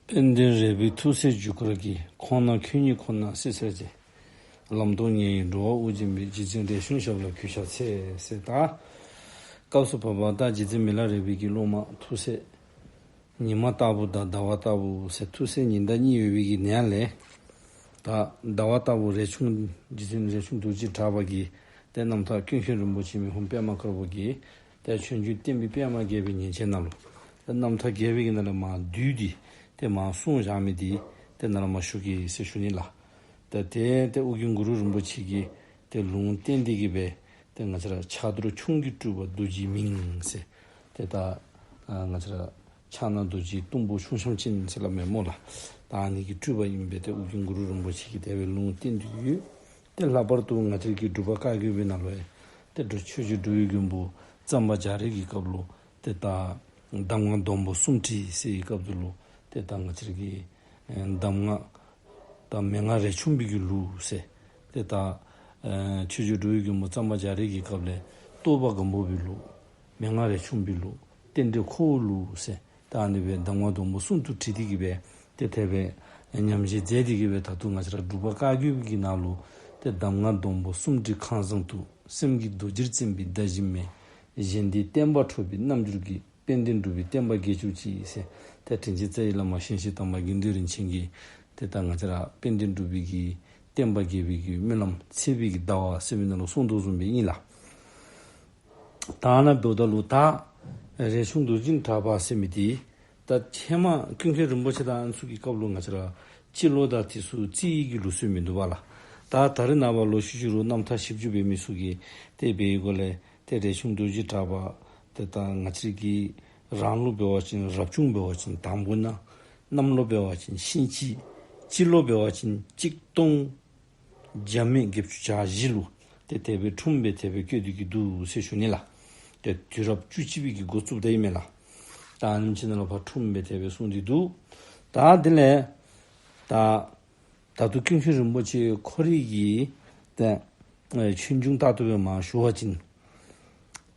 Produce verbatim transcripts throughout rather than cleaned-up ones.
དཔལ་ལྡན་རས་པའི་ཐུགས་སྲས་རྒྱུ་སྐར་གྱི། ཁོང་ན་ཁྱོད་ཉིད་ཁོ་ན་སྲིད་ཟེར་བྱེད། ལམ་སྟོང་ཉེ་བའི་འགྲོ་བ་དབུགས་འབྱིན་པའི། རྗེ་བཙུན་རས་ཆུང་ཞབས་ལ་གུས་ཕྱག་འཚལ་ཟེར། ད་སྐབས་སུ་བབ་པ་ད་རྗེ་བཙུན་མི་ལ་རས་པའི་གི་སློབ་མ་ཐུགས་སྲས་ཉི་མ་ལྟ་བུ་དང་ཟླ་བ་ལྟ་བུ་ཟེར་ཐུགས་སྲས་ཉི་ཟླ་གཉིས་ཡོད་པའི་གི་ནང་ལས་ད་ཟླ་བ་ལྟ་བུ་རས་ཆུང་རྗེ་བཙུན་རས་ཆུང་རྡོ་རྗེ་གྲགས་པ་གི་ཏེ་རྣམ་ཐར་ཀུན་མཁྱེན་རིན་པོ་ཆེ་མི་ཕམ་པདྨ་དཀར་པོ་གི་ཏེ་ཆོས་འབྱུང་བསྟན་པའི་པདྨ་རྒྱས་པའི་ཉིན་བྱེད་ནང་ལུ་ཏེ་རྣམ་ཐར་རྒྱས་པའི་གི་ནང་ལས་མར་བསྡུས་ཏེ་ཏེ་མར་གསུངས་བཞག་མི་འདི་ཏེ་ནཱ་ལས་མར་ཞུ་གེ་ཟེར་ཞུ་ནི་ལགས། ཏེ་ཏེ་ཏེ་ཨོ་རྒྱན་གུ་རུ་རིན་པོ་ཆེ་གིས་ཏེ་ལུང་བསྟན་ཏེ་གི་སྦེ་ཏེ་ང་བཅས་ར་ཕྱག་རྡོར་ཁྱུང་གི་སྤྲུལ་པ་རྡོ་རྗེའི་མིང་ཟེར། ཏེ་ད་ཨ་ང་བཅས་ར་ཕྱག་ན་རྡོ་རྗེ་གཏུམ་པོ་ཁྱུང་ཤམ་ཅན་ཟེར་སླབ་མས་སྨོ་ལགས། ད་ཨ་ནི་གི་སྤྲུལ་པ་ཨིན་པས། ཏེ་ཨོ་རྒྱན་གུ་རུ་རིན་པོ་ཆེ་གིས་དེ་སྦེ་ལུང་བསྟན་ཏེ་ཡོད། ཏེ་ལྷག་པར་དུ་ང་བཅས་ཀྱི་འབྲུག་པ་བཀའ་བརྒྱུད་པའི་ནང་ལུ་ཡང་ཏེ་འབྲུག་ཆོས་རྗེ་འགྲོ་བའི་མགོན་པོ་གཙང་པ་རྒྱ་རས་ཀྱི་སྐབས་ལུ་ཏེ་ད་གདམས་ངག་སྡོང་པོ་གསུམ་བྲིས་ཟེར་བའི་སྐབས་སུ་ལུ་ཏེ་ད་ང་བཅས་ཀྱི་ཨེ་གདམས་ངག་ད་མན་ངག་རས་ཆུང་པའི་གི་ལུགས་ཟེར། ཏེ་ད་ཨེ་ཆོས་རྗེ་འགྲོ་བའི་མགོན་པོ་གཙང་པ་རྒྱ་རས་ཀྱི་སྐབས་ལས་རྟོགས་པ་སྒམ་པོ་པའི་ལུགས། མན་ངག་རས་ཆུང་པའི་ལུགས། རྟེན་འབྲེལ་ཁོ་བོའི་ལུགས་ཟེར། ད་ཨ་ནི་སྦེ་གདམས་ངག་སྡོང་པོ་གསུམ་དུ་བྲིས་ཏེ་གི་སྦེ་ཏེ་དེ་སྦེ་ཉམས་བཞེས་མཛད་དེ་གི་སྦེ་ད་ལྟོ་ང་བཅས་ར་འབྲུག་པ་བཀའ་བརྒྱུད་ཀྱི་ནང་ལུ་ཏེ་གདམས་ངག་སྡོང་པོ་གསུམ་བྲིས་ཁང་བཟང་དུ། སེམས་ཀྱི་རྡོ་རྗེར་བརྩོན་པའི་ཟླ་བཞིན་མས། གཞན་དོན་བསྟན་པ་འཕྲོག་པའི་རྣམ་འགྱུར་གྱིས། དཔལ་ལྡན་འབྲུག་པའི་བསྟན་པ་རྒྱས་གྱུར་ཅིག་ཟེར། ཏེ་དྲིན་ཅན་རྩ་བའི་བླ་མ་ཞིང་གཤེགས་དམ་པ་དགེ་འདུན་རིན་ཆེན་གྱིས་ཏེ་ད་ང་བཅས་ར་དཔལ་ལྡན་འབྲུག་པའི་གི་བསྟན་པ་རྒྱས་པའི་གི་སྨོན་ལམ་ཚེས་པའི་གི་ཟླ་བ་ཟེར་མི་ནང་ལུ་གསུངས་དོ་བཟུམ་སྦེ་ཨིན་ལགས། ད་ནཱ་འབདཝ་ད་ལུ་ད་རས་ཆུང་རྡོ་རྗེ་གྲགས་པ་ཟེར་མི་འདི་ད་ཧེ་མ་ཀུན་མཁྱེན་རིན་པོ་ཆེ་དང་ཨ་ནི་ཚུ་གི་སྐབས་ལུ་ང་བཅས་ར་སྤྱི་ལོ་དང་དེ་ཚུ་རྩིས་ཀྱི་ལུགས་སྲོལ་མིན་འདུག་པ་ལགས། ད་ད་རེས་ནངས་པ་ལོག་ཤུལ་ཤུལ་རུ་རྣམ་ཐར་ཞིབ་འཇུག་འབད་མི་ཚུ་གིས་ཏེ་འབད་བའི་སྒོ་ལས་ཏེ་རས་ཆུང་རྡོ་རྗེ་གྲགས་པ་ཏེ་ད་ང་བཅས་ཀྱི་རང་ལུགས་འབད་བ་ཅིན་རབ་བྱུང་འབད་བ་ཅིན་དང་པོ་ན། གནམ་ལོ་འབད་བ་ཅིན་ཤིང་བྱི། སྤྱི་ལོ་འབད་བ་ཅིན་གཅིག་སྟོང་བརྒྱ་མེད་བརྒྱད་ཅུ་གྱ་བཞི་ལུ་ཏེ་དེ་སྦེ་འཁྲུངས་སྦེ་དེ་སྦེ་བཀོད་དེ་གི་འདུག་ཟེར་ཞུ་ནི་ལགས། ཏེ་དུས་རབས་བཅུ་གཅིག་པའི་གི་འགོ་བཙུགས་ད་ཨིན་མས་ལགས། ད་ཨ་ནེམ་ཅིག་ནང་ལུ་ཕར་འཁྲུངས་སྦེ་དེ་སྦེ་གསུངས་ཏེ་འདུག། ད་དེ་ལས་ད་ད་ལྟོ་ཀུན་མཁྱེན་རིན་པོ་ཆེ་ཁོ་རའི་གི་ཏེ་ཨེ་ཆོས་འབྱུང་ལྟར་དུ་སྦེ་མར་ཞུ་བ་ཅིན།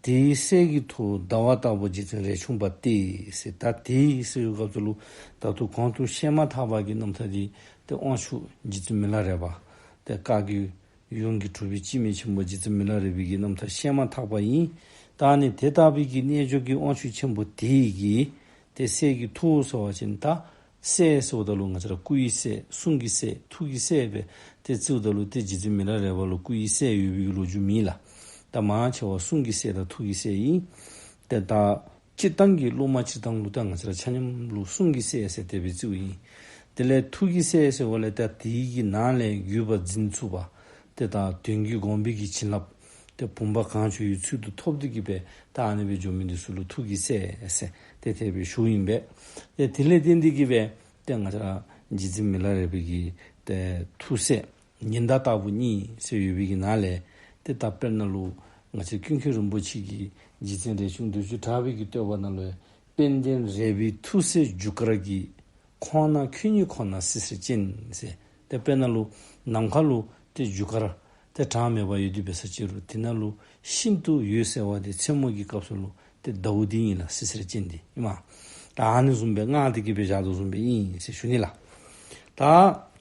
དེའི་སྲས་ཀྱི་ཐུ་ཟླ་བ་ལྟ་བུ་རྗེ་བཙུན་རས་ཆུང་པ་སྟེ་ཟེར། ད་དེའི་ཟེར་བའི་སྐབས་སུ་ལུ་ད་ལྟོ་གོང་དུ་བཤད་མ་ཐག་པ་གི་རྣམ་ཐར་འདི་ཏེ་དབང་ཕྱུག་རྗེ་བཙུན་མི་ལ་རས་པ་ཏེ་བཀའ་བརྒྱུད་ཡོངས་ཀྱི་གྲུབ་པའི་སྤྱི་མེས་ཆེན་པོ་རྗེ་བཙུན་མི་ལ་རས་པའི་གི་རྣམ་ཐར་བཤད་མ་ཐག་པ་ཨིན། ད་ཨ་ནི་དེ་ལྟ་བུའི་གི་རྣལ་འབྱོར་གྱི་དབང་ཕྱུག་ཆེན་པོ་དེ་གི་ཏེ་སྲས་ཀྱི་ཐུ་ཟེར་བ་ཅིན་ད་སྲས་ཟེརཝ་ད་ལུ་ང་བཅས་ར་སྐུ་ཡི་སྲས་གསུང་གི་སྲས་ཐུགས་ཀྱི་སྲས་སྦེ་ཏེ་བརྩིཝ་ད་ལུ་ཏེ་རྗེ་བཙུན་མི་ལ་རས་པ་ལུ་སྐུ་ཡི་སྲས་ཡོད་པའི་ལོ་རྒྱུས་མེད་ལགས། ད་མང་ཆེ་བ་གསུང་གི་སྲས་དང་ཐུགས་ཀྱི་སྲས་ཨིན། ཏེ་ད་སྤྱིར་བཏང་གི་སློབ་མ་སྤྱིར་བཏང་ལུ་ད་ང་བཅས་ར་ཆ་མཉམ་ལུ་གསུང་གི་སྲས་ཟེར་དེ་སྦེ་བརྩིཝ་ཨིན། དེ་ལས་ཐུགས་ཀྱི་སྲས་ཟེར་བ་ལས་ད་དེའི་གི་ནང་ལས་བརྒྱུད་པ་འཛིན་ཚུགས་པ། ཏེ་ད་དོན་བརྒྱུད་དགོངས་པའི་གི་བྱིན་རླབས་ཏེ་བུམ་པ་གང་བྱོའི་ཚུལ་དུ་ཐོབ་སྟེ་གི་སྦེ་ད་ཨ་ནི་སྦེ་འགྱོ་མི་འདི་ཚུ་ལུ་ཐུགས་ཀྱི་སྲས་ཟེར་ཏེ་དེ་སྦེ་ཞུཝ་ཨིན་པས། ཏེ་དེ་ལས་བརྟེན་ཏེ་གི་སྦེ་ཏེ་ང་བཅས་ར་རྗེ་བཙུན་མི་ལ་རས་པའི་གི་ཏེ་ཐུགས་སྲས་ཉི་ཟླ་ལྟ་བུ་གཉིས་ཟེར་ཡོད་པའི་གི་ནང་ལས་ཏེ་ད་དཔེར་ན་ལུ་ང་བཅས་ཀུན་མཁྱེན་རིན་པོ་ཆེ་གིས་རྗེ་བཙུན་རས་ཆུང་རྡོ་རྗེ་གྲགས་པའི་གི་བསྟོད་པ་ནང་ལུ་དཔལ་ལྡན་རས་པའི་ཐུགས་སྲས་རྒྱུ་སྐར་གྱི། ཁོང་ན་ཁྱོད་ཉིད་ཁོ་ན་སྲིད་ཟེར་ཅན་ཟེར། ཏེ་དཔེར་ན་ལུ་ནམ་མཁའ་ལུ་ཏེ་རྒྱུ་སྐར་ཏེ་གྲངས་མེད་པ་ཡོད་དེ་འབད་ས་ཅིག་རུང་དེ་ནང་ལུ་ཤིན་ཏུ་འོད་གསལ་བ་དེ་མཚན་མོ་གི་སྐབས་སུ་ལུ་ཏེ་ཟླཝ་འདི་ཨིན་ལགས། སྲིད་ཟེར་ཅན་འདི་ཨིན་མས། ད་ཨ་ནི་བཟུམ་སྦེ་མངའ་སྟེ་གི་སྦེ་བཞག་དོ་བཟུམ་སྦེ་ཨིན་ཟེར་ཞུ་ནི་ལགས། ད་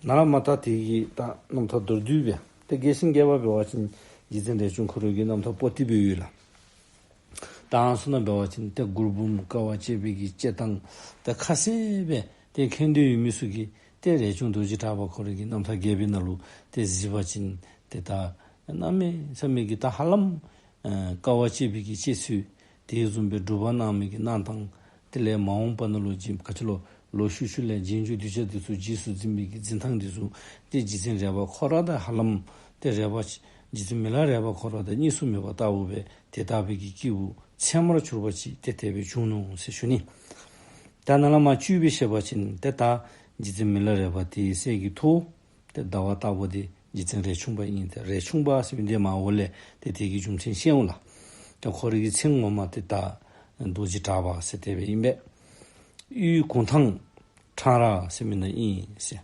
ནཱ་ལས་མར་ད་དེ་གི་ད་རྣམ་ཐར་མདོར་བསྡུས་སྦེ་ཏེ་རྒྱས་ཤིང་རྒྱས་པ་འབད་བ་ཅིན་རྗེ་བཙུན་རས་ཆུང་ཁོ་རའི་གི་རྣམ་ཐར་པོ་ཏི་སྦེ་ཡོད་ལགས། ད་ཨ་ནི་ཚུ་ནང་འབད་བ་ཅིན་ཏེ་མགུར་འབུམ་དཀའ་བ་སྤྱད་པའི་གི་སྤྱད་ཐངས་ཏེ་ཁ་གསལ་སྦེ་ཏེ་མཁྱེན་འདོད་ཡོད་མི་ཚུ་གིས་ཏེ་རས་ཆུང་རྡོ་རྗེ་གྲགས་པ་ཁོ་རའི་གི་རྣམ་ཐར་རྒྱས་པའི་ནང་ལུ་ཏེ་གཟིགས་པ་ཅིན་ཏེ་ད་གནམ་མེད་ས་མེད་ཀྱི་ད་ཧ་ལམ་ཨེ་དཀའ་བ་སྤྱད་པའི་གི་སྤྱད་ཚུལ་དེ་བཟུམ་སྦེ་སྒྲུབ་པ་གནང་མི་གི་གནང་ཐངས། དེ་ལས་མ་འོངས་པ་ནང་ལུ་རྗེ་ག་ཅི་ལོ་ལོག་ཤུལ་ཤུལ་ལས་རྗེས་འཇུག་གདུལ་བྱ་འདི་ཚུ་རྗེས་སུ་འཛིན་པའི་གི་འཛིན་ཐངས་འདི་ཚུ་ཏེ་རྗེ་བཙུན་རས་པ་ཁོ་ར་དང་ཧ་ལམ་ཏེ་རས་པ་རྗེ་བཙུན་མི་ལ་རས་པ་ཁོ་ར་དང་གཉིས་སུ་མེད་པ་ལྟ་བུ་སྦེ་དེ་ལྟ་བུའི་གི་སྐྱེས་བུ་ཚད་མར་གྱུར་པ་ཅིག་ཏེ་དེ་སྦེ་བྱུང་ནུག་ཟེར་ཞུ་ནི། ད་ནཱ་ལས་མར་བཅུད་སྦེ་བཤད་པ་ཅིན་ཏེ་ད་རྗེ་བཙུན་མི་ལ་རས་པ་དེའི་སྲས་ཀྱི་ཐུ་ཏེ་ཟླ་བ་ལྟ་བུ་དེ་རྗེ་བཙུན་རས་ཆུང་པ་ཨིན། ཏེ་རས་ཆུང་པ་ཟེར་མི་འདི་མར་འོག་ལས་ཏེ་དེ་གི་རྒྱུ་མཚན་བཤད་འོང་ལགས། ཏེ་ཁོ་རའི་གི་མཚན་ངོ་མ་ཏེ་ད་རྡོ་རྗེ་གྲགས་པ་ཟེར་དེ་སྦེ་ཨིན་པས། གཡུས་གུང་ཐང་ཁྲང་ར་ཟེར་མི་ནང་ཨིན་ཟེར།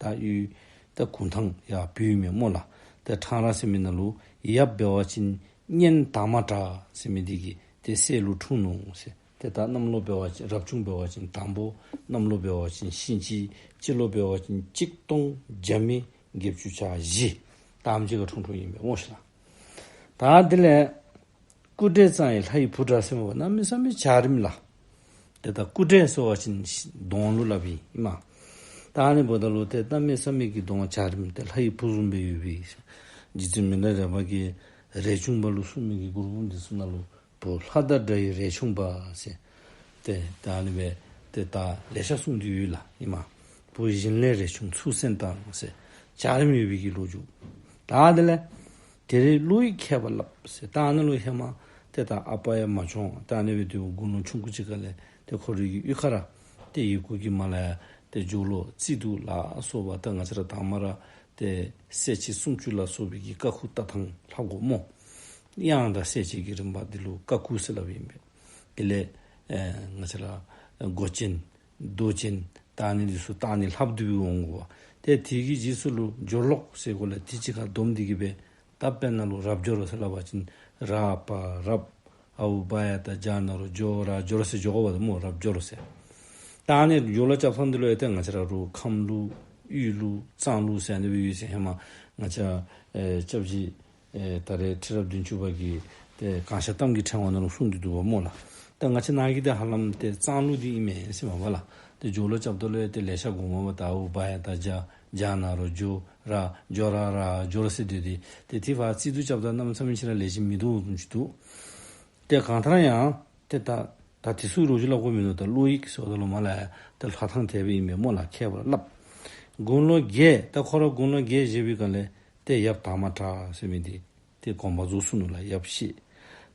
ད་གཡུས་ད་གུང་ཐང་ཡར་བོད་མི་སྨོ་ལགས། ཏེ་ཁྲང་ར་ཟེར་མི་ནང་ལུ་ཡབ་འབད་བ་ཅིན་གཉན་དར་མ་གྲགས་ཟེར་མི་འདི་གི་ཏེ་སྲས་ལུ་འཁྲུངས་ནུག་ཟེར། ད་ ཏེ་ད་གནམ་ལོ་འབད་བ་ཅིན་རབ་བྱུང་འབད་བ་ཅིན་དང་པོ། གནམ་ལོ་འབད་བ་ཅིན་ཤིང་བྱི། སྤྱི་ལོ་འབད་བ་ཅིན་གཅིག་སྟོང་བརྒྱ་མེད་བརྒྱད་ཅུ་གྱ་བཞི། ད་ཨ་ནེམ་ཅིག་ཁར་འཁྲུངས་འཁྲུངསམ་ཨིན་པས་སྨོ་ཤིག་ལགས། ད་དེ་ལས་སྐུ་འདྲ་གཙང་ཡི་ལྷ་ཡི་བུ་འདྲ་ཟེར་མས་པ། གནམ་མེད་ས་མེད་འཇའ་རིསམོ་ལགས། ཏེ་ད་སྐུ་འདྲ་ཟེར་བ་ཅིན་གདོང་ལུ་སླབ་ཨིན་མས། ད་ཨ་ནི་འབདཝ་ད་ལུ་ཏེ་གནམ་མེད་ས་མེད་ཀྱི་གདོང་འཇའ་རིསམོ་ཏེ་ལྷ་ཡི་བུ་བཟུམ་སྦེ་ཡོད་པའི་རྗེ་བཙུན་མི་ལ་རས་པ་གིས་རས་ཆུང་པ་ལུ་གསུངས་མི་གི་མགུར་འབུམ་འདི་ཚུ་ནང་ལུ་བུ་ལྷ་དང་འདྲ་བའི་རས་ཆུང་པ་ཟེར། ཏེ་ད་ཨ་ནི་སྦེ་ཏེ་ད་ལེ་ཤ་གསུངས་ཏེ་ཡོད་ལགས་ཨིན་མས། བུ་བཞིན་ལས་རས་ཆུང་ཚུལ་གསན་དང་ཟེར། འཇའ་རིསམོ་ཡོད་པའི་གི་ལོ་རྒྱུས། ད་དེ་ལས་དེ་རིང་བློ་ཡིས་མཁས་པ་བསླབ་ཟེར། ད་ཨ་ནཱ་ལུ་ཧེ་མ་ཏེ་ད་ཨ་པ་ཡང་མ་བྱོན། ད་ཨ་ནི་སྦེ་ཏེ་དགུང་ལོ་ཆུང་ཀུ་ཅིག་ཁ་ལས་ཏེ་ཁོ་རའི་གི་གཡུས་ཁར་ཏེ་ཡི་གུ་གི་མ་ལ་ཡ་ཏེ་སྦྱོར་ཀློག་རྩིས་འདུག་ལ་སོགས་པ་ད་ང་བཅས་ར་དང་མ་ར་ཏེ་གསལ་བྱེད་སུམ་ཅུ་ལ་སོགས་པའི་གི་བཀའ་ཁུག་ལྟ་སྟངས་ལྷབ་དགོ་སྨོ། དབྱངས་དང་གསལ་བྱེད་ཀྱི་རིམ་པ་འདི་ལུ་བཀའ་ཁུག་ཟེར་སླབ་ཨིན་པས། དེ་ལས་ཨེ་ང་བཅས་ར་མགོ་ཅན་མདོ་ཅན་ད་ཨ་ནི་འདི་ཚུ་ད་ཨ་ནི་ལྷབ་སྟེ་འོང་དགོ་པས། ཏེ་དེ་གི་རྗེས་སུ་ལུ་སྦྱོར་ཀློག་ཟེར་དགོ་ལགས། དེ་གཅིག་ཁར་བསྡོམས་ཏེ་གི་སྦེ་ད་དཔེར་ན་ལུ་རབ་སྦྱོར་ཟེར་སླབ་པ་ཅིན་ར་པ་རབ། ཨའུ་བ་ཡ་བཏགས་རྒྱ་ན་རོ་སྦྱོ་ར་སྦྱོར་ཟེར་སྦྱོར་དགོ་པས་སྨོ། རབ་སྦྱོར་ཟེར། ད་ཨ་ནི་སྦྱོར་ཀློག་རྐྱབ་ཐངས་འདི་ལུ་ཡང་ཏེ་ང་བཅས་ར་རུང་ཁམས་ལུགས་དབུས་ལུགས་གཙང་ལུགས་ཟེར་ཨ་ནི་སྦེ་ཡོད་ཟེར། ཧེ་མ་ང་བཅས་ཨེ་སྐྱབས་རྗེ་ཨེ་ད་རེས་ཁྲི་རབས་བདུན་ཅུ་པ་གིས་ཏེ་གང་ཤར་གཏམ་གྱི་ཕྲེང་བ་ནང་ལུ་གསུངས་ཏེ་འདུག་པ་སྨོ་ལགས། ད་ང་བཅས་ནཱ་གི་ཏེ་ཧ་ལམ་ཏེ་གཙང་ལུགས་འདི་ཨིན་མས་ཟེར་མས་པ་ལགས། ཏེ་སྦྱོར་ཀློག་རྐྱབ་ད་ལུ་ཡང་ཏེ་ལེ་ཤ་དགོ་མས་པ། ད་ཨའུ་བ་ཡ་བཏགས་རྒྱ་རྒྱ་ན་རོ་སྦྱོ་ར་སྦྱོ་ར་ར་སྦྱོར་ཟེར་དེ་དེ་ཏེ་དེ་བ་རྩིས་འདུག་རྐྱབ་ད་གནམ་མེད་ས་མེད་ཅིག་ར་ལེགས་ཤོམ་མིན་འདུག་བཟུམ་ཅིག་འདུག། ཏེ་གང་ལྟར་ཡང་ཏེ་ད་ད་དེ་ཚུ་ལོ་རྒྱུས་སླབ་དགོཔ་མིན་འདུག། ད་བློ་ཡིས་ཟེརཝ་ད་ལུ་མ་ལ་ཡ་ཏེ་ལྷག་ཐངས་དེ་སྦེ་ཨིན་པས་སྨོ་ལགས། མཁས་པར་བསླབ། དགུང་ལོ་བརྒྱད། ད་ཁོ་ར་དགུང་ལོ་བརྒྱད་བཞེས་པའི་སྒང་ལས་ཏེ་ཡབ་དར་མ་གྲགས་ཟེར་མི་འདི་ཏེ་དགོངས་པ་རྫོགས་སོ་ནུག་ལགས། ཡབ་གཤེགས།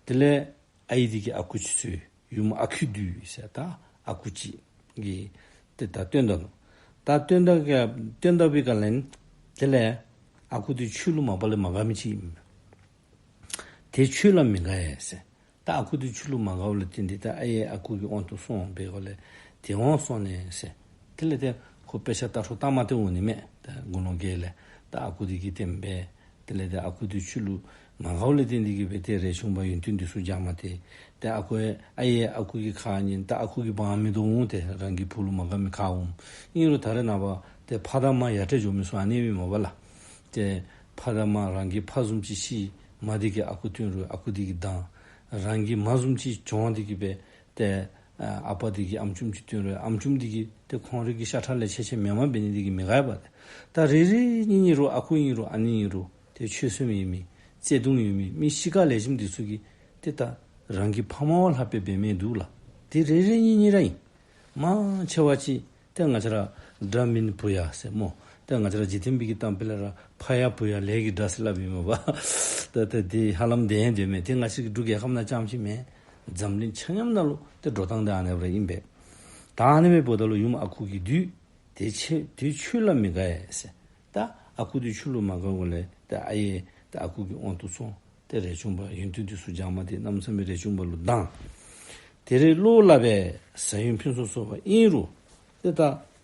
དེ་ལས་ཨའི་འདི་གིས་ཨ་ཁུ་ཅིག་འཚོལ། ཡུམ་ཨ་ཁུས་འདུལ་ཟེར། ད་ཨ་ཁུ་ཅིག་གིས་ཏེ་ད་བཏོན་ད་ནུག། ད་བཏོན་ད་ག་བཏོན་ད་པའི་སྒང་ལས་དེ་ལས་ཨ་ཁུ་འདི་ཆོས་ལུ་མ་པ་ལས་མ་དགའ་མི་ཅིག་ཨིན། ཏེ་ཆོས་ལུ་མི་དགའ་ཡ་ཟེར། ད་ཨ་ཁུ་འདི་ཆོས་ལུ་མ་དགའཝ་ལས་བརྟེན་ཏེ་ད་ཨའི་ཨ་ཁུ་གི་དབང་དུ་སོང་པའི་སྒང་ལས་དེ་དབང་སོང་ནས་ཟེར། དེ་ལས་ཏེ་ཁོ་དཔེ་ཆ་ལྟ་འཕྲོ་བལྟ་མ་སྟེར་འོང་ནི་མས། ད་དགུང་ལོ་བརྒྱད་ལས་ད་ཨ་ཁུ་འདི་གིས་བསྟན་པས། དེ་ལས་ཏེ་ཨ་ཁུ་འདི་ཆོས་ལུ་མ་དགའཝ་ལས་བརྟེན་ཏེ་གི་སྦེ་ཏེ་རས་ཆུང་པ་ཡོན་ཏན་འདི་ཚུ་སྦྱང་མ་སྟེར། ཏེ་ཨ་ཁུ་ཨའི་ཨ་ཁུ་གི་ཁ་ཉན། ད་ཨ་ཁུ་གིས་འབག་མི་དོ་འོང་། ཏེ་རང་གི་བུ་ལུ་མ་དགའ་མི་ག་འོང་། ཨིན་རུང་ད་རེས་ནངས་པ་ཏེ་ཕ་དང་མ་ཡ་བྲལ་འགྱོ་མི་ཚུ་ཨ་ནི་ཨིན་མས་པ་ལགས། ཏེ་ཕ་དང་མ་རང་གི་ཕ་བཟུམ་ཅིག་ཤི་མ་འདི་གིས་ཨ་ཁུ་བཏོན་རུང་ཨ་ཁུ་འདི་གིས་སྡང་། རང་གི་མ་བཟུམ་ཅིག་གྱོང་འདི་གིས་སྦེ་ཏེ་ཨ་པ་འདི་གིས་ཨམ་ཅུམ་ཅིག་བཏོན་རུང་ཨམ་ཅུམ་འདི་གིས་ཏེ་ཁོང་རའི་གི་ཤ་ཁྲག་ལས་ཆད་ཆད་མེནམ་འབད་ནི་འདི་གིས་མི་དགའ་བས། ཏེ་ད་རེ་རེ་གཉིས་གཉིས་རུང་ཨ་ཁུ་ཨིན་རུང་ཨ་ནེ་ཨིན་རུང་ཏེ་ཆོས་སེམས་ཡོད་མི་བརྩེ་གདུང་ཡོད་མི་མི་གཤིས་ཀ་ལེགས་ཤོམ་འདི་ཚུ་གིས་ཏེ་ད་རང་གི་ཕ་མ་བ་ལྷག་པའི་འབད་མི་འདུག་ལགས། ཏེ་རེ་རེ་གཉིས་གཉིས་ར་ཨིན། མང་ཆེ་བ་ཅིག་ཏེ་ང་བཅས་ར་དགྲ་མིན་བུ་ཡ་ཟེར་སྨོ། ཏེ་ང་བཅས་ར་འཇིག་རྟེན་པའི་གི་གཏམ་དཔེ་ལས་ར་ཕ་ཡ་བུ་ཡ་ལས་ཀྱི་དགྲ་ཟེར་སླབ་ཨིན་མས་པ། ད་ད་དེ་ཧ་ལམ་དེ་ཡང་དེ་མས། ཏེ་ང་བཅས་ཀྱི་འབྲུག་རྒྱལ་ཁབ་ནང་རྐྱངམ་ཅིག་མེན། འཛམ་གླིང་ཆ་མཉམ་ནང་ལུ་ཏེ་འགྲོ་སྟངས་འདི་ཨ་ནེ་སྦེ་ར་ཨིན་པས། ད་ཨ་ནེ་སྦེ་འབདཝ་ད་ལུ་ཡུམ་ཨ་ཁུ་གིས་འདུལ། ཏེ་ཆོས་ཏེ་ཆོས་ལུ་མི་དགའ་ཡ་ཟེར། ད་ཨ་ཁུ་འདི་ཆོས་ལུ་མ་དགའཝ་ལས་ད་ཨའི་ད་ཨ་ཁུ་གི་དབང་དུ་སོང་། ཏེ་རས་ཆུང་པ་ཡོན་ཏན་འདི་ཚུ་སྦྱང་མ་སྟེར། གནམ་མེད་ས་མེད་རས་ཆུང་པ་ལུ་སྡང་། དེ་རིང་བློ་སླབ་པས་ཟ་ཡོན་ཕུན་སུམ་ཚོགས་པ་ཨིན་རུང་ཏེ་ད་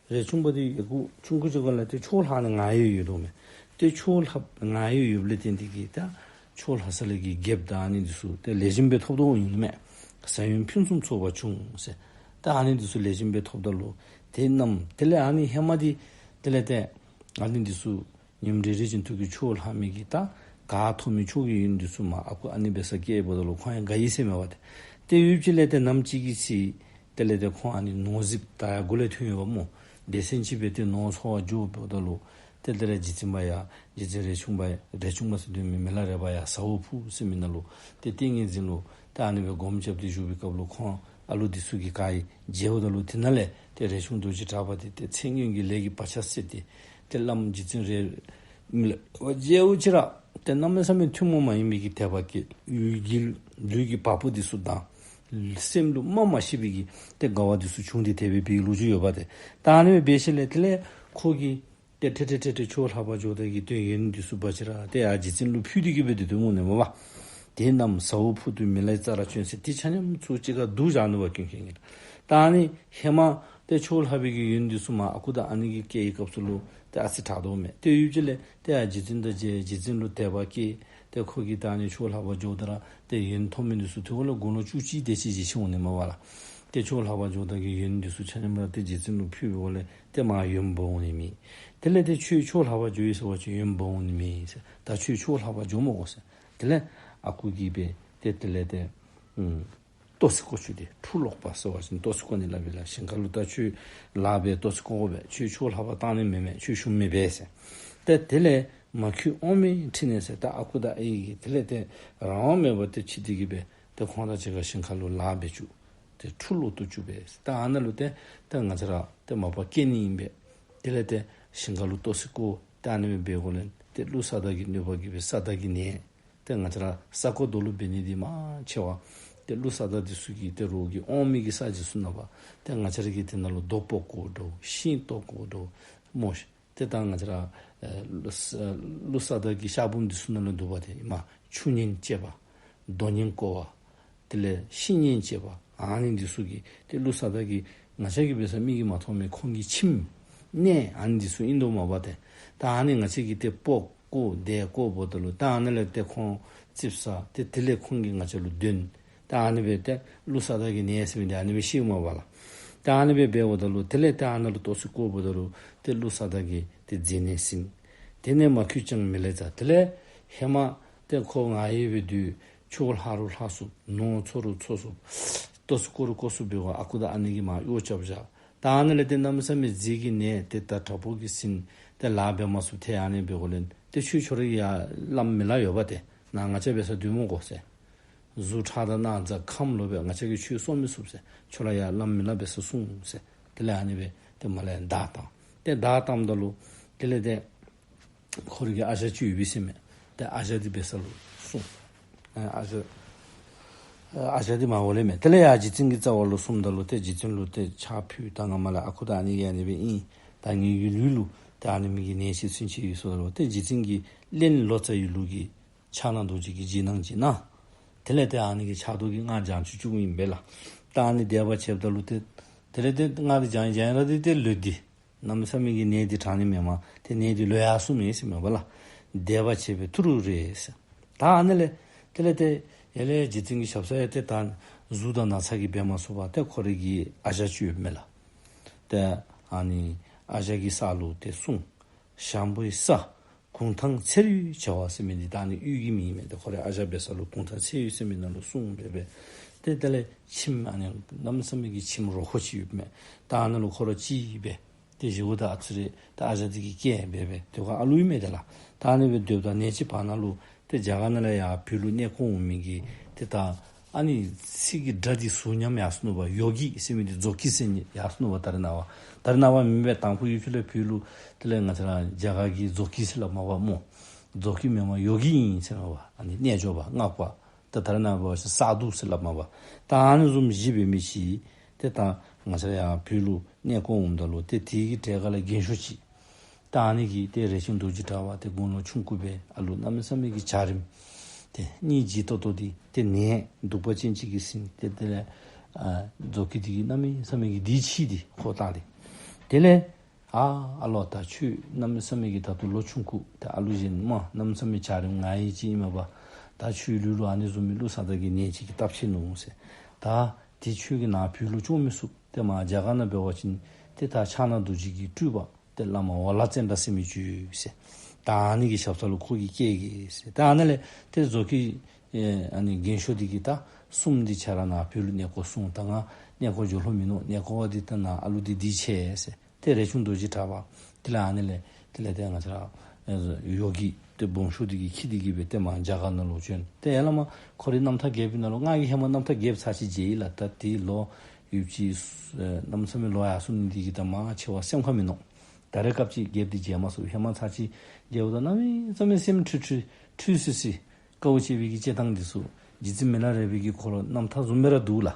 རས་ཆུང་པ་འདི་ཡི་གུ་ཆུང་ཀུ་ཅིག་སྒང་ལས་ཏེ་ཕྱོགས་ལྷག་ནི་ང་ཡོད་ཡོད་དོ་མས། ཏེ་ཕྱོགས་ལྷག་ང་ཡོད་ཡོདཔ་ལས་བརྟེན་ཏེ་གི་ད་ཕྱོགས་ལྷག་ས་ལས་ཀྱི་རྒྱལཔོ་དང་ཨ་ནི་འདི་ཚུ་ཏེ་ལེགས་ཤོམ་སྦེ་ཐོབ་དོ་ཨིན་མས། ཟ་ཡོན་ཕུན་སུམ་ཚོགས་པ་བྱུང་ཟེར། ད་ཨ་ནི་འདི་ཚུ་ལེགས་ཤོམ་སྦེ་ཐོབ་ད་ལུ་ཏེ་གནམ་དེ་ལས་ཨ་ནི་ཧེ་མ་འདི་དེ་ལས་ཏེ་ཨ་ནི་འདི་ཚུ་ཉིནམ་རེ་རེ་བཞིན་དུ་གི་ཕྱོགས་ལྷག་མི་གི་ད་ག་ཐོབ་མི་ཕྱོགས་ཀྱི་ཡོན་འདི་ཚུ་མར་ཨ་ཁུ་ཨ་ནེ་འབད་སར་བསྐྱལཝ་ད་ལུ་ཁོང་ཡང་དགའ་ཡི་ཟེར་མས་པ། ཏེ་ཏེ་ཡུདཔ་ཅིག་ལས་ཏེ་ནམ་ཅིག་གི་ཚེ་དེ་ལས་ཏེ་ཁོང་ཨ་ནི་ནོར་རྫིཔ་ད་ཡར་མགུ་ལས་ཐོན་ཡོདཔ་སྨོ། སྡེ་ཚན་ཅིག་སྦེ་ཏེ་ནོར་འཚོ་བར་འགྱོཝ་ད་ལུ་ཏེ་དེ་ལས་རྗེ་བཙུན་པ་ཡར་རྗེ་བཙུན་རས་ཆུང་པ་རས་ཆུང་པ་ཟེར་དོ་མེན། མི་ལ་རས་པ་ཡར་ཟ་འོག་ཕུག་ཟེར་མི་ནང་ལུ་ཏེ་ཏིང་ངེ་འཛིན་ལུ་ཏེ་ཨ་ནི་སྦེ་སྒོམ་རྐྱབ་སྟེ་བཞུགས་པའི་སྐབས་ལུ་ཁོང་ཨ་ལུ་འདི་ཚུ་གིས་ག་ཡི་མཇལཝ་ད་ལུ་དེ་ནང་ལས་ཏེ་རས་ཆུང་རྡོ་རྗེ་གྲགས་པ་འདི་ཏེ་ཚེ་སྔོན་གྱི་ལས་ཀྱི་བག་ཆགས་སད་དེ་ཏེ་བླམ་རྗེ་བཙུན་རས་མི་ལ་རས་པ་མཇལཝ་ཅིག་ར་ཏེ་གནམ་མེད་ས་མེད་ཐུན་མོང་མ་ཡིན་པའི་གི་དད་པ་སྐྱེས། ལུས་ཀྱི་ལུས་ཀྱི་བ་སྤུ་འདི་ཚུ་ལྡང་། སེམས་ལུ་སྨྲ་མ་ཤེས་པའི་གི་ཏེ་དགའ་བ་འདི་ཚུ་བྱུང་སྟེ་དེ་སྦེ་འབད་བའི་ལོ་རྒྱུས་ཡོདཔ་ཏེ། ད་ཨ་ནི་སྦེ་འབད་ཞིནམ་ལས་དེ་ལས་ཁོ་གིས་ཏེ་ཏེ་ཏེ་ཏེ་ཏེ་ཕྱོགས་ལྷག་པར་འགྱོཝ་ད་གི་ཏེ་ཡོན་འདི་ཚུ་འབག་ཅིག་ར་ཏེ་ཡར་རྗེ་བཙུན་ལུ་ཕུལ་ཏེ་གི་སྦེ་སྡོད་དོ་འོང་ནི་མས་པ། དེ་རྣམས་ཟ་འོག་ཕུག་ཏུ་མི་ལའི་རྩར་བྱོན་ཟེར། ཏེ་ཆ་མཉམ་ཚུ་གཅིག་ཁར་བསྡུ་བཞག་ནུག་པ་ཀུན་མཁྱེན་གྱིས། ད་ཨ་ནི་ཧེ་མ་ཏེ་ཕྱོགས་ལྷག་པའི་གི་ཡོན་འདི་ཚུ་མར་ཨ་ཁུ་དང་ཨ་ནེ་གིས་བསྐྱལ་བའི་སྐབས་སུ་ལུ་ཏེ་ཨ་ཙི་དྲག་དོ་མས། ཏེ་ཡུདཔ་ཅིག་ལས་ཏེ་ཡར་རྗེ་བཙུན་དང་མཇལ། རྗེ་བཙུན་ལུ་དད་པ་སྐྱེས། ཏེ་ཁོ་གིས་ད་ཨ་ནི་ཕྱོགས་ལྷག་པར་འགྱོཝ་ད་ར་ཏེ་ཡོན་ཐོབ་མི་འདི་ཚུ་ཏེ་ཁོ་ལུ་དགུང་ལོ་བཅུ་གཅིག་དེ་ཅིག་ཅིག་འཁྱིད་འོང་ནི་མས་པ་ལགས། ཏེ་ཕྱོགས་ལྷག་པར་འགྱོཝ་ད་གི་ཡོན་འདི་ཚུ་ཆ་མཉམ་ར་ཏེ་རྗེ་བཙུན་ལུ་ཕུལ་བའི་སྒོ་ལས་ཏེ་མར་ཡོན་འབག་འོང་ནི་མེད། དེ་ལས་ཏེ་ཁྱོད་ཕྱོགས་ལྷག་པར་འགྱོ་ཡི་ཟེར་བ་ཅིན་ཡོན་འབག་འོང་ནི་མེད་ཟེར། ད་ཁྱོད་ཕྱོགས་ལྷག་པར་འགྱོ་མི་དགོ་ཟེར། དེ་ལས་ཨ་ཁུ་གིས་སྦེ་ཏེ་དེ་ལས་ཏེ་ཨུམ་ཏོག་ཙི་བཀོ་བཅུག་སྟེ་འཕྲུལ་ལོག་པ་ཟེར་བ་ཅིན་ཏོག་ཙི་བཀོ་ནི་སླབ་ཨིན་ལགས། ཞིང་ཁ་ལུ་ད་ཁྱོད་ལཱ་འབད་ཏོག་ཙི་བཀོ་དགོ་པས། ཁྱོད་ཕྱོགས་ལྷག་པར་བཏང་ནི་མེན་མས། ཁྱོད་ཞུམ་མི་འབད་ཟེར། ཏེ་དེ་ལས་མ་ཁུས་དབང་མེད་ཁྲིད་ནས་ཟེར། ད་ཨ་ཁུ་དང་ཨའི་གིས་དེ་ལས་ཏེ་རང་དབང་མེད་པར་ཏེ་ཁྲིད་དེ་གིས་སྦེ་ཏེ་ཁོང་དང་གཅིག་ཁར་ཞིང་ཁ་ལུ་ལཱ་འབད་བཅུག། ཏེ་འཕྲུལ་ལོག་ཏུ་བཅུག་པས། ད་ཨ་ནཱ་ལུ་ཏེ་ཏེ་ང་བཅས་ར་ཏེ་མ་པ་སྐྱེ་ནི་ཨིན་པས། དེ་ལས་ཏེ་ཞིང་ཁ་ལུ་ཏོག་ཙི་བཀོ། ཏེ་ཨ་ནི་སྦེ་འབད་སྒོ་ལས་ཏེ་ཀླུ་ས་བདག་གི་གནོད་པ་གིས་སྦེ་ས་བདག་གི་ནད་ཏེ་ང་བཅས་ར་ས་རྐོ་རྡོ་སླུ་འབད་ནི་འདི་མང་ཆེ་བ་ཏེ་ཀླུ་ས་བདག་འདི་ཚུ་གིས་ཏེ་རོགས་ཀྱི་དབང་མེད་ཀྱི་ས་འདི་ཚུ་ནང་པ་ཏེ་ང་བཅས་ར་གིས་དེ་ནང་ལུ་རྡོ་སྤོ་བཀོ་འདྲཝ་ཤིང་བཏོག་བཀོ་འདྲཝ་སྨོ་ཤིག། ཏེ་ད་ང་བཅས་ར་ཨེ་ཀླུ་ས་ཀླུ་ས་བདག་གི་ཤ་བུམ་འདི་ཚུ་ནང་ལུ་འདུག་པ། ཏེ་མར་ཆུ་གཉན་བཅད་པ། རྡོ་གཉན་བརྐོ་བ། དེ་ལས་ཤིང་གཉན་བཅད་པ། ཨ་ནི་འདི་ཚུ་གིས་ཏེ་ཀླུ་ས་བདག་གིས་ང་བཅས་ཀྱིས་འབད་ས་མིག་གིས་མ་མཐོང་མི་ཁོང་གི་ཁྱིམ་གནས་ཨ་ནི་འདི་ཚུ་ཨིན་དོ་མས་པ། ཏེ་ད་ཨ་ནི་ང་བཅས་ཀྱིས་ཏེ་སྤོ་བཀོ་བརྡལ་བཀོ་འབདཝ་ད་ལུ་ད་ཨ་ནི་ལས་ཏེ་ཁོང་ཙིགཔ་ཟ། ཏེ་དེ་ལས་ཁོང་གིས་ང་བཅས་ལུ་འདོན། ད་ཨ་ནི་སྦེ་ཏེ་ཀླུ་ས་བདག་གི་ནད་ཟེར་མི་འདི་ཨ་ནི་སྦེ་ཤི་མས་པ་ལགས། ད་ཨ་ནི་སྦེ་འབདཝ་ད་ལུ་དེ་ལས་ཏེ་ཨ་ནཱ་ལུ་ཏོག་ཙི་བཀོ་འབདཝ་ད་ལུ་ཏེ་ཀླུ་ས་བདག་གིས་ཏེ་མཛེ་ནད་ཟིན། དེ་ནས་མ་ཁུས་ཀྱང་མི་ལེགས་མཛའ། དེ་ལས་ཧེ་མ་ཏེ་ཁོ་ང་ཡོད་པའི་དུས་ཕྱོགས་ལྷག་རུང་ལྷག་ཚུགས། ནོར་འཚོ་རུང་འཚོ་ཚུགས། ཏོག་ཙི་བཀོ་རུང་བཀོ་ཚུགས་པའི་སྒང་ཨ་ཁུ་དང་ཨ་ནེ་གིས་མར་གཡོག་རྐྱབ་བཞག། ད་ཨ་ནི་ལས་ཏེ་གནམ་མེད་ས་མེད་མཛེ་གི་ནད་ཏེ་ད་དྲག་པོ་གིས་ཟིན། ཏེ་ལཱ་འབད་མ་ཚུགས། ཏེ་ཨ་ནི་འབད་སྒོ་ལས་ཏེ་ཁྱོད་ཁྱོད་ར་གིས་ཡར་སླབ་མི་སླབ་ཡོད་པ། ཏེ་ནཱ་ང་བཅས་འབད་སར་སྡོད་མི་དགོ་ཟེར། གཟུགས་ཁྲག་དང་རྣག་འཛག་ཁམས་ལོག་པས། ང་བཅས་ཀྱིས་ཁྱོད་གསོ་མི་ཚུགས་ཟེར། ཁྱོད་ར་ཡར་སླབ་མི་སླབ་འབད་སར་སོང་ཟེར། དེ་ལས་ཨ་ནི་སྦེ་ཏེ་མར་ལས་བརྡ་བཏང་། ཏེ་བརྡ་བཏངམ་ད་ལུ་དེ་ལས་ཏེ་ཁོ་རའི་གི་ཨ་ཞང་ཅིག་ཡོད་པས་ཟེར་མས། ཏེ་ཨ་ཞང་འདི་འབད་སར་ལུ་སོང་། ཨ་ཨ་ཞང་ཨ་ཨ་ཞང་འདི་མར་འོང་ལེ་མས། དེ་ལས་ཡར་རྗེ་བཙུན་གྱི་རྩ་བ་ལུ་སོངམ་ད་ལུ་ཏེ་རྗེ་བཙུན་ལུ་ཏེ་ཕྱག་ཕུལ། ད་ང་མར་ལས་ཨ་ཁུ་དང་ཨ་ནེ་གིས་ཨ་ནི་སྦེ་ཨིན། ད་ངེའི་ཡུལ་ལུ་ལུ་ཏེ་ཨ་ནི་མི་གི་ནད་ཅིག་ཚུན་ཅིག་ཡོད་ཟེརཝ་ད་ལུ་ཏེ་རྗེ་བཙུན་གྱིས་གླིང་ལོ་ཙཱ་ཡི་ལུགས་ཀྱི་ཕྱག་ན་རྡོ་རྗེ་གི་རྗེས་གནང་ཅིག་གནང་། དེ་ལས་ཏེ་ཨ་ནི་གི་ཕྱག་རྡོར་གྱི་སྔགས་བགྱང་བཅུག་བཅུགཔ་ཨིན་པས་ལགས། ད་ཨ་ནི་བཟླས་པ་བྱསཔ་ད་ལུ་ཏེ་དེ་ལས་ཏེ་སྔགས་འདི་བགྱང་བགྱང་ར་ཏེ་ཏེ་ལུས་འདི་གནམ་མེད་ས་མེད་ཀྱི་ནད་འདི་དྲག་ནི་མེན་མས། ཏེ་ནད་འདི་ལུས་ཡར་སོང་མས་ཟེར་མས་པ་ལགས། བཟླས་པ་བྱས་པས་ཐུ་རུ་རེ་ཟེར། ད་ཨ་ནི་ལས་དེ་ལས་ཏེ་ཡར་ལས་རྗེ་བཙུན་གྱི་ཞབས་སར་ཡང་ཏེ་ད་གཟུགས་དང་ན་ཚ་གིས་འབད་མ་ཚུགས་པར་ཏེ་ཁོ་རའི་གི་ཨ་ཞང་ཅིག་ཡོདཔ་མས་ལགས། ཏེ་ཨ་ནི་ཨ་ཞང་གི་ས་ལུ་ཏེ་སོང་། ཞང་པོའི་ས་གུང་ཐང་ཚེར་ཡུལ་བྱ་བ་ཟེར་མི་འདི་ད་ཨ་ནི་ཡུལ་གྱི་མིང་ཨིན་མས། ཏེ་ཁོ་རའི་ཨ་ཞང་འབད་ས་ལུ་གུང་ཐང་ཚེར་ཡུལ་ཟེར་མི་ནང་ལུ་སོང་སྦེ་སྦེ་ཏེ་དེ་ལས་ཁྱིམ་ཨ་ནི་གནམ་མེད་ས་མེད་ཀྱི་ཁྱིམ་རོ་ཁོག་ཅིག་ཡོདཔ་མས། ད་ཨ་ནཱ་ལུ་ཁོ་ར་གཅིག་སྦེ་ཏེ་བཞེས་སྒོ་དང་ཨ་ཙི་རེ་ད་ཨ་ཞང་འདི་གིས་བསྐྱལ་སྦེ་སྦེ་ཏེ་ཁོ་ཨ་ལུ་ཨིན་མས་ཏེ་ལགས། ད་ཨ་ནི་སྦེ་སྡོདཔ་ད་གནས་ཅིག་བར་ན་ལུ་ཏེ་རྒྱ་གར་ནང་ལས་ཡར་བོད་ལུ་གནས་སྐོར་འོང་མི་གི་ཏེ་ད་ཨ་ནི་ཚིག་གི་སྒྲ་འདི་ཟུར་ཉམས་ཡར་སོ་ནུག་པ། ཡོ་གི་ཟེར་མི་འདི་མཛོ་ཀི་ཟེར་ནི་ཡར་སོ་ནུག་པ། ད་རེས་ནངས་པ་ད་རེས་ནངས་པ་མེན་པས། དང་ཕུ་ཡུལ་ཕྱོགས་ལས་བོད་ལུ་དེ་ལས་ང་བཅས་ར་རྒྱ་གར་གྱིས་མཛོ་ཀི་ཟེར་སླབ་མས་པ་སྨོ། མཛོ་ཀི་མེན་པར་ཡོ་གི་ཨིན་ཟེར་མས་པ། ཨ་ནི་རྣལ་འབྱོར་པ་སྔགས་པ། ད་ད་རེས་ནངས་པ་སཱ་དྷུ་ཟེར་སླབ་མས་པ། ད་ཨ་ནི་བཟུམ་བཞི་འབད་མི་ཅིག་ཏེ་ད་ང་བཅས་ར་ཡར་བོད་ལུ་གནས་སྐོར་འོངམ་ད་ལུ་ཏེ་དེ་གི་གྲལ་ཁ་ལས་རྒན་ཤོས་ཅིག་ད་ཨ་ནི་གིས་ཏེ་རས་ཆུང་རྡོ་རྗེ་གྲགས་པ་ཏེ་དགུང་ལོ་ཆུང་ཀུ་སྦེ་ཨ་ལུ་གནམ་མེད་ས་མེད་ཀྱི་འཇའ་རིསམོ་ཏེ་སྙིང་རྗེ་ཏོག་ཏོ་འདི་ཏེ་ནད་གདུག་པ་ཅན་ཅིག་གིས་ཟིན། ཏེ་དེ་ལས་ཨ་མཛོ་ཀི་འདི་གིས་གནམ་མེད་ས་མེད་ཀྱི་འདི་ཕྱིས་ཏེ་ཁོ་བཏང་སྟེ། དེ་ལས་ཨ་ཨ་ལོ་ད་ཁྱོད་གནམ་མེད་ས་མེད་ཀྱི་ད་ལྟོ་ལོ་ཆུང་ཀུ་ཏེ་ཨ་ལུ་གཞན་མ་གནམ་མེད་ས་མེད་འཇའ་རིསམོ་ང་ཡི་ཅིག་ཨིན་མས་པ། ད་ཁྱོད་ལུས་ལུ་ཨ་ནི་བཟུམ་མའི་ཀླུ་ས་བདག་གི་ནད་ཅིག་གིས་བཏབ་ཆི་ནུག་ཟེར། ད་དེ་ཁྱོད་ཀྱིས་ནཱ་བོད་ལུ་བཅོ་མི་ཚུགས། ཏེ་མར་རྒྱ་གར་ནང་འབད་བ་ཅིན་ཏེ་ད་ཕྱག་ན་རྡོ་རྗེ་གི་སྤྲུལ་པ་ཏེ་བླ་མ་ཝ་ལ་ཙན་དྲ་ཟེར་མི་ཅིག་ཡོད་ཟེར། ད་ཨ་ནི་གི་ཞབས་ས་ལུ་ཁོ་གིས་བསྐྱལ་གེ་ཟེར། ད་ཨ་ནཱ་ལས་ཏེ་མཛོ་ཀི་ཨེ་ཨ་ནི་རྒན་ཤོས་འདི་གིས་ད་གསུམ་འདི་ཁྱོད་ར་ནཱ་བོད་ལུ་གནས་སྐོར་སོང་། ད་ང་གནས་སྐོར་འགྱོ་ལོང་མིན་ནུག། གནས་སྐོར་བ་འདི་ད་ནཱ་ཨ་ལུ་འདི་འདི་ཆེ་ཟེར། ཏེ་རས་ཆུང་རྡོ་རྗེ་གྲགས་པ་དེ་ལས་ཨ་ནི་ལས་དེ་ལས་ཏེ་ང་བཅས་ར་ཨེ་ཡོ་གི་ཏེ་སྦོམ་ཤོས་འདི་གིས་འཁྱིད་དེ་གིས་སྦེ་ཏེ་མར་རྒྱ་གར་ནང་ལུ་བྱོན། ཏེ་ཡ་ལ་མ་ཁོ་རའི་རྣམ་ཐར་རྒྱསཔ་ནང་ལུ་ང་གིས་ཧེ་མ་རྣམ་ཐར་རྒྱསཔ་ཚར་ཅིག་མཇལ་ཡི་ལགས། ད་དེ་ལོ་ཡུདཔ་ཅིག་ཨེ་གནམ་མེད་ས་མེད་ལོ་ཡར་སོང་ནི་འདི་གིས་ད་མང་ཆེ་བ་སེམས་ཁར་མིན་ནུག། ད་རེས་སྐབས་ཅིག་རྒྱསཔ་འདི་མཇལ་མ་ཚུགས། ཧེ་མ་ཚར་ཅིག་མཇལཝ་ད་གནམ་མེད་ས་མེད་སེམས་འཁྲུལ་འཁྲུལ་འཁྲུལ་སི་སི་དཀའཝ་སྤྱད་པའི་གི་སྤྱད་ཐངས་འདི་ཚུ་རྗེ་བཙུན་མི་ལ་རས་པའི་གི་ཁོ་ར་རྣམ་ཐར་བཟུམ་སྦེ་ར་འདུག་ལགས།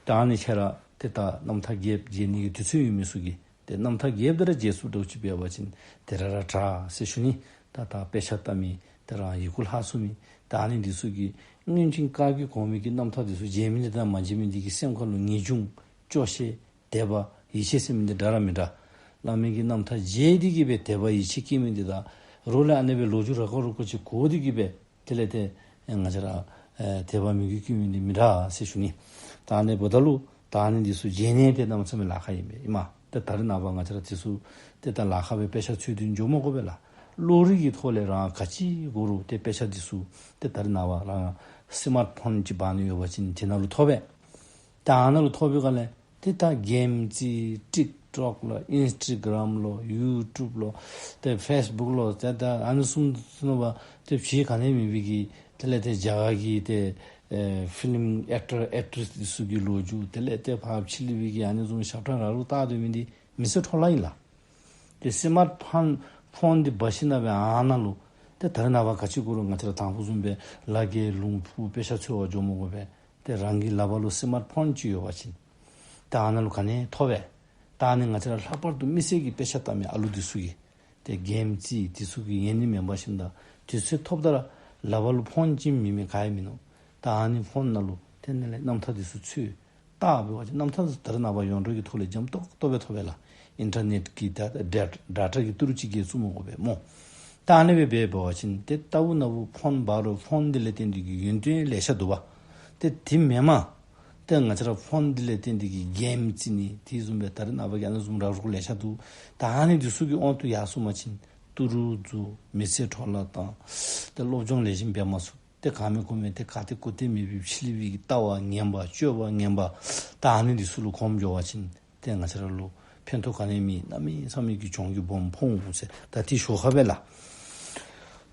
ད་ཨ་ནི་ཁྱོད་ར་ཏེ་ད་རྣམ་ཐར་རྒྱསཔ་མཇལ་ནི་གི་དུས་ཚོད་ཡོད་མི་ཚུ་གིས་ཏེ་རྣམ་ཐར་རྒྱསཔ་འདི་ར་མཇལ་ཚུགསཔ་འདྲཝ་ཅིག་འབད་བ་ཅིན་དེ་ར་ར་དྲག་ཟེར་ཞུ་ནི། ད་ད་དཔེ་ཆ་ལྟ་མི་དེ་ར་ཡི་གུ་ལྷག་ཚུགས་མི་ད་ཨ་ནི་འདི་ཚུ་གིས་སྔོན་བྱོན་བཀའ་བརྒྱུད་གོང་མའི་གི་རྣམ་ཐར་འདི་ཚུ་མཇལ་མི་འདི་དང་མ་མཇལ་མི་འདི་གིས་སེམས་ཁ་ལུ་ངེས་འབྱུང་སྐྱོ་ཤས་དད་པ་ཡིད་ཆེས་ཟེར་མི་འདི་འདྲ་ར་མི་འདྲ། བླ་མའི་གི་རྣམ་ཐར་མཇལ་ཏེ་གིས་སྦེ་དད་པ་ཡིད་ཆེས་སྐྱེ་མི་འདི་དང་རོགས་ལས་ཨ་ནི་སྦེ་ལོ་རྒྱུས་ར་ཀོ་ར་ཀོ་ཅིག་གོ་སྟེ་གིས་སྦེ་དེ་ལས་ཏེ་ང་བཅས་ར་ཨེ་དད་པ་མོས་གུས་སྐྱེ་མི་འདི་མི་འདྲ་ཟེར་ཞུ་ནི། ད་ཨ་ནི་འབདཝ་ད་ལུ་ ད་ཨ་ནི་འདི་ཚུ་བྱིན་ནི་འདི་གནམ་མེད་ས་མེད་ལཱ་ཁག་ཨིན་པས་ཨིན་མས། ཏེ་ད་རེས་ནངས་པ་ང་བཅས་ར་འདི་ཚུ་ཏེ་ད་ལཱ་ཁག་སྦེ་དཔེ་ཆ་འཚོལ་ཏེ་འགྱོ་མི་དགོ་པས་ལགས། གློག་རིག་གི་ཐོག་ལས་རང་ག་ཅི་དགོ་རུང་ཏེ་དཔེ་ཆ་འདི་ཚུ་ཏེ་ད་རེས་ནངས་པ་རང་སི་མཱཊ་ཕོན་ཅིག་འབག་ནི་ཡོད་པ་ཅིན་དེ་ནང་ལུ་ཐོབ་པས། ད་ཨ་ནཱ་ལུ་ཐོབ་པའི་སྒང་ལས་ཏེ་ད་གེམ་རྩེད་ཊིཀ་ཊོཀ་ལོ་ཨིནསི་ཊ་གརམ་ལོ་ཡུ་ཊུབ་ལོ་ཏེ་ཕེསི་བུཀ་ལོ་ཏེ་ད་ཨ་ནི་བཟུམ་ཚུ་ནང་པ་ཏེ་བྱེད་ག་ནི་མེད་པའི་གི་དེ་ལས་ཏེ་རྒྱ་གར་གྱི་ཏེ་ཨེ་ཕི་ལིམ་ཨེཀ་ཊར་ཨེཀ་ཊི་རེསི་འདི་ཚུ་གི་ལོ་རྒྱུས་དེ་ལས་ཏེ་ཕར་ཕྱི་གླིང་པའི་གི་ཨ་ནི་བཟུམ་ཞབས་ཁྲ་ར་ལུ་བཏང་སྡོད་མི་འདི་མི་ཚེ་འཕྲོ་བརླག་ཨིན་ལགས། ཏེ་སི་མཱཊ་ཕོན་ཕོན་འདི་འབག་ཞིནམ་ལས་ཨ་ནཱ་ལུ་ཏེ་ད་རེས་ནངས་པ་ག་ཅི་དགོ་རུང་ང་བཅས་ར་དང་ཕུ་བཟུམ་སྦེ་ལ་རྒྱལ་ལུང་ཕུག་དཔེ་ཆ་འཚོལ་བར་འགྱོ་མི་དགོ་པས། ཏེ་རང་གི་ལག་པ་ལུ་སི་མཱཊ་ཕོན་ཅིག་ཡོད་པ་ཅིན་ད་ཨ་ནཱ་ལུ་ག་ནི་ཐོབ་པས། ད་ཨ་ནི་ང་བཅས་ར་ལྷག་པར་དུ་མི་སེར་གྱི་དཔེ་ཆ་ལྟ་མི་ཨ་ལུ་འདི་ཚུ་གིས་ཏེ་གེམ་རྩེད་འདི་ཚུ་གི་ཡེངས་ནི་མེན་པར་ཞིནམ་ད་དུས་ཚོད་ཐོབ་ད་ར་ལག་པ་ལུ་ཕོན་ཅིག་མེད་མི་ག་ཡང་མིན་ནུག། ད་ཨ་ནི་ཕོན་ནང་ལུ་ཏེ་ཨ་ནི་ལས་རྣམ་ཐར་འདི་ཚུ་འཚོལ། ད་འབད་བ་ཅིན་རྣམ་ཐར་ད་རེས་ནངས་པ་ཡོངས་གྲགས་ཀྱི་ཐོག་ལས་འཇམ་ཏོག་ཏོ་སྦེ་ཐོབ་པས་ལགས། ཨིན་ཊར་ནེཊ་ཀྱི་ད་ཌེ་ཌེ་ཊ་གི་ཏི་རུ་ཅིག་གིས་ཚུགས་མི་དགོ་པས་སྨོ། ད་ཨ་ནི་སྦེ་འབད་བ་ཅིན་ཏེ་ལྟ་བུ་ན་བུ་ཕོན་འབག་རུང་ཕོན་འདི་ལས་བརྟེན་ཏེ་གི་ཡོན་ཏན་ལེ་ཤ་འདུག་པ། ཏེ་དེ་མེན་པར་ཏེ་ང་བཅས་ར་ཕོན་འདི་ལས་བརྟེན་ཏེ་གི་གེམ་རྩེད་ནི་དེ་བཟུམ་སྦེ་ད་རེས་ནངས་པ་གི་ཨ་ནི་བཟུམ་ར་རོགས་ལེ་ཤ་འདུག། ད་ཨ་ནི་འདི་ཚུ་གི་དབང་དུ་ཡར་སོང་པ་ཅིན་ཏི་རུ་རྫོགས། མི་ཚེ་འཕྲོ་བརླག་བཏང་། ཏེ་སློབ་སྦྱོང་ལེགས་ཤོམ་འབད་མ་ཚུགས། ཏེ་ག་མེད་གུ་མེད་ཏེ་ག་ཏེ་གུ་ཏེ་མེད་པའི་ཕྱི་གླིང་པའི་གི་ལྟ་བ་ངན་པ་སྤྱོད་པ་ངན་པ་ད་ཨ་ནི་འདི་ཚུ་ལུ་གོམས་འགྱོ་བ་ཅིན་ཏེ་ང་བཅས་ར་ལུ་ཕན་ཐོགས་ག་ནི་མེད། གནམ་མེད་ས་མེད་ཀྱི་གྱོང་གི་སྦོམ་ཕོག་འོང་ཟེར། ད་དེ་ཞོར་ཁར་སྦེ་ལགས།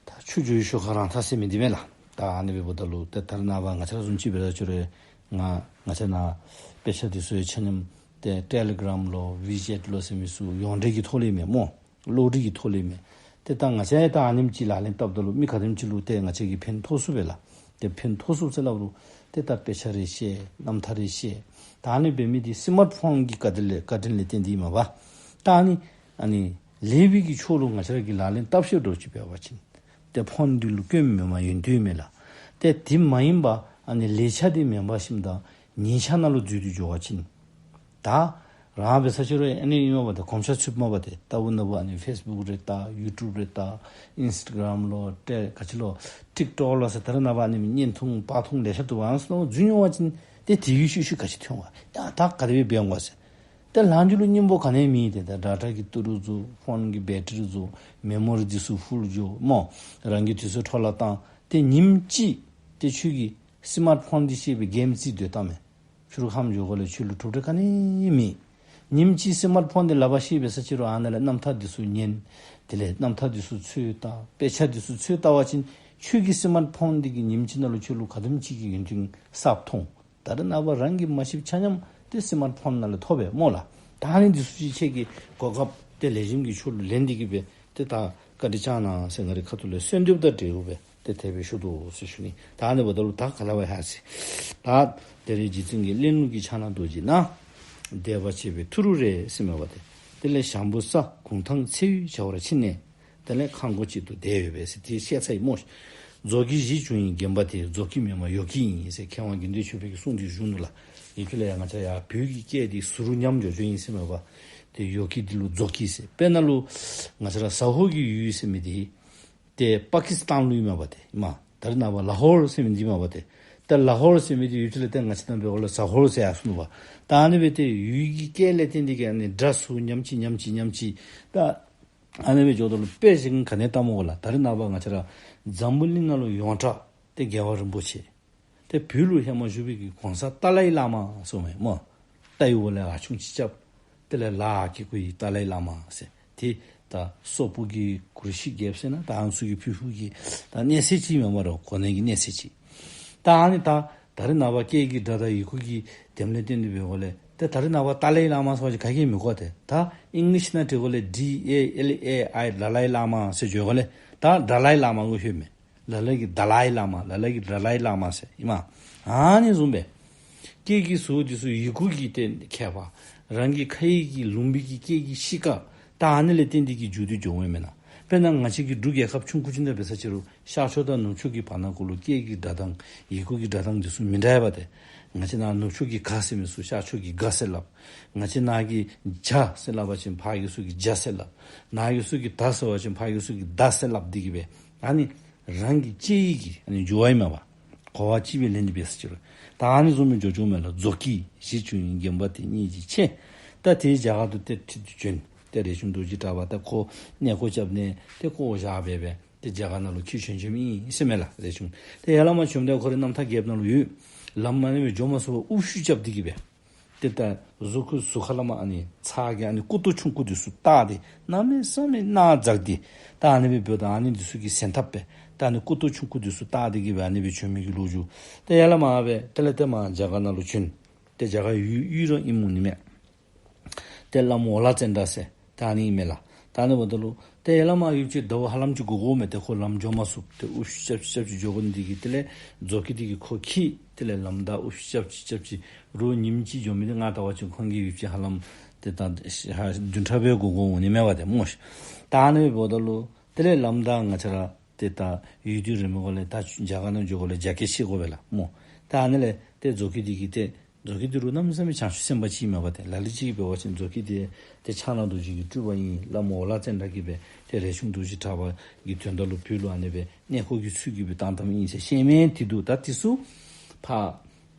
ད་ཆུ་རྒྱུས་ཞོར་ཁ་རང་ཐག་ཟེར་མི་འདི་མས་ལགས། ད་ཨ་ནི་སྦེ་འབདཝ་ད་ལུ་ཏེ་ད་རེས་ནངས་པ་ང་བཅས་ར་བཟུམ་ཅིག་འབད་རུང་ང་ང་བཅས་ནཱ་དཔེ་ཆ་འདི་ཚུ་ཡང་ཆ་མཉམ་ཏེ་ཊེ་ལི་གྲམ་ལོ་ཝི་ཅེཊ་ལོ་ཟེར་མི་ཚུ་ཡོངས་གྲགས་ཀྱི་ཐོག་ལས་མས་སྨོ། གློག་རིག་གི་ཐོག་ལས་མས། ཏེ་ད་ང་བཅས་ད་ཨ་ནེམ་ཅིག་ལག་ལེན་བསྟརཝ་ད་ལུ་མི་ག་དེམ་ཅིག་ལུ་ཏེ་ང་བཅས་ཀྱིས་ཕན་ཐོགས་ཚུགས་པས་ལགས། ཏེ་ཕན་ཐོགས་ཚུགས་ཟེར་སླབ་རུང་ཏེ་ད་དཔེ་ཆ་རེ་བཤད། རྣམ་ཐར་རེ་བཤད། ད་ཨ་ནི་འབད་མི་འདི་སི་མཱཊ་ཕོན་གྱི་བཀའ་དྲིན་ལས་བཀའ་དྲིན་ལས་བརྟེན་ཏེ་ཨིན་མས་པ། ད་ཨ་ནི་ཨ་ནི་ལེགས་པའི་གི་ཕྱོགས་ལུ་ང་བཅས་ར་གིས་ལག་ལེན་བསྟར་ཤེས་འདྲཝ་ཅིག་འབད་བ་ཅིན་ཏེ་ཕོན་འདི་ལུ་སྐྱོན་མེན་པར་ཡོན་ཏན་ཨིན་མས་ལགས། ཏེ་དེ་མ་ཡིན་པ་ཨ་ནི་ལེགས་ཆ་འདི་མེན་པར་ཞིནམ་ད་ཉེས་ཆ་ནང་ལུ་འཛུལ་ཏེ་འགྱོ་བ་ཅིན་ད་རང་འབད་ས་ཅིག་རུང་ཨ་ནི་ཨིན་མས་པ། ཏེ་གོམས་ཤ་ཚུདཔ་མས་པ། ཏེ་ལྟ་བུ་ན་བུ་ཨ་ནི་ཕེསི་བུཀ་རེ་ལྟ། ཡུ་ཊུབ་རེ་ལྟ། ཨིནསི་ཊ་གྲམ་ལོ་ཊེ་ག་ཅི་ལོ་ཊིཀ་ཊོཀ་ལོ་ཟེར་ད་རེས་ནངས་པ་ཨ་ནི་བརྙན་ཐུང་པར་ཐུང་ལེ་ཤ་འདུག་པ། ཨ་ནི་ཚུ་ནང་འཛུལ་འགྱོ་བ་ཅིན་ཏེ་དེ་གི་ཤུལ་ཤུལ་ག་ཅི་ཐོན་པ། ཡ་ད་ག་དེ་སྦེ་འབད་འོང་ག་ཟེར། ཏེ་ལངས་རྒྱུ་ལུ་སྙིང་པོ་ག་ནི་ཡང་མེད། ཏེ་ད་ཌེ་ཊ་གི་ཏི་རུ་རྫོགས། ཕོན་གྱི་བེ་ཊི་རི་རྫོགས། མེ་མོ་རི་འདི་ཚུ་ཕུལ་འགྱོ་སྨོ། རང་གི་དུས་ཚོད་འཕྲོ་བརླག་བཏང་། ཏེ་ཉིནམ་གཅིག་ཏེ་ཁྱོད་ཀྱིས་སི་མཱཊ་ཕོན་འདི་བཤེད་སྦེ་གེམ་རྩེད་སྡོད་བཏང་མས། ཕྱི་རུ་ཁམས་འགྱོཝ་ལས་ཁྱོད་ལུ་གྲུབ་འབྲས་ག་ནི་ཡང་མེད། ཉིནམ་གཅིག་སི་མཱཊ་ཕོན་འདི་ལག་པར་བཤེད་འབད་ས་ཅིག་རུང་ཨ་ནཱ་ལས་རྣམ་ཐར་འདི་ཚུ་ཉན། དེ་ལས་རྣམ་ཐར་འདི་ཚུ་འཚོལ་བལྟ། དཔེ་ཆ་འདི་ཚུ་འཚོལ་བལྟ་བ་ཅིན་ཁྱོད་ཀྱིས་སི་མཱཊ་ཕོན་འདི་གིས་ཉིནམ་གཅིག་ནང་ལུ་ཁྱོད་ལུ་ག་དེམ་ཅིག་གི་ཡོན་ཏན་གསརཔ་ཐོན། ད་རེས་ནངས་པ་རང་གིས་མ་ཤེསཔ་ཆ་མཉམ་ཏེ་སི་མཱཊ་ཕོན་ནང་ལས་ཐོབ་པས་སྨོ་ལགས། ད་ཨ་ནི་འདི་ཚུ་ཅིག་ཁྱེད་ཀྱིས་གོ་སྐབས་ཏེ་ལེགས་ཤོམ་གྱི་ཕྱོགས་ལུ་ལེན་ཏེ་གི་སྦེ་ཏེ་ད་བཀའ་དྲིན་བསྐྱང་གནང་ཟེར་ང་རའི་ཁ་ཐུག་ལས་གསོལ་འདེབས་དང་འབྲེལ་སྦེ་ཏེ་དེ་སྦེ་ཞུ་དོ་ཟེར་ཞུ་ནི། ད་ཨ་ནི་འབདཝ་ད་ལུ་ད་ག་ལས་པ་ཡར་སོང་། ད་དེ་རིང་རྗེ་བཙུན་གྱི་གླིང་ལུགས་ཀྱི་ཕྱག་ན་རྡོ་རྗེ་ན། བཟླས་པ་བྱས་པའི་ཐུ་རུ་རེ་ཟེར་མས་པ་ཏེ། དེ་ལས་ཞང་བུ་ས་གུང་ཐང་ཚེ་ཡུལ་བྱ་བར་ཕྱིན་ནས། དེ་ལས་ཁང་སྒོ་གཅིག་ཏུ་བསྡད་ཡོད་པས་ཟེར་དེ་བཤད་ཚར་ཡི་སྨོ། རྫོགས་ཀྱི་གཞི་བྱུང་ཡི་དགོན་པ་དེ། རྫོགས་ཀྱི་མེད་མ་ཡོ་གི་ཡིན་ཟེར་མཁས་དབང་དགེ་འདུན་ཆོས་འཕེལ་གྱི་གསུང་འདི་བཞུགས་ནུག་ལགས། ཡིད་ཀྱི་ལས་ཡང་ང་བཅས་ཡར་བོད་ཀྱི་སྐད་འདི་ཟུར་ཉམས་འགྱོ་འགྱོཝ་ཨིན་ཟེར་མས་པ། ཏེ་ཡོ་གི་འདི་ལུ་རྫོགས་ཀྱི་ཟེར། དཔེར་ན་ལུ་ང་བཅས་ར་ཟ་ཧོར་གྱི་ཡུལ་ཟེར་མི་འདི་ཏེ་པ་ཀི་སི་ཏཱན་ལུ་ཨིན་མས་པ་ཏེ་ཨིན་མས། ད་རེས་ནངས་པ་ལ་ཧོར་ཟེར་མི་འདི་ཨིན་མས་པ་ཏེ། ད་ལ་ཧོར་ཟེར་མི་འདི་ཡུལ་དེ་ལས་ཏེ་ང་བཅས་ནང་འབད་བ་ལས་ཟ་ཧོར་ཟེར་ཡར་སོང་ནུག་པ། ད་ཨ་ནི་སྦེ་ཏེ་ཡུལ་གྱི་སྐད་ལས་བརྟེན་ཏེ་གི་ཨ་ནི་སྒྲ་ཟུར་ཉམས་ཅི་ཉམས་ཅི་ཉམས་ཅི་ད་ཨ་ནི་སྦེ་འགྱོཝ་ད་ལུ་དཔེ་ཅིག་ག་ནི་བལྟ་སྨོ་གོ་ལགས། ད་རེས་ནངས་པ་ང་བཅས་ར་འཛམ་བུ་གླིང་ནང་ལུ་ཡོངས་གྲགས་ཏེ་རྒྱལ་བ་རིན་པོ་ཆེ། ཏེ་བོད་ལུ་ཧེ་མ་བཞུགས་པའི་གི་གོང་ས་ཏཱ་ལའི་བླ་མ་ཟེར་མས་སྨོ། ཏའི་ཝ་ལས་ཨ་ཆུང་ཅིག་རྐྱབ། དེ་ལས་ལ་ཨ་ཀི་ཀུ་ཡི་ཏཱ་ལའི་བླ་མ་ཟེར། ཏེ་ད་སོག་པོ་གི་གུ་ཤྲི་རྒྱལཔོ་ཟེར་ན་ད་ཨ་ནི་ཚུ་གི་ཕུ་བོ་གི་ད་གནས་ཚད་ཅིག་མེན་པ་རོགས་གོ་གནས་ཀྱི་གནས་ཚད་ཅིག། ད་ཨ་ནི་ད་ད་རེས་ནངས་པ་སྐད་ཀྱི་སྒྲ་དང་ཡི་གུ་གི་དེམ་ལས་བརྟེན་ཏེ་འབད་བ་ལས་ཏེ་ད་རེས་ནངས་པ་ཏཱ་ལའི་བླ་མ་ཟེར་བ་ཅིན་ག་གིས་མི་གོ། ཏེ་ད་ཨིང་ལིཤ་ནང་བྲིས་པ་ལས་ཌི་ཨེ་ཨེལ་ཨེ་ཨའི་ཌ་ལའི་བླ་མ་ཟེར་བརྗོད་པ་ལས་ད་ཌ་ལའི་བླ་མ་གུ་ལྷོད་མས། ལ་ལ་གིས་ཌ་ལའི་བླ་མ། ལ་ལ་གིས་ཌ་ལའི་བླ་མ་ཟེར་ཨིན་མས། ཨ་ནི་བཟུམ་སྦེ་སྐད་ཀྱི་ཟུར་འདི་ཚུ་ཡི་གུ་གི་ཏེ་ཁྱད་པར། རང་གི་ཁ་ཡི་གི་ལུང་པའི་གི་སྐད་ཀྱི་གཤིས་ཀ། ད་ཨ་ནི་ལས་བརྟེན་ཏེ་གི་འགྱུར་ཏེ་འགྱོཝ་མེན་ན། དཔེར་ན་ང་བཅས་ཀྱི་འབྲུག་རྒྱལ་ཁབ་ཆུང་ཀུ་ཅིག་ནང་འབད་ས་ཅིག་རུང་ཤར་ཕྱོགས་དང་ནུབ་ཕྱོགས་ཀྱི་བར་ན་གུ་ལུ་སྐད་ཀྱི་སྒྲ་གདངས་ཡི་གུ་གི་སྒྲ་གདངས་འདི་ཚུ་མི་འདྲ་བས་ཏེ། ང་བཅས་ནཱ་ནུབ་ཕྱོགས་ཀྱི་ག་ཟེར་མི་ཚུ་ཤར་ཕྱོགས་ཀྱི་ག་ཟེར་སླབ། ང་བཅས་ནཱ་གི་ཇ་ཟེར་སླབ་པ་ཅིན་ཕར་གི་ཚུ་གིས་ཇ་ཟེར་སླབ། ནཱ་གི་ཚུ་གིས་ད་ཟེར་བ་ཅིན་ཕར་གི་ཚུ་གིས་དཱ་ཟེར་སླབ་འདི་གིས་སྦེ་ཨ་ནི་རང་གི་སྐད་ཡིག་གི་ཨ་ནི་འགྱུར་བ་ཨིན་མས་པ། གོ་བ་ཅིག་སྦེ་ལེན་ཏེ་འབད་ས་ཅིག་རུང་། ད་ཨ་ནི་བཟུམ་སྦེ་འགྱོ་འགྱོཝ་མས་ལགས། མཛོ་སྐྱིད་གཞི་བྱུང་ཡི་དགོན་པ་དེ་སྙིང་རྗེ་ཆེ། ད་དེ་རྒྱ་གར་དུ་ཏེ་ཁྲིད་དེ་བྱོན། ཏེ་རས་ཆུང་རྡོ་རྗེ་གྲགས་པ་ད་ཁོ་གནས་སྐོར་རྐྱབ་ནི་ཏེ་བཀོ་བཞག་སྦེ་སྦེ་ཏེ་རྒྱ་གར་ནང་ལུ་འཁྱིད་བྱོན་བྱོནམ་ཨིན་ཟེར་མས་ལགས། རས་ཆུང་ཏེ་ཡར་ལས་མར་བྱོནམ་ད་ཁོ་རའི་རྣམ་ཐར་རྒྱསཔ་ནང་ལུ་ཡོད། ལམ་ཨ་ནི་སྦེ་འགྱོ་མ་ཚུགས་པར་དབུགས་ཤུགས་རྐྱབ་སྟེ་གི་སྦེ་ཏེ་ད་གཟུགས་ཁ་གཟུགས་ཁ་ལས་མར་ཨ་ནི་ཚ་གྱང་ཨ་ནི་སྐུ་ཏོ་ཆུང་ཀུ་འདི་ཚུ་བཏགས་ཏེ་གནམ་མེད་ས་མེད་ནག་འཛགས་ཏེ། ད་ཨ་ནི་སྦེ་འབདཝ་ད་ཨ་ནི་འདི་ཚུ་གི་ཟད་འཐབ་སྦེ་ད་ཨ་ནི་སྐུ་ཏོ་ཆུང་ཀུ་འདི་ཚུ་བཏགས་ཏེ་གི་སྦེ་ཨ་ནི་སྦེ་བྱོན་མི་གི་ལོ་རྒྱུས། ཏེ་ཡར་ལས་མར་སྦེ་དེ་ལས་ཏེ་མར་རྒྱ་གར་ནང་ལུ་བྱོན། ཏེ་རྒྱ་གར་ཡུལ་ཡུལ་ར་ཨིནམ་འོང་ནི་མས། ཏེ་བླམ་འོ་ལ་ཙན་དྲ་ཟེར་ད་ཨ་ནི་ཨིན་མས་ལགས། ད་ཨ་ནི་འབདཝ་ད་ལུ་ཏེ་ཡར་ལས་མར་ཡུདཔ་ཅིག་ཟླཝ་ཧ་ལམ་ཅིག་འགོར་འགོརཝ་མས། ཏེ་ཁོ་ལམ་འགྱོ་མ་ཚུགས། ཏེ་དབུགས་ཤུགས་རྐྱབ་ཅིག་རྐྱབ་ཅིག་འགྱོ་དགོ་ནི་འདི་གིས་དེ་ལས་མཛོ་སྐྱིད་འདི་གིས་ཁོ་འཁྱིད། དེ་ལས་ལམ་བདའ་དབུགས་ཤུགས་རྐྱབ་ཅིག་རྐྱབ་ཅིག་རོགས་ཉིནམ་གཅིག་འགྱོ་མི་འདི་ང་ལྟ་བ་ཅིན་ཁོང་གི་ཡུདཔ་ཅིག་ཧ་ལམ་ཏེ་ད་ཧ་བདུན་ཕྲག་སྦེ་འགོར་འགོརཝ་འོང་ནི་མས་པ་ཏེ་སྨོ་ཤ། ད་ཨ་ནི་འབདཝ་ད་ལུ་དེ་ལས་ལམ་བདའ་ང་བཅས་ར་ཏེ་ད་ཡུལ་དུས་རིང་མོ་གོ་ལས་ད་རྒྱ་གར་ནང་འགྱོ་གོ་ལས་རྒྱ་སྐད་ཤེས་དགོ་པས་ལགས་སྨོ། ད་ཨ་ནི་ལས་ཏེ་མཛོ་སྐྱིད་འདི་གིས་ཏེ་མཛོ་སྐྱིད་འདི་རུང་གནམ་མེད་ས་མེད་བྱང་ཆུབ་སེམས་དཔའ་ཅིག་ཨིན་མས་པ་ཏེ། ལ་ལུ་ཅིག་གིས་འབད་བ་ཅིན་མཛོ་སྐྱིད་འདི་ཏེ་ཕྱག་ན་རྡོ་རྗེ་གི་སྤྲུལ་པ་ཨིན། བླམ་འོ་ལ་ཙན་དྲ་གིས་སྦེ་ཏེ་རས་ཆུང་རྡོ་རྗེ་གྲགས་པ་གི་དོན་དག་ལུ་བོད་ལུ་ཨ་ནི་སྦེ་གནས་སྐོར་གྱི་ཚུལ་གྱིས་སྦེ་བཏང་བཏངམ་ཨིན་ཟེར་བཤད་མི་འདི་འདུག། ད་འདི་ཚུ་ཕར་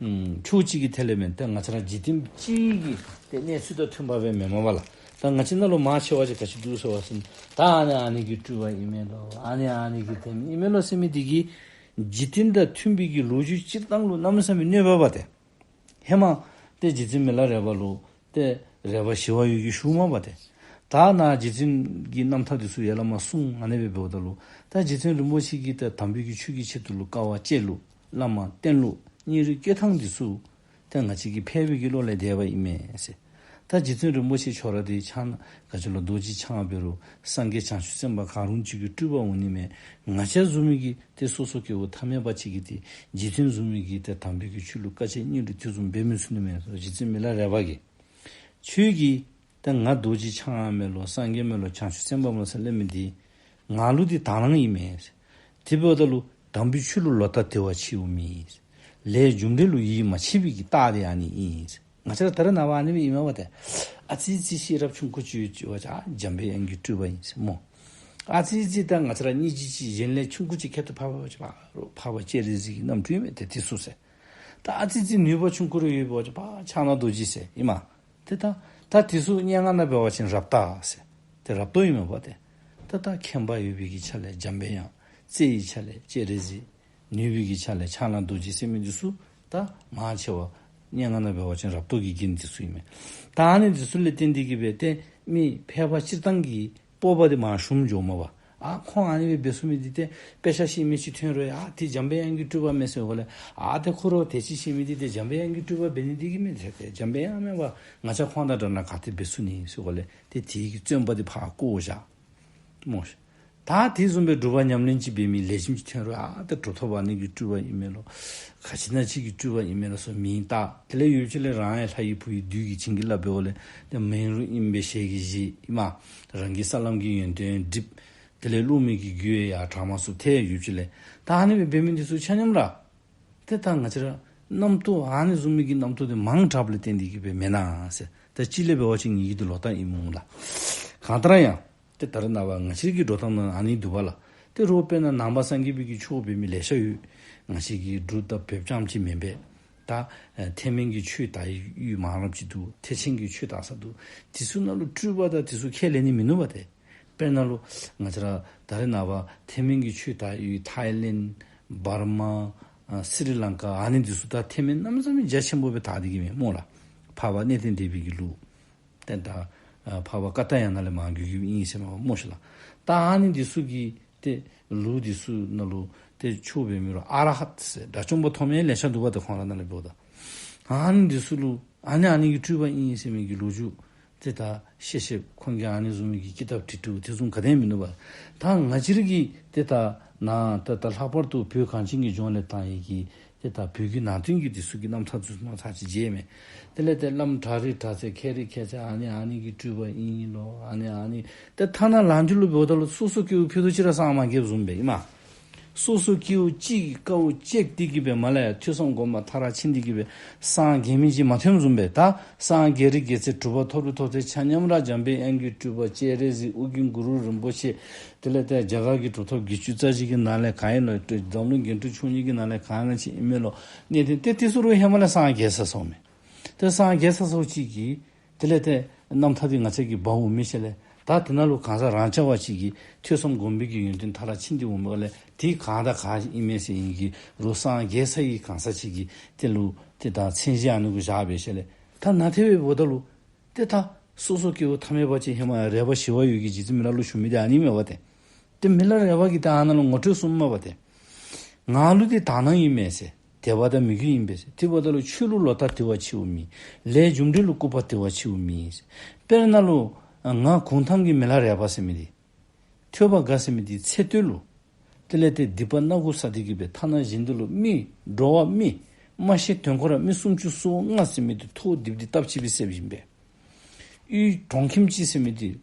ཕྱོགས་གཅིག་གི་ཐད་ལས་མེན། ཏེ་ང་བཅས་ར་འཇིག་རྟེན་སྤྱི་གི་ཏེ་གནས་ཚུལ་དང་མཐུན་པ་སྦེ་མེན་མས་པ་ལགས། ད་ང་བཅས་ནང་ལུ་མང་ཆེ་བ་ཅིག་ག་ཅི་འདུག་ཟེར་བ་ཅིན་ད་ཨ་ནི་ཨ་ནི་གི་སྤྲུལ་པ་ཨིན་མས་ལོ། ཨ་ནི་ཨ་ནི་གི་ཐེམ་ཨིན་མས་ལོ་ཟེར་མི་འདི་གིས་འཇིག་རྟེན་དང་མཐུན་པའི་གི་ལོ་རྒྱུས་སྤྱིར་བཏང་ལུ་གནམ་མེད་ས་མེད་གནོད་པ་པ་ཏེ། ཧེ་མ་ཏེ་རྗེ་བཙུན་མི་ལ་རས་པ་ལུ་ཏེ་རས་པ་ཞི་བ་འོད་ཀྱིས་ཞུཝ་མས་པ་ཏེ། ད་ནཱ་རྗེ་བཙུན་གྱི་རྣམ་ཐར་འདི་ཚུ་ཡར་ལས་མར་གསུངས། ཨ་ནི་སྦེ་འབདཝ་ད་ལུ་ད་རྗེ་བཙུན་རིན་པོ་ཆེ་གིས་ད་དམ་པའི་གི་ཆོས་ཀྱི་ཆེད་དུ་ལུ་དཀའ་བ་སྤྱད་ལུ་བླ་མ་བསྟེན་ལུ་སྙིང་རུས་བསྐྱེད་ཐངས་འདི་ཚུ་ཏེ་ང་བཅས་ཀྱི་ཕལ་པའི་གི་བློ་ལས་འདས་པ་ཨིན་མས་ཟེར། ད་རྗེ་བཙུན་རིན་པོ་ཆེ་ཁྱོད་ར་འདི་ཕྱག་ན་ག་ཅི་ལོ་རྡོ་རྗེ་འཆང་འབད་རུང་སངས་རྒྱས་བྱང་ཆུབ་སེམས་དཔའ་གང་རུང་ཅིག་གི་སྤྲུལ་པ་འོང་ནི་མས། ང་བཅས་བཟུམ་མའི་གི་ཏེ་སོ་སོ་སྐྱེ་བོ་ཐ་མལ་པ་ཅིག་གིས་ཏེ་རྗེ་བཙུན་བཟུམ་མའི་གི་ཏེ་དམ་པའི་གི་ཆོས་ལུ་དཀའ་སྤྱད་སྙིང་རུས་དེ་བཟུམ་འབད་མི་ཚུགས་ནི་མས་ཟེར། རྗེ་བཙུན་མི་ལ་རས་པ་གིས་ཁྱོད་ཀྱིས་ད་ང་རྡོ་རྗེ་འཆང་ཡང་མེན་ལོ་སངས་རྒྱས་མེན་ལོ་བྱང་ཆུབ་སེམས་དཔའ་མེན་ལོ་ཟེར་སླབ་མི་འདི་ང་ལུ་འདི་དག་སྣང་ཨིན་མས་ཟེར། དེ་འབདཝ་ད་ལུ་དམ་པའི་ཆོས་ལུ་ལོག་ལྟ་དེ་བ་ཆེཝ་མེད་ཟེར། ལས་རྒྱུ་འབྲས་ལུ་ཡིད་མ་ཆེས་པའི་གི་རྟགས་དེ་ཨ་ནི་ཨིན་ཟེར། ང་བཅས་ར་ད་རེས་ནངས་པ་ཨ་ནི་སྦེ་ཨིན་མས་པ་ཏེ། ཨ་ཙི་ཙི་ཤེས་རབ་ཆུང་ཀུ་ཅིག་ཡོད་ཅི་བ་ཅིན་ཨ་འཇམ་པའི་དབྱངས་ཀྱི་སྤྲུལ་པ་ཨིན་ཟེར་སྨོ། ཨ་ཙི་ཙི་ད་ང་བཅས་ར་སྙིང་རྗེ་ཅིག་གཞན་ལས་ཆུང་ཀུ་ཅིག་ཁྱད་དུ་འཕགས་པ་ཅིག་འབད་རུང་འཕགས་པ་སྤྱན་རས་གཟིགས་ཀྱི་རྣམ་སྤྲུལ་མས་ཏེ་དེ་ཚུ་ཟེར། ད་ཨ་ཙི་ཙི་ནུས་པ་ཆུང་ཀུ་རེ་ཡོད་པ་ཅིན་ཕར་ཕྱག་ན་རྡོ་རྗེ་ཟེར་ཨིན་མས། ཏེ་ད་ད་དེ་ཚུ་སྙན་ངག་ནང་འབད་བ་ཅིན་རབ་རྟོག་ཟེར། ཏེ་རབ་རྟོག་ཨིན་མས་པ་ཏེ། ད་ད་མཁྱེན་པ་ཡོད་པའི་གི་ཆ་ལས་འཇམ་པའི་དབྱངས། བརྩེ་བའི་ཆ་ལས་སྤྱན་རས་གཟིགས། ནུས་པའི་གི་ཆ་ལས་ཕྱག་ན་རྡོ་རྗེ་ཟེར་མི་འདི་ཚུ་ད་མང་ཆེ་བ་སྙན་ངག་ནང་འབད་བ་ཅིན་རབ་རྟོག་གི་རྒྱན་འདི་ཚུ་ཨིན་མས། ད་ཨ་ནི་འདི་ཚུ་ལས་བརྟེན་ཏེ་གི་སྦེ་ཏེ་མི་ཕལ་པ་སྤྱིར་བཏང་གི་སྤོབས་པ་འདི་མར་ཞུམ་འགྱོཝ་མས་པ། ཨ་ཁོང་ཨ་ནི་སྦེ་འབད་ཚུགས་མི་འདི་ཏེ་དཔེ་ཆ་ཤེས་མི་ཅིག་ཐོན་རུང་ཨ་འདི་འཇམ་པའི་དབྱངས་ཀྱི་སྤྲུལ་པ་མས་ཟེར་གོ་ལས་ཨ་ཏེ་ཁོ་ར་དེ་ཅིག་ཤེས་མི་འདི་ཏེ་འཇམ་པའི་དབྱངས་ཀྱི་སྤྲུལ་པ་འབད་ནི་འདི་གིས་མས་ཏེ། འཇམ་པའི་དབྱངས་མེན་པར་ང་བཅས་ཁོང་དང་འདྲ་ན་ག་ཏེ་འབད་ཚུགས་ནི་ཟེར་གོ་ལས་ཏེ་དེ་གི་བརྩོན་པ་འདི་ཕར་བཀོ་བཞག་སྨོ་ཤ། ད་དེ་བཟུམ་སྦེ་སྒྲུབ་པ་ཉམས་ལེན་ཅིག་འབད་མི་ལེགས་ཤོམ་ཅིག་ཐོན་རུང་ཨ་ད་གྲུབ་ཐོབ་ཨ་ནི་གི་སྤྲུལ་པ་ཨིན་མས་ལོ། ག་ཅི་ན་ཅིག་གི་སྤྲུལ་པ་ཨིན་མས་ལོ་ཟེར་མིང་བཏགས། དེ་ལས་ཡུདཔ་ཅིག་ལས་རང་ཡང་ལྷ་ཡི་བུ་ཡི་བདུད་ཀྱིས་བྱིན་གྱིས་བརླབས་པའི་འོག་ལས་ཏེ་མིང་རུང་ཨིན་པའི་ཞལ་གྱིས་བཞེས་ཨིན་མས། རང་གི་ས་ལམ་གྱི་ཡོན་ཏན་བསྒྲིབས། དེ་ལས་སློབ་མའི་གི་རྒྱུད་ཡང་དྲག་མ་ཚུགས་ཐལ། ཡུདཔ་ཅིག་ལས་ད་ཨ་ནི་སྦེ་འབད་མི་འདི་ཚུ་ཆ་མཉམ་ར་ཏེ་ད་ང་བཅས་ར་རྣམ་རྟོག་ཨ་ནི་བཟུམ་མའི་གི་རྣམ་རྟོག་འདི་མང་དྲགས་པ་ལས་བརྟེན་ཏེ་གི་སྦེ་མེན་ན་ཟེར། ད་སྤྱིར་ལས་འབད་བ་ཅིན་ངེ་གི་འདི་ལོག་ལྟ་ཨིནམ་འོང་ལགས། གང་ལྟར་ཡང་ཏེ་ད་རེས་ནངས་པ་ང་བཅས་ཀྱི་འགྲོ་སྟངས་ནང་ཨ་ནི་འདུག་པ་ལགས། ཏེ་རོགས་དཔེར་ན་ནང་པ་སངས་རྒྱས་པའི་གི་ཆོས་འབད་མི་ལེ་ཤ་ཡོད། ང་བཅས་ཀྱི་འབྲུག་དང་བོད་རྐྱངམ་ཅིག་མེན་པས། ད་ཨེ་ཐེག་དམན་གྱི་ཆོས་དར་ཡུལ་མང་རབས་ཅིག་འདུག། ཐེག་ཆེན་གྱི་ཆོས་དར་ས་འདུག། དེ་ཚུ་ནང་ལུ་སྤྲུལ་པ་དང་དེ་ཚུ་ཁས་ལེན་ནི་མིན་ནུག་པ་ཏེ། དཔེར་ན་ལུ་ང་བཅས་ར་ད་རེས་ནངས་པ་ཐེག་དམན་གྱི་ཆོས་དར་ཡུལ་ཐའི་ལེནཌ་འབར་མ་ཨ་སི་རི་ལང་ཀ་ཨ་ནི་འདི་ཚུ་ད་ཐེག་དམན་གནམ་མེད་ས་མེད་རྒྱ་ཆེན་པོ་སྦེ་དར་ཏེ་གི་མས་སྨོ་ལགས། འཕགས་པ་གནས་བརྟན་སྡེ་པའི་གི་ལུགས། ཏེ་ད་ཨ་འཕགས་པ་ཀ་ཏྱཱ་ཡ་ན་ལས་མར་བརྒྱུད་བརྒྱུདཔ་ཨིན་ཟེར་མས་སྨོ་ཤ་ལགས། ད་ཨ་ནི་འདི་ཚུ་གི་ཏེ་ལུགས་འདི་ཚུ་ནང་ལུ་ཏེ་ཆོས་འབད་མི་རུང་ཨ་ར་ཧཏ་ཟེར་དགྲ་བཅོམ་པ་ཐོབ་མི་ལེ་ཤ་འདུག་པ་ཏེ་ཁོང་ར་ནང་ལས་འབདཝ་ད། ཨ་ནི་འདི་ཚུ་ལུ་ཨ་ནི་ཨ་ནི་གི་སྤྲུལ་པ་ཨིན་ཟེར་མི་གི་ལོ་རྒྱུས་ཏེ་ད་བཤད་བཤདཔ་ཁོང་གིས་ཨ་ནི་བཟུམ་མའི་གི་ཀི་ཏབ་བྲིས་བྲིསཔ་དེ་བཟུམ་ག་དེ་ཡང་མིན་ནུག་པ། ད་ང་བཅས་ར་གི་ཏེ་ད་ནཱ་ད་ད་ལྷག་པར་དུ་བོད་གངས་ཅན་གྱི་ལྗོངས་ལས་དར་ཡི་གི་ཏེ་ད་བོད་ཀྱི་ནང་བསྟན་གྱི་འདི་ཚུ་གི་རྣམ་ཐར་ཚུ་མ་ཚར་ཅིག་མཇལ་མས། དེ་ལས་ཏེ་བླམ་གྲྭ་རི་གྲྭ་ཚེ་མཁས་རི་མཁས་ཚེ་ཨ་ནི་ཨ་ནི་གི་སྤྲུལ་པ་ཨིན་ལོ། ཨ་ནི་ཨ་ནི་ཏེ་ཐ་ན་ལམ་འགྱོ་ལུ་འབདཝ་ད་ལུ་སོ་སོ་སྐྱེ་བོ་ཕུད་རྡོག་ཅིག་ར་སངས་མ་རྒྱསཔ་བཟུམ་སྦེ་ཨིན་མས། སོ་སོ་སྐྱེ་བོ་གཅིག་གི་དཀའཝ་སྤྱད་དེ་གི་སྦེ་མར་ལས་ཡར་ཐོས་བསམ་སྒོམ་པ་མཐར་ཕྱིན་ཏེ་གི་སྦེ་སངས་རྒྱས་མི་ཅིག་མ་ཐོནམ་བཟུམ་སྦེ། ད་སངས་རྒྱས་རིགས་རྒྱལ་མཚན་གྲུབ་པ་ཐོབ་རིགས་ཐོབ་ཚད་ཆ་མཉམ་ར་འཇམ་དཔལ་དབྱངས་ཀྱི་སྤྲུལ་པ་སྤྱན་རས་གཟིགས་ཨོ་རྒྱན་གུ་རུ་རིན་པོ་ཆེ། དེ་ལས་ཏེ་རྒྱ་གར་གྱི་གྲུབ་ཐོབ་བརྒྱད་ཅུ་རྩ་གཅིག་གི་ནང་ལས་ག་ཨིན་ལོ། འཛམ་གླིང་རྒྱན་དྲུག་མཆོག་གཉིས་ཀྱི་ནང་ལས་ག་ང་ཅིག་ཨིན་མས་ལོ། གནས་བརྟན་ཏེ་དེ་ཚུ་རུང་ཧེ་མ་ལས་སངས་རྒྱས་ཚར་སོངམ་མས། ཏེ་སངས་རྒྱས་ཚར་སོངམ་ཅིག་གིས་དེ་ལས་ཏེ་རྣམ་ཐར་འདི་ང་བཅས་ཀྱིས་འབག་འོང་མི་ཤེས་ལས། ད་དེ་ནང་ལུ་གང་ཟག་རང་རྐྱ་བ་ཅིག་གིས་ཐོས་བསམ་སྒོམ་པའི་གི་ཡོན་ཏན་མཐར་ཕྱིན་ཏེ་འོང་མི་ག་ལས། དེ་གང་དང་གང་ཨིན་མས་ཟེར་ཨིན་གྱི་རུང་སངས་རྒྱས་ཚར་བའི་གང་ཟག་ཅིག་གིས་དེ་ལུ་ཏེ་ད་མཚན་གཞི་ཨ་ནི་གུ་བཞག་པའི་ཤུལ་ལས། ད་ནཱ་ཏེ་འབདཝ་ད་ལུ་ཏེ་ད་སོ་སོ་སྐྱེ་བོ་ཐ་མལ་པ་ཅིག་ཧེ་མ་རས་པ་ཞི་བ་འོད་ཀྱིས་རྗེ་བཙུན་མི་ལ་ལུ་ཞུ་མི་འདི་ཨ་ནི་མས་པ་ཏེ། ཏེ་མི་ལ་རས་པ་གིས་ད་ཨ་ནཱ་ལུ་ངོ་སྤྲོད་གསུངམ་མས་པ་ཏེ། ང་ལུ་འདི་དག་སྣང་ཨིན་མས་ཟེར། དད་པ་དང་མོས་གུས་ཨིན་པས་ཟེར། དེ་འབདཝ་ད་ལུ་ཆོས་ལུ་བློ་ཐག་དེ་བ་ཆེཝ་མེད། ལས་རྒྱུ་འབྲས་ལུ་སྐུར་པ་དེ་བ་ཆེཝ་མེད་ཟེར། དཔེར་ན་ལུ་ང་གུང་ཐང་གི་མི་ལ་རས་པ་ཟེར་མི་འདི། ཐོས་པ་དགའ་ཟེར་མི་འདི་ཚེ་སྟོད་ལུ། དེ་ལས་ཏེ་སྡིག་པ་སྣ་དགུ་བསགས་ཏེ་གི་སྦེ་ཐ་ན་གཞན་དུ་ལུ་མི་འགྲོ་བ་མི་མ་ཤི་དོན་ཁོ་ར་མི་སུམ་ཅུ་སོ་ལྔ་ཟེར་མི་འདི་ཐོག་རྡིབ་སྟེ་སྟབས་གཅིག་སྦེ་བསདཔ་ཨིན་པས། ཡུལ་གྲོང་ཁྱིམ་གཅིག་ཟེར་མི་འདི་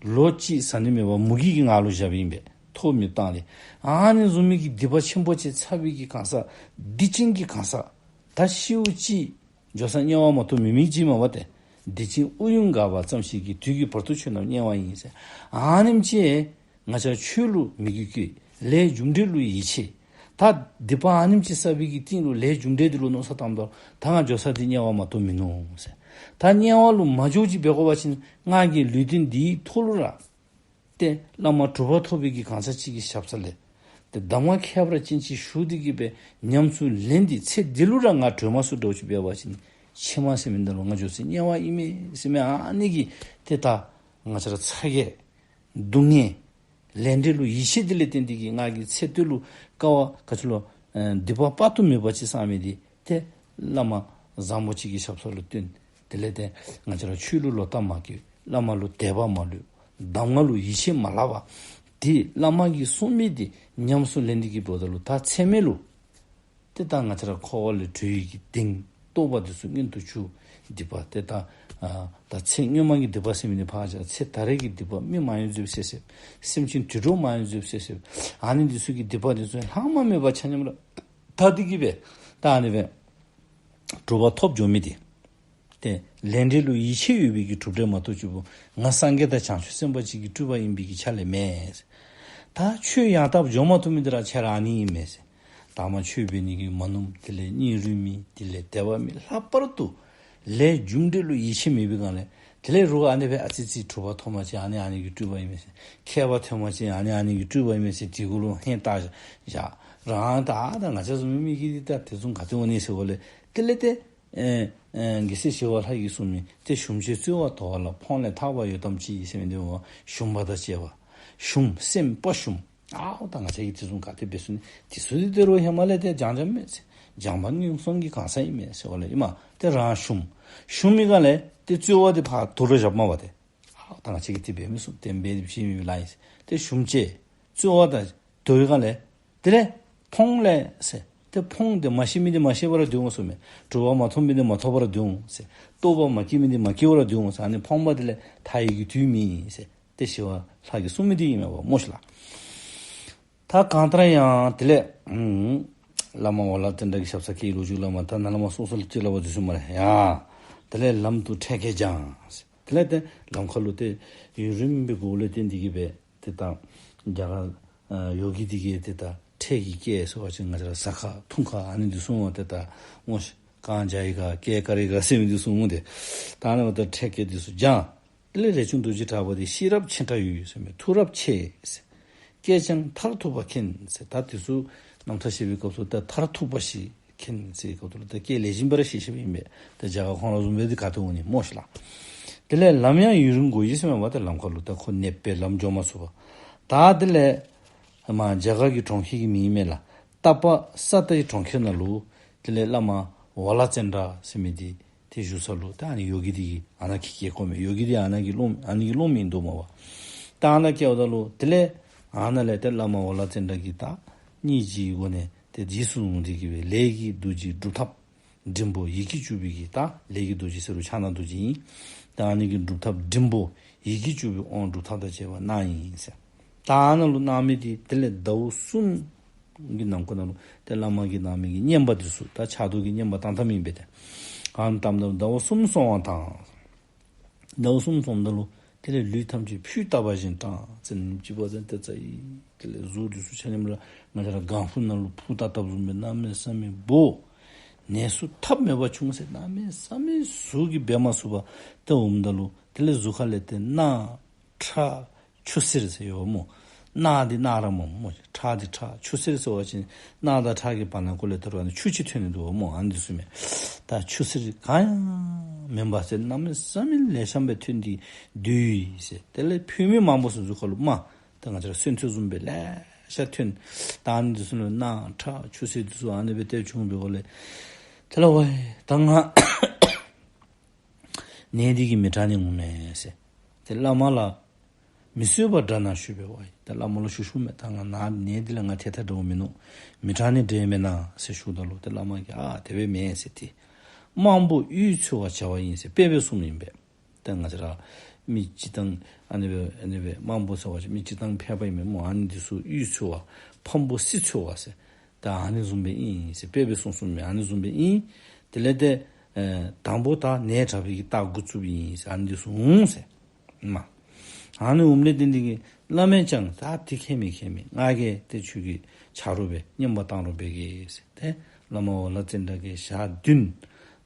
ལོ་གཅིག་ཟ་ནི་མེད་པར་མུ་གེ་གི་ངང་ལུ་བཞགཔ་ཨིན་པས། ཐོག་མེདཔ་བཏང་སྟེ། ཨ་ནི་བཟུམ་མའི་གི་སྡིག་པ་ཆེན་པོ་ཅིག་ཚར་བའི་གི་གང་ཟག་སྡིག་ཅན་གྱི་གང་ཟག་ད་ཤིཝ་ཅིག་འགྱོ་ས་དམྱལ་བ་མ་གཏོགས་མེད་མི་ཅིག་མས་པ་ཏེ། སྡིག་ཅན་ཨུ་ཡོན་ག་པ་ཙམ་ཞིག་གིས། དུས་ཀྱི་བར་དུ་ཆོད་རྣམས་དམྱལ་བ་ཡིན་ཟེར། ཨ་ནེམ་ཅིག་ང་བཅས་ཆོས་ལུ་མོས་གུས་བསྐྱེད། ལས་རྒྱུ་འབྲས་ལུ་ཡིད་ཆེས། ད་སྡིག་པ་ཨ་ནེམ་ཅིག་བསགས་པའི་གི་རྟིང་ལུ་ལས་རྒྱུ་འབྲས་འདི་ལུ་མནོ་བསམ་བཏངམ་ད་ད་ང་འགྱོ་ས་འདི་དམྱལ་བ་མ་གཏོགས་མིན་ནུག་ཟེར། ད་དམྱལ་བ་ལུ་མ་འགྱོ་ཅིག་འབད་དགོ་པ་ཅིན་ང་གི་ལུས་རྟེན་འདིའི་ཐོག་ལུ་ར་ཏེ་བླ་མ་གྲུབ་པ་ཐོབ་པའི་གི་གང་ཟག་ཅིག་གི་ཞབས་ས་ལས་ཏེ་གདམས་ངག་ཁྱད་པར་ཅན་ཅིག་ཞུ་སྟེ་གི་སྦེ་ཉམས་སུ་ལེན་ཏེ་ཚེ་འདི་ལུ་ར་ང་གྲོལ་མ་ཚུགས་འདྲཝ་ཅིག་འབད་བ་ཅིན་ཕྱི་མ་ཟེར་མི་འདི་ལུ་ང་འགྱོ་ས་དམྱལ་བ་ཨིན་མས་ཟེར་མི་ཨ་ནི་གི་ཏེ་ད་ང་བཅས་ར་ཚ་གྱང་སྡུག་བསྔལ་ལས་འབྲས་ལུ་ཡིད་ཆེས་འདི་ལས་བརྟེན་ཏེ་གི་ང་གིས་ཚེ་སྟོད་ལུ་དཀའ་བ་ག་ཅི་ལོ་ཨེ་སྡིག་པ་དཔག་ཏུ་མེད་པ་ཅིག་བསགས་མི་འདི་ཏེ་བླ་མ་བཟང་པོ་ཅིག་གི་ཞབས་ས་ལུ་བསྟེན། དེ་ལས་ཏེ་ང་བཅས་ར་ཆོས་ལུ་བློ་ཐག་མ་བསྐྱེད། བླ་མ་ལུ་དད་པ་མ་ལུས། གདམས་ངག་ལུ་ཡིད་ཆེས་མ་ལགས་པར་ཏེ་བླ་མ་གིས་གསུངས་མི་འདི་ཉམས་སུ་ལེན་ཏེ་གི་འབདཝ་ད་ལུ་ད་ཚེ་སྨད་ལུ་ཏེ་ད་ང་བཅས་ར་འཁོར་བ་ལས་གྲོལ་བའི་གི་གདེང་རྟོགས་པ་འདི་ཚུ་མངོན་དུ་གྱུར། སྡིག་པ་ཏེ་ད་ཨ་ད་ཚེ་སྔོན་མ་གི་སྡིག་པ་ཟེར་མི་འདི་ཕར་བཞག། ཚེ་ད་རེས་ཀྱི་སྡིག་པ་མི་མ་ཡིན་བཟོད་པ་བསད་བསདཔ། སེམས་ཅན་དུད་འགྲོ་མ་ཡིན་བཟོད་པ་བསད་བསདཔ། ཨ་ནི་འདི་ཚུ་གི་སྡིག་པ་འདི་ཚུ་ལྷག་མ་མེད་པ་ཆ་མཉམ་ར་དག་སྟེ་གི་སྦེ་ད་ཨ་ནི་སྦེ་གྲུབ་པ་ཐོབ་འགྱོ་མི་འདི་ཏེ་ལས་འབྲས་ལུ་ཡིད་ཆེས་ཡོད་པའི་གི་གྲུབ་འབྲས་མ་གཏོགས་ཅིག་པོ་ང་སངས་རྒྱས་དང་བྱང་ཆུབ་སེམས་དཔའ་ཅིག་གི་སྤྲུལ་པ་ཡིན་པའི་གི་ཆ་ལས་མེན་ཟེར། ད་ཆོས་ཡང་དག་འབྱོངས་མ་ཐུབ་མི་འདི་ར་ཁྱེད་ར་ཨ་ནི་ཨིན་མས་ཟེར། དང་པ་ཆོས་འབད་ནི་གི་མ་ནུམ། དེ་ལས་སྙིང་རུས་མེད། དེ་ལས་དད་པ་མེད། ལྷག་པར་དུ་ལས་རྒྱུ་འབྲས་ལུ་ཡིད་ཆེས་མེད་པའི་སྒང་ལས་དེ་ལས་རོགས་ཨ་ནི་སྦེ་ཨ་ཙི་ཙི་གྲུབ་པ་ཐོབ་མ་ཅིན་ཨ་ནི་ཨ་ནི་གི་སྤྲུལ་པ་ཨིན་མས་ཟེར། མཁས་པ་ཐོན་མ་ཅིན་ཨ་ནི་ཨ་ནི་གི་སྤྲུལ་པ་ཨིན་མས་ཟེར། དེ་གུ་ལུ་ཧན་བཏགས་བཞག། རང་ད་ད་ང་བཅས་བཟུམ་མའི་མི་གིས་འདི་ད་དེ་བཟུམ་ག་ཏེ་འོང་ནི་ཟེར་བ་ལས་དེ་ལས་ཏེ་ཨེ་ཨེ་རྒྱལ་སྲས་ཞི་བ་ལྷ་གིས་གསུངས་མི་ཏེ་ཞུམ་བྱེད་རྩོལ་བ་དོར་བ་ལ། ཕོངས་ལས་ཐར་པ་ཡོད་དམ་ཅི་ཟེར་མི་འདི་འོ་ཞུམ་པ་དང་བཅས་པ། ཞུམ་སེམས་དཔའ་ཞུམ། ཨའོ་ད་ང་བཅས་ཀྱིས་དེ་བཟུམ་ག་ཏེ་འབད་ཚུགས་ནི། དེ་ཚུ་འདི་ད་རུང་ཧེ་མ་ལས་ཏེ་སྦྱང་སྦྱངམ་མས་ཟེར། སྦྱངས་པ་ངན་སོང་གི་གང་ཟག་ཨིན་མས་ཟེར་བ་ལས་ཨིན་མས། ཏེ་རང་ཞུམ། ཞུམ་མི་སྒང་ལས་ཏེ་རྩོལ་བ་འདི་ཕར་དོར་ར་བཞགཔ་མས་པ་ཏེ། ཨའོ་ད་ང་བཅས་ཀྱིས་དེ་འབད་མི་ཚུགས། དེ་འབད་ནི་ཕྱི་མི་ལ་ཨིན་ཟེར། ཏེ་ཞུམ་བྱེད་རྩོལ་བ་དང་དོར་བའི་སྒང་ལས་དེ་ལས་ཕོངས་ལས་ཟེར། ཏེ་ཕོངས་ཏེ་མ་ཤེས་མི་འདི་མ་ཤེས་པར་སྡོད་འོང་ཟེར་མས། གྲུབ་པ་མ་ཐོབ་མི་འདི་མ་ཐོབ་པར་སྡོད་འོང་ཟེར། རྟོགས་པ་མ་སྐྱེས་མི་འདི་མ་སྐྱེས་པར་སྡོད་འོང་ཟེར། ཨ་ནི་ཕོངས་པ་དེ་ལས་ཐར་ནི་གི་དུས་མེད་ཟེར། ཏེ་ཞི་བ་ལྷ་གིས་གསུངས་མི་འདི་ཨིན་མས་པ་སྨོ་ཤིག་ལགས། ད་གང་ལྟར་ཡང་དེ་ལས་ཨུམ་བླ་མ་ཝ་ལ་ཙནྡྲ་གི་ཞབས་སར་སྐྱེལ་ལོ་རྒྱུས་བླ་མ་ད་ནཱ་བླ་མ་སོ་སོ་ལུ་ཅིག་སླབ་པ་འདི་ཚུ་མས་ལགས། ཡ་དེ་ལས་ལམ་དུ་འཕྲལ་སྐད་བྱང་ཟེར། དེ་ལས་ཏེ་ལམ་ཁ་ལུ་ཏེ་ཡུན་རིངམོ་སྦེ་འགོརཝ་ལས་བརྟེན་ཏེ་གི་སྦེ་ཏེ་ད་རྒྱ་གར་ཨ་ཡོ་གི་འདི་གིས་ཏེ་ད་འཕྲལ་གྱི་སྐད་ཟེར་བ་ཅིན་ང་བཅས་ར་ཟ་ཁ་འཐུང་ཁ་ཨ་ནི་འདི་ཚུ་འོང་། ཏེ་ད་སྔོ་ཤ་གང་བྱ་ཡི་ག་སྐད་ཀ་རི་ག་ཟེར་མི་འདི་ཚུ་འོང་། ཏེ་ད་ཨ་ནི་འབདཝ་ད་འཕྲལ་སྐད་འདི་ཚུ་བྱང་། དེ་ལས་རས་ཆུང་རྡོ་རྗེ་གྲགས་པ་འདི་ཤེས་རབ་ཆེ་དྲགས་ཡོད་ཟེར་མས། ཐུགས་རབ་ཆེ་ཟེར། སྐད་ཀྱང་མཐར་ཐུག་པ་མཁྱེན་ཟེར། ད་དེ་ཚུ་རྣམ་ཐར་བཤད་པའི་སྐབས་སུ་ད་མཐར་ཐུག་པ་ཞིག་མཁྱེན་ཟེར་སྐབས་སུ་ལུ་ད་སྐད་ལེགས་ཤོམ་སྦེ་ར་ཤེས་ཤེསཔ་ཨིན་པས། ད་རྒྱ་གར་ཁོང་ར་བཟུམ་སྦེ་འདི་ག་ཏེ་འོང་ནི་སྨོ་ཤིག་ལགས། དེ་ལས་ལམ་ཡང་ཡུན་རིང་འགོར་ཡི་ཟེར་མས་པ། ད་ལམ་ཁ་ལུ་ད་ཁོ་ནདཔ་སྦེ་ལམ་འགྱོ་མ་ཚུགས་པར། ད་དེ་ལས་མར་རྒྱ་གར་གྱི་གྲོང་ཁྱེར་གྱི་མིང་ཨིན་མས་ལགས། ཏ་པ་ས་ཏ་གི་གྲོང་ཁྱེར་ནང་ལུ་དེ་ལས་བླ་མ་ཝ་ལ་ཙནྡྲ་ཟེར་མི་འདི་ཏེ་བཞུགས་ས་ལུ་ད་ཨ་ནི་ཡོ་གི་འདི་གིས་ཨ་ནཱ་གི་སྐྱེལ་དགོ་མས། ཡོ་གི་འདི་ཨ་ནཱ་གི་སློབ་ཨ་ནི་གི་སློབ་མ་ཨིན་འདུག་མས་པ། ད་ཨ་ནཱ་སྐྱེལཝ་ད་ལུ་དེ་ལས་ཨ་ནཱ་ལས་ཏེ་བླ་མ་ཝ་ལ་ཙནྡྲ་གིས་ད་སྙིང་རྗེའི་སྒོ་ནས་ཏེ་རྗེས་སུ་བཟུང་སྟེ་གི་སྦེ་ལས་ཀྱི་རྡོ་རྗེ་སྒྲུབ་ཐབས་འབྲིང་པོ་ཡི་གེ་བཅུ་པའི་གི་ད་ལས་ཀྱི་རྡོ་རྗེ་ཟེར་རུང་ཕྱག་ན་རྡོ་རྗེ་ཨིན། ད་ཨ་ནི་གི་སྒྲུབ་ཐབས་འབྲིང་པོ་ཡི་གེ་བཅུ་པའི་དབང་སྒྲུབ་ཐབས་དང་བཅས་པ་གནང་ཡི་ཟེར། ད་ཨ་ནཱ་ལུ་གནང་མི་འདི་དེ་ལས་ཟླཝ་གསུམ་ གི་ནང་ཁོ་ན་ལུ་ཏེ་བླ་མ་གིས་གནང་མི་གི་བསྙེན་པ་འདི་ཚུ་ད་ཕྱག་རྡོར་གྱི་བསྙེན་པ་བཏང་བཏངམ་ཨིན་པས་ཏེ། ཨ་ནི་བཏངམ་ད་ཟླཝ་གསུམ་སོང་བ་དང་། ཟླཝ་གསུམ་སོངམ་ད་ལུ་དེ་ལས་ལུས་ཐམས་ཅད་ཕུས་བཏབ་པ་བཞིན་དྲང་ཟེར་ནི་ཅིག་འབད་བ་ཅིན་ཏེ་ཙ་ཡི་དེ་ལས་གཟུགས་འདི་ཚུ་ཆ་མཉམ་ར་ང་བཅས་ར་ལྒང་ཧུ་ནང་ལུ་ཕུ་བཏབ་བཏབ་བཟུམ་སྦེ་གནམ་མེད་ས་མེད་སྦོ། ནད་གསོ་ཐབས་མེད་པ་བྱུང་ཟེར། གནམ་མེད་ས་མེད་གཟུགས་ཀྱིས་འབད་མ་ཚུགས་པར་ཏེ་འོངམ་ད་ལུ་དེ་ལས་གཟུགས་ཁ་ལས་ཏེ་རྣག་ཁྲག་ཆུ་སེར་ཟེར་ཡོད་སྨོ། རྣག་འདི་རྣག་ར་སྨོ་སྨོ། ཁྲག་འདི་ཁྲག། ཆུ་སེར་ཟེར་བ་ཅིན་རྣག་དང་ཁྲག་གི་བར་ན་ཀོ་ལས་ད་རུང་ཨ་ནི་ཆུ་ཅིག་ཐོན་ནི་འདུག་སྨོ། ཨ་ནི་འདི་ཚུ་མས། ད་ཆུ་སེར་གང་ཡང་མེན་པ་ཟེར་གནམ་མེད་ས་མེད་ལེགས་ཤོམ་སྦེ་ཐོན་ཏེ་སྡོད་ཡི་ཟེར། དེ་ལས་ཕུལ་མི་མང་པོ་ཚུ་གཟུགས་ཁ་ལུ་མར་ད་ང་བཅས་ར་སོན་ཐོད་བཟུམ་སྦེ་ལེ་ཤ་ཐོན། ད་ཨ་ནི་འདི་ཚུ་ལུ་རྣག་ཁྲག་ཆུ་སེར་འདི་ཚུ་ཨ་ནི་སྦེ་ཏེ་བྱུང་བའི་སྒོ་ལས་དེ་ལས་ཝའི་ད་ང་ནད་འདི་གིས་མི་དྲག་ནི་འོང་མས་ཟེར། ཏེ་བླ་མ་ལ་མི་བཟོད་པ་འདྲ་ན་ཞུས་པས་ཝའི། ད་བླ་མ་ལུ་ཞུ་ཞུཝ་མས། ད་ང་ན་ནད་འདི་ལས་ང་ཐར་ཐར་འདྲཝ་མིན་ནུག། མི་དྲག་ནི་འདྲ་མེན་ན་ཟེར་ཞུཝ་ད་ལུ་ཏེ་བླ་མ་གིས་ཨ་དེ་སྦེ་མེན་ཟེར་ཏེ། དམའ་འབེབས་གཡུལ་འཚོལ་བར་བྱ་བ་ཡིན་ཟེར་དཔེ་སྦེ་གསུངམ་ཨིན་པས། ཏེ་ང་བཅས་ར་མི་སྤྱིར་བཏང་ཨ་ནི་སྦེ་ཨ་ནི་སྦེ་དམའ་འབེབས་ཟེར་བ་ཅིན་མི་སྤྱིར་བཏང་ཕལ་པ་ཨིན་མས་སྨོ། ཨ་ནི་འདི་ཚུ་གཡུལ་འཚོལ་བ་ཕམ་པོ་སྲི་འཚོལ་བ་ཟེར། ད་ཨ་ནི་བཟུམ་སྦེ་ཨིན་ཟེར་དཔེ་སྦེ་གསུངས་གསུངསམ་མས། ཨ་ནི་བཟུམ་སྦེ་ཨིན། དེ་ལས་ཏེ་ཨེ་དང་པོ་ད་ནད་དྲག་པའི་གི་རྟགས་འགོ་བཙུགསཔ་ཨིན་ཟེར། ཨ་ནི་འདི་ཚུ་འོང་ཟེར། མ་ཨ་ནི་འོངམ་ལས་བརྟེན་ཏེ་གིས་བླ་མས་ཀྱང་ད་དེ་ཁྱད་མེད་ཁྱད་མེད། ང་གིས་ཏེ་ཁྱོད་ཀྱི་ཆ་རོགས་སྦེ་བསྙེན་པ་བཏང་རོགས་འབད་གེ་ཟེར། ཏེ་བླ་མ་ཝ་ལ་ཙནྡྲ་གིས་ཞག་བདུན་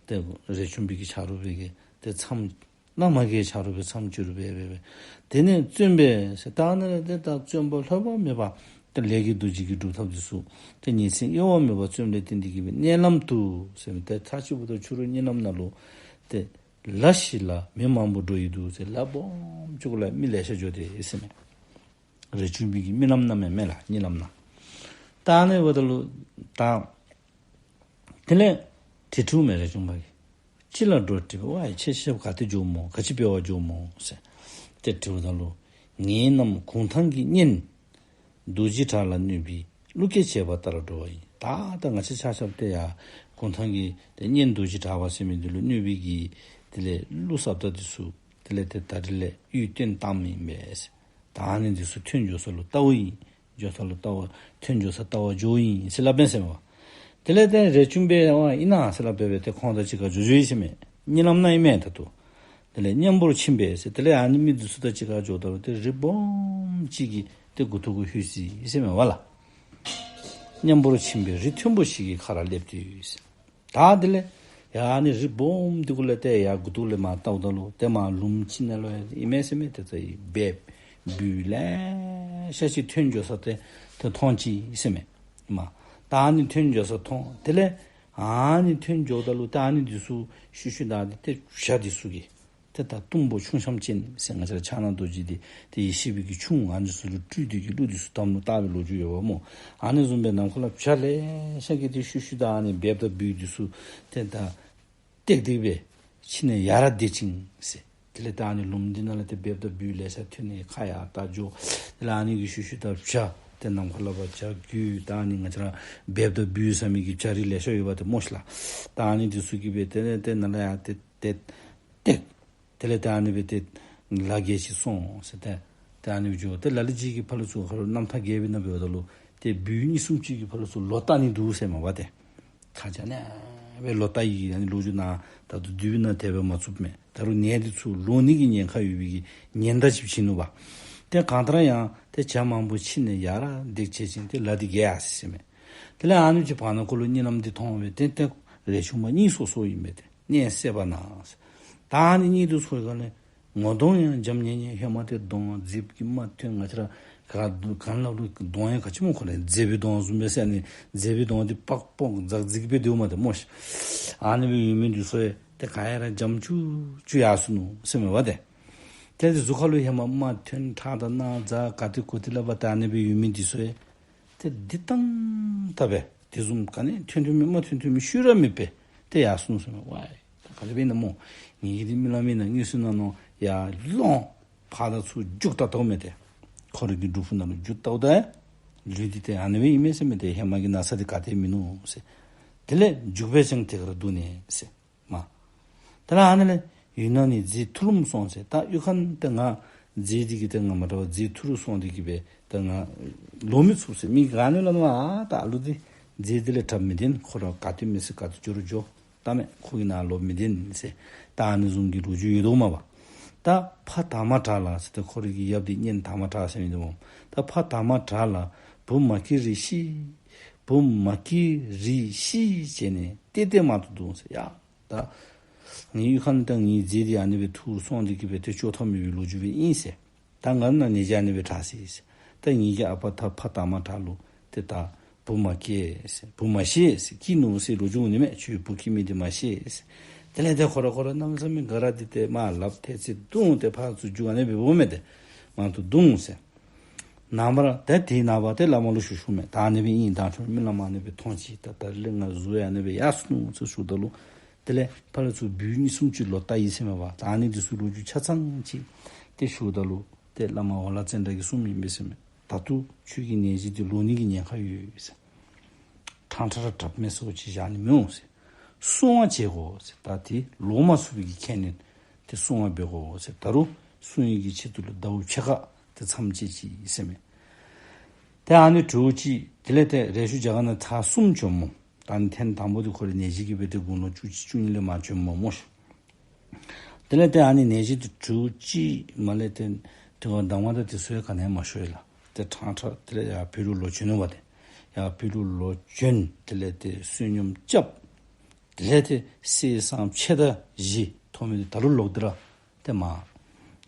ཏེ་རས་ཆུང་པའི་གི་ཆ་རོགས་འབད་གེ། ཏེ་མཚམས་བླ་མ་གིས་ཆ་རོགས་སྦེ་མཚམས་སྦྱོར་འབད་འབད་འབད། དེ་ནས་བརྩོན་པས་ཟེར། ད་ཨ་ནི་ལས་ཏེ་ད་བརྩོན་པ་ལྷོད་པ་མེད་པར་ཏེ་ལས་ཀྱི་རྡོ་རྗེ་གི་སྒྲུབ་ཐབས་འདི་ཚུ་ཏེ་ཉིན་མཚན་གཡེལ་བ་མེད་པར་བརྩོནམ་ལས་བརྟེན་ཏེ་གིས་སྦེ་མནལ་ལམ་དུ་ཟེར་མི་ཏེ་མཐའ་གཅིག་པུ་ད་ཕྱི་རུ་གཉིད་ལམ་ནང་ལུ་ཏེ་ལ་ཞིག་ལ་མི་མང་པོ་འགྲོ་ཡི་འདུག་ཟེར། ལ་སྦོམ་ཅིག་གུ་ལུ་མི་ལེ་ཤ་འགྱོ་དེས་ཟེར་མས། རས་ཆུང་པའི་གི་རྨི་ལམ་ནང་མས་མས་ལགས། གཉིད་ལམ་ནང་། ད་ཨ་ནི་འབདཝ་ད་ལུ་ད་དེ་ལས་དྲི་དྲིཝ་མས་རས་ཆུང་པ་གིས། ཅི་ལ་འགྲོ་དྲིས་པས། ཝའི་ཁྱེད་ཆ་ཁྱབ་ག་ཏེ་འགྱོཝ་སྨོ། ག་ཅི་འབད་བར་འགྱོཝ་སྨོ་ཟེར་ཏེ་དྲིཝ་ད་ལུ་ངེད་རྣམས་གུང་ཐང་གི་གཉན་རྡོ་རྗེ་བྲག་ལ་གནོད་པའི་ཀླུ་སྐད་བྱས་པ་ལྟར་འགྲོ་བ་ཡིན། ད་ད་ང་བཅས་ཆ་ཁྱབ་ཏེ་ཡར་གུང་ཐང་གི་ཏེ་གཉན་རྡོ་རྗེ་བྲག་པ་ཟེར་མི་འདི་ལུ་གནོད་པའི་གི་དེ་ལས་ཀླུ་ཟ་བདག་འདི་ཚུ་དེ་ལས་ཏེ་ད་རིས་ལས་གཡུལ་བཏོན་བཏངམ་ཨིན་པས། ད་ཨ་ནི་འདི་ཚུ་ཐོན་འགྱོ་ས་ལུ་ལྟཝ་ཨིན། འགྱོ་ས་ལུ་ལྟ་བ་ཐོན་འགྱོ་ས་ལྟ་བར་འགྱོཝ་ཨིན་ཟེར་སླབ་པས་ཟེར་མས་པ། དེ་ལས་ཏེ་རས་ཆུང་པས་ཡང་ཨིན་ན་ཟེར་སླབ་སྦེ་སྦེ་ཏེ་ཁོང་དང་གཅིག་ཁར་འགྱོ་འགྱོཝ་ཨིན་ཟེར་མས། གཉིད་ལམ་ནང་ཨིན་མས་ད་ལྟོ། དེ་ལས་མཉམ་པོར་ཕྱིན་པས་ཟེར། དེ་ལས་ཨ་ནི་མི་འདི་ཚུ་དང་གཅིག་ཁར་འགྱོཝ་ད་ལུ་ཏེ་རི་སྦོམ་ཅིག་གི་ཏེ་མགུ་ཏོ་གུ་ལྷོད་ཅི་ཟེར་མས་པ་ལགས། མཉམ་པོར་ཕྱིན་པས་རི་མཐོན་པོ་ཞིག་གི་ཁ་ར་སླེབས་ཏེ་ཟེར། ད་དེ་ལས་ཡ་ཨ་ནི་རི་སྦོམ་འདི་གུ་ལས་ཏེ་ཡར་མགུ་ཏོ་ལས་མར་ལྟཝ་ད་ལུ་ཏེ་མར་ལུངམ་ཅིག་ནང་ལུ་ཡང་ཨིན་མས་ཟེར་མས། ཏེ་ཚ་ཡི་སྦལཔ་སྦུལ་ལེ་ཤ་ཅིག་ཐོན་འགྱོ་ས་ཏེ་ཏེ་མཐོང་ཅི་ཟེར་མས། མ་ད་ཨ་ནི་ཐོན་འགྱོ་ས་མཐོང་། དེ་ལས་ཨ་ནི་ཐོན་འགྱོཝ་ད་ལུ་ཏེ་ཨ་ནི་འདི་ཚུ་ཤུལ་ཤུལ་བདའ་སྟེ་ཏེ་བྱ་འདི་ཚུ་གིས་ཏེ་ད་གཏུམ་པོ་ཁྱུང་ཤམ་ཅན་ཟེར་ང་བཅས་ར་ཕྱག་ན་རྡོ་རྗེ་འདི་ཏེ་ཡེ་ཤེས་པའི་གི་ཁྱུང་ཨ་ནི་ཚུ་ལུ་སྤྲུལ་ཏེ་གིས་ཀླུ་འདི་ཚུ་དམ་ལུ་བཏགས་པའི་ལོ་རྒྱུས་ཡོདཔ་སྨོ། ཨ་ནི་བཟུམ་སྦེ་ནམ་མཁའ་ལས་བྱ་ལེ་ཤ་གིས་ཏེ་ཤུལ་ཤུལ་བདའ་ཨ་ནི་སྦལཔ་དང་སྦུལ་འདི་ཚུ་ཏེ་ད་བཏེག་སྟེ་སྦེ་ཕྱི་ནས་ཡར་བསྡད་ཅི་ཟེར། དེ་ལས་ད་ཨ་ནི་ལུངམ་འདི་ནང་ལས་ཏེ་སྦལཔ་དང་སྦུལ་ལེ་ཤ་ཐོན་ནི་ཁ་ཡར་ལྟ་འགྱོ། དེ་ལས་ཨ་ནི་གི་ཤུལ་ཤུལ་བདའ་བྱ་ཏེ་ནམ་མཁའ་ལས་ཕར་བྱ་རྒྱུག། ད་ཨ་ནི་ང་བཅས་ར་སྦལཔ་དང་སྦུལ་ཟེར་མི་གི་བྱ་རིགས་ལེ་ཤ་ཡོདཔ་ཏེ་སྨོ་ཤིག་ལགས། ད་ཨ་ནི་འདི་ཚུ་གིས་སྦེ་ཏེ་ནཱ་ཏེ་ནཱ་ལས་ཡར་ཏེ་ཏེ་བཏེག། དེ་ལས་ད་ཨ་ནི་སྦེ་ཏེ་ལ་བརྒལ་ཅིག་སོང་ཟེར་ཏེ་ད་ཨ་ནི་སྦེ་འགྱོ། ཏེ་ལ་ལུ་ཅིག་གིས་ཕར་ལུ་ཚུར་ཁ་རུ་རྣམ་ཐར་རྒྱས་པའི་ནང་འབདཝ་ད་ལུ་ཏེ་སྦུལ་གཉིས་གསུམ་ཅིག་གིས་ཕར་ལུ་ཚུར་ལོ་བལྟ་ནི་འདུག་ཟེར་མས་པ་ཏེ། ཁ་ཅིག་ཨ་ནི་སྦེ་ལོ་བལྟ་ཡི། ཨ་ནི་ལོ་རྒྱུས་ནང་ད་ལྟོ་དུས་ནང་དེ་སྦེ་མ་ཚུདཔ་མས། ད་རུང་ནད་འདི་ཚུ་ལོག་ནི་གི་ཉེན་ཁ་ཡོད་པའི་གི་ཉེན་བརྡ་ཅིག་བྱིན་ནུག་པ། ཏེ་གང་ལྟར་ཡང་ཏེ་བྱ་མང་པོ་ཕྱི་ནས་ཡར་བསྡད་བྱས་ཅིན་ཏེ་ལ་འདི་རྒྱལ་ཡར་སོ་ཡི་ཟེར་མས། དེ་ལས་ཨ་ནི་ཅིག་བར་ན་ཀོ་ལུ་གཉིད་ལམ་འདི་མཐོང་སྦེ་ཏེ་ཏེ་རས་ཆུང་པ་གཉིད་སོ་སོཝ་ཨིན་པས་ཏེ། གཉིད་སད་པ་ན་ཟེར། ད་ཨ་ནི་གཉིད་དུ་སོང་བའི་སྒང་ལས་ངོ་གདོང་ཡང་འཇམ་ཉེ་ཉེ། ཧེ་མ་ཏེ་གདོང་མཛེསཔ་གིས་མ་ཐོན། ང་བཅས་ར་ག་ག་ནང་ལུ་གདོང་ཡང་ག་ཅི་སྨོ་ཁོ་ལས་མཛེས་པའི་གདོང་བཟུམ་སྦེ་ཟེར་ནི་མཛེས་པའི་གདོང་འདི་པག་པོ་འཛག་འཛིག་སྦེ་སྡོདཔ་མས་ཏེ་སྨོ་ཤིག། ཨ་ནི་སྦེ་ཡོད་མི་འདི་ཚུ་ཡང་ཏེ་ག་ཡང་ར་འཇམ་ཅུག་ཅུ་ཡར་སོ་ནུག་ཟེར་མས་པ་ཏེ། ཏེ་འདི་གཟུགས་ཁ་ལུ་ཧེ་མ་མ་ཐོན་ཁྲག་དང་རྣག་འཛག་ག་ཏེ་གོ་ཏེ་ལས་ཕར་ད་ཨ་ནི་སྦེ་ཡོད་མི་འདི་ཚུ་ཡང་ཏེ་འདི་བཏང་ད་སྦེ་དེ་བཟུམ་ག་ནི་ཐོན་ཐོན་མི་མ་ཐོན་ཐོན་མི་ཤུལ་ར་མེད་པར་ཏེ་ཡར་སོ་ནུག་ཟེར་མས། ཝའི་ད་ག་དེ་སྦེ་ཨིན་ན་སྨོ། ངེ་གི་འདི་རྨི་ལམ་ཨིན་ན་དངོས་སུ་ན་ནོ་ཡར་ལོང་ཕར་དང་ཚུར་རྒྱུག་ད་ལྟཝ་མས་ཏེ། ཁོ་རའི་གི་སྒྲུབ་ཕུག་ནང་ལུ་རྒྱུག་ལྟཝ་ད་ལུས་འདི་ཏེ་ཨ་ནི་སྦེ་ཨིན་མས་ཟེར་མས་ཏེ། ཧེ་མ་གི་ན་ཚ་འདི་ག་ཏེ་མིན་ནུག་ཟེར། དེ་ལས་རྒྱུག་པས་ཀྱང་དེ་ཁར་འདུག་ནས་ཟེར། མ། དེ་ལས་ཨ་ནི་ལས་ཡུལ་ན་ནི་རྫི་ཐུ་ལུམ་སོང་ཟེར། ད་གཡུས་ཁ་ནི་ཏེ་ང་ མཛེ་འདི་གིས་ཏེ་ང་མ་དྲག་པར་མཛེ་ཐུར་སོང་སྟེ་གིས་སྦེ་ད་ང་ལོག་མི་ཚུགས་ཟེར། མི་ག་ནི་ལུ་ཨ་ད་ཨ་ལུ་འདི་མཛེ་འདི་ལས་དྲགཔ་མི་འདི་ཁོ་ར་ག་ཏེ་མི་སྲིད་ག་ཏེ་འགྱོ་རུང་འགྱོ། ད་མེད། ཁོ་གི་ནང་ལོག་མི་འདི་ཟེར། ད་ཨ་ནི་བཟུམ་གྱི་ལོ་རྒྱུས་ཡོད་དོ་མས་པ། ད་ཕ་དར་མ་བྲག་ལ་ཟེར་ཏེ་ཁོ་རའི་གི་ཡབ་འདི་གཉེན་དར་མ་བྲག་ཟེར་མི་འདི་སྨོ། ད་ཕ་དར་མ་བྲག་ལ་བུ་མ་སྐྱེས་རི་ཤི། བུ་མ་སྐྱེས་རི་ཤི་བྱས་ནས་ཏེ་ཏེ་མ་ཏོ་འདུག་ཟེར་ཡ། ད་ངེའི་གཡུས་ཁ་ནང་ད་ངེའི་མཛེ་འདི་ཨ་ནི་སྦེ་ཐུར་སོང་སྟེ་གིས་སྦེ་ཏེ་བཅོ་ཐབས་མེད་པའི་ལོ་རྒྱུས་སྦེ་ཨིན་ཟེར། ད་ང་ནཱ་ནད་གཞི་ཨ་ནི་སྦེ་དྲག་སོ་ཡི་ཟེར། ད་ངེ་གི་ཨ་པ་ད་ཕ་དར་མ་བྲག་ལུ་ཏེ་ད་བུ་མ་སྐྱེས་ཟེར་བུ་མ་ཤི་ཟེར་སྐྱེས་ནུག་ཟེར་ལོ་རྒྱུས་འོང་ནི་མས། ཁྱོད་བུ་སྐྱེ་མི་འདི་མ་ཤེས་ཟེར། དེ་ལས་ཏེ་ཁོ་ར་ཁོ་ར་གནམ་མེད་ས་མེད་དགའ་ར་འདི་ཏེ་མར་ལགཔ་ཐལ་ཚེ་བརྡུང་སྟེ་ཕར་ཚུར་རྒྱུག་ཨ་ནི་སྦེ་འབདཝ་མས་ཏེ། མ་ཏོ་བརྡུང་ཟེར། ནངས་པར་ཏེ་དེའི་ནངས་པ་ཏེ་བླ་མ་ལུ་ཞུ་ཞུཝ་མས། ད་ཨ་ནི་སྦེ་ཨིན། ད་ཁྱོད་རྨི་ལམ་ཨ་ནི་སྦེ་མཐོང་ཅི། ད་ད་རིས་ང་གཟུགས་ཡང་ཨ་ནི་སྦེ་ཡར་སོ་ནུག་ཟེར་ཞུཝ་ད་ལུ། དེ་ལས་ཕར་ལས་ཚུར་འབུལ་གཉིས་གསུམ་ཅིག་ལོག་བལྟ་ཡི་ཟེར་མས་པ། ད་ཨ་ནི་འདི་ཚུ་ལོ་རྒྱུས་ཆ་ཚང་ཅིག་ཏེ་ཞུཝ་ད་ལུ་ཏེ་བླ་མ་ཝ་ལ་ཙནྡྲ་གིས་གསུངམ་ཨིན་པས་ཟེར་མས། ད་ལྟོ་ཁྱོད་ཀྱི་ནད་གཞི་འདི་ལོག་ནི་གི་ཉེན་ཁ་ཡོད་ཟེར། ཕྲང་ཕྲང་ར་དྲགཔ་མས་ཟེར་བ་ཅིན་བཞག་ནི་མི་འོང་ཟེར། སྲུང་བ་བྱེད་དགོ་ཟེར། ད་དེ་ལོག་མ་ཚུགས་པའི་གི་ཁས་ལེན་ཏེ་སྲུང་བ་འབད་དགོ་ཟེར། ད་རུང་སྲུང་ནི་གི་ཆེད་དུ་ལུ་ཟླཝ་ཕྱེད་ཀ་ཏེ་མཚམས་བཅད་ཅི་ཟེར་མས། ཏེ་ཨ་ནི་དྲོ་ཅིག་དེ་ལས་ཏེ་རེ་ཞུ་རྒྱ་གར་ནང་ཚར་གསུམ་བྱོནམ་སྨོ། ད་ཨ་ནི་ཐེངས་དང་པོ་འདི་ཁོ་རའི་ནད་གཞི་གིས་སྦེ་ཏེ་དགུང་ལོ་བཅུ་གཅིག་བཅུ་གཉིས་ལས་མར་བྱོནམ་སྨོ་ཤིག། དེ་ལས་ཏེ་ཨ་ནི་ནད་གཞི་འདི་དྲོ་ཅིག་མར་ལས་ཏེ་དེ་བ་གདམས་ངག་དང་དེ་ཚུ་ཡང་ག་ནི་ཡང་མ་ཞུ་ཡི་ལགས། ཏེ་ཕྲང་ཕྲང་དེ་ལས་ཡར་བོད་ལུ་ལོག་བྱོན་ནུག་པ་ཏེ། ཡར་བོད་ལུ་ལོག་བྱོན། དེ་ལས་ཏེ་བསོད་སྙོམས་རྐྱབ། དེ་ལས་ཏེ་གསེར་སྲང་ཕྱེད་དང་བཞི་ཐོབ་མི་འདི་ད་རུང་ལོག་སྟེ་ར་ཏེ་མར་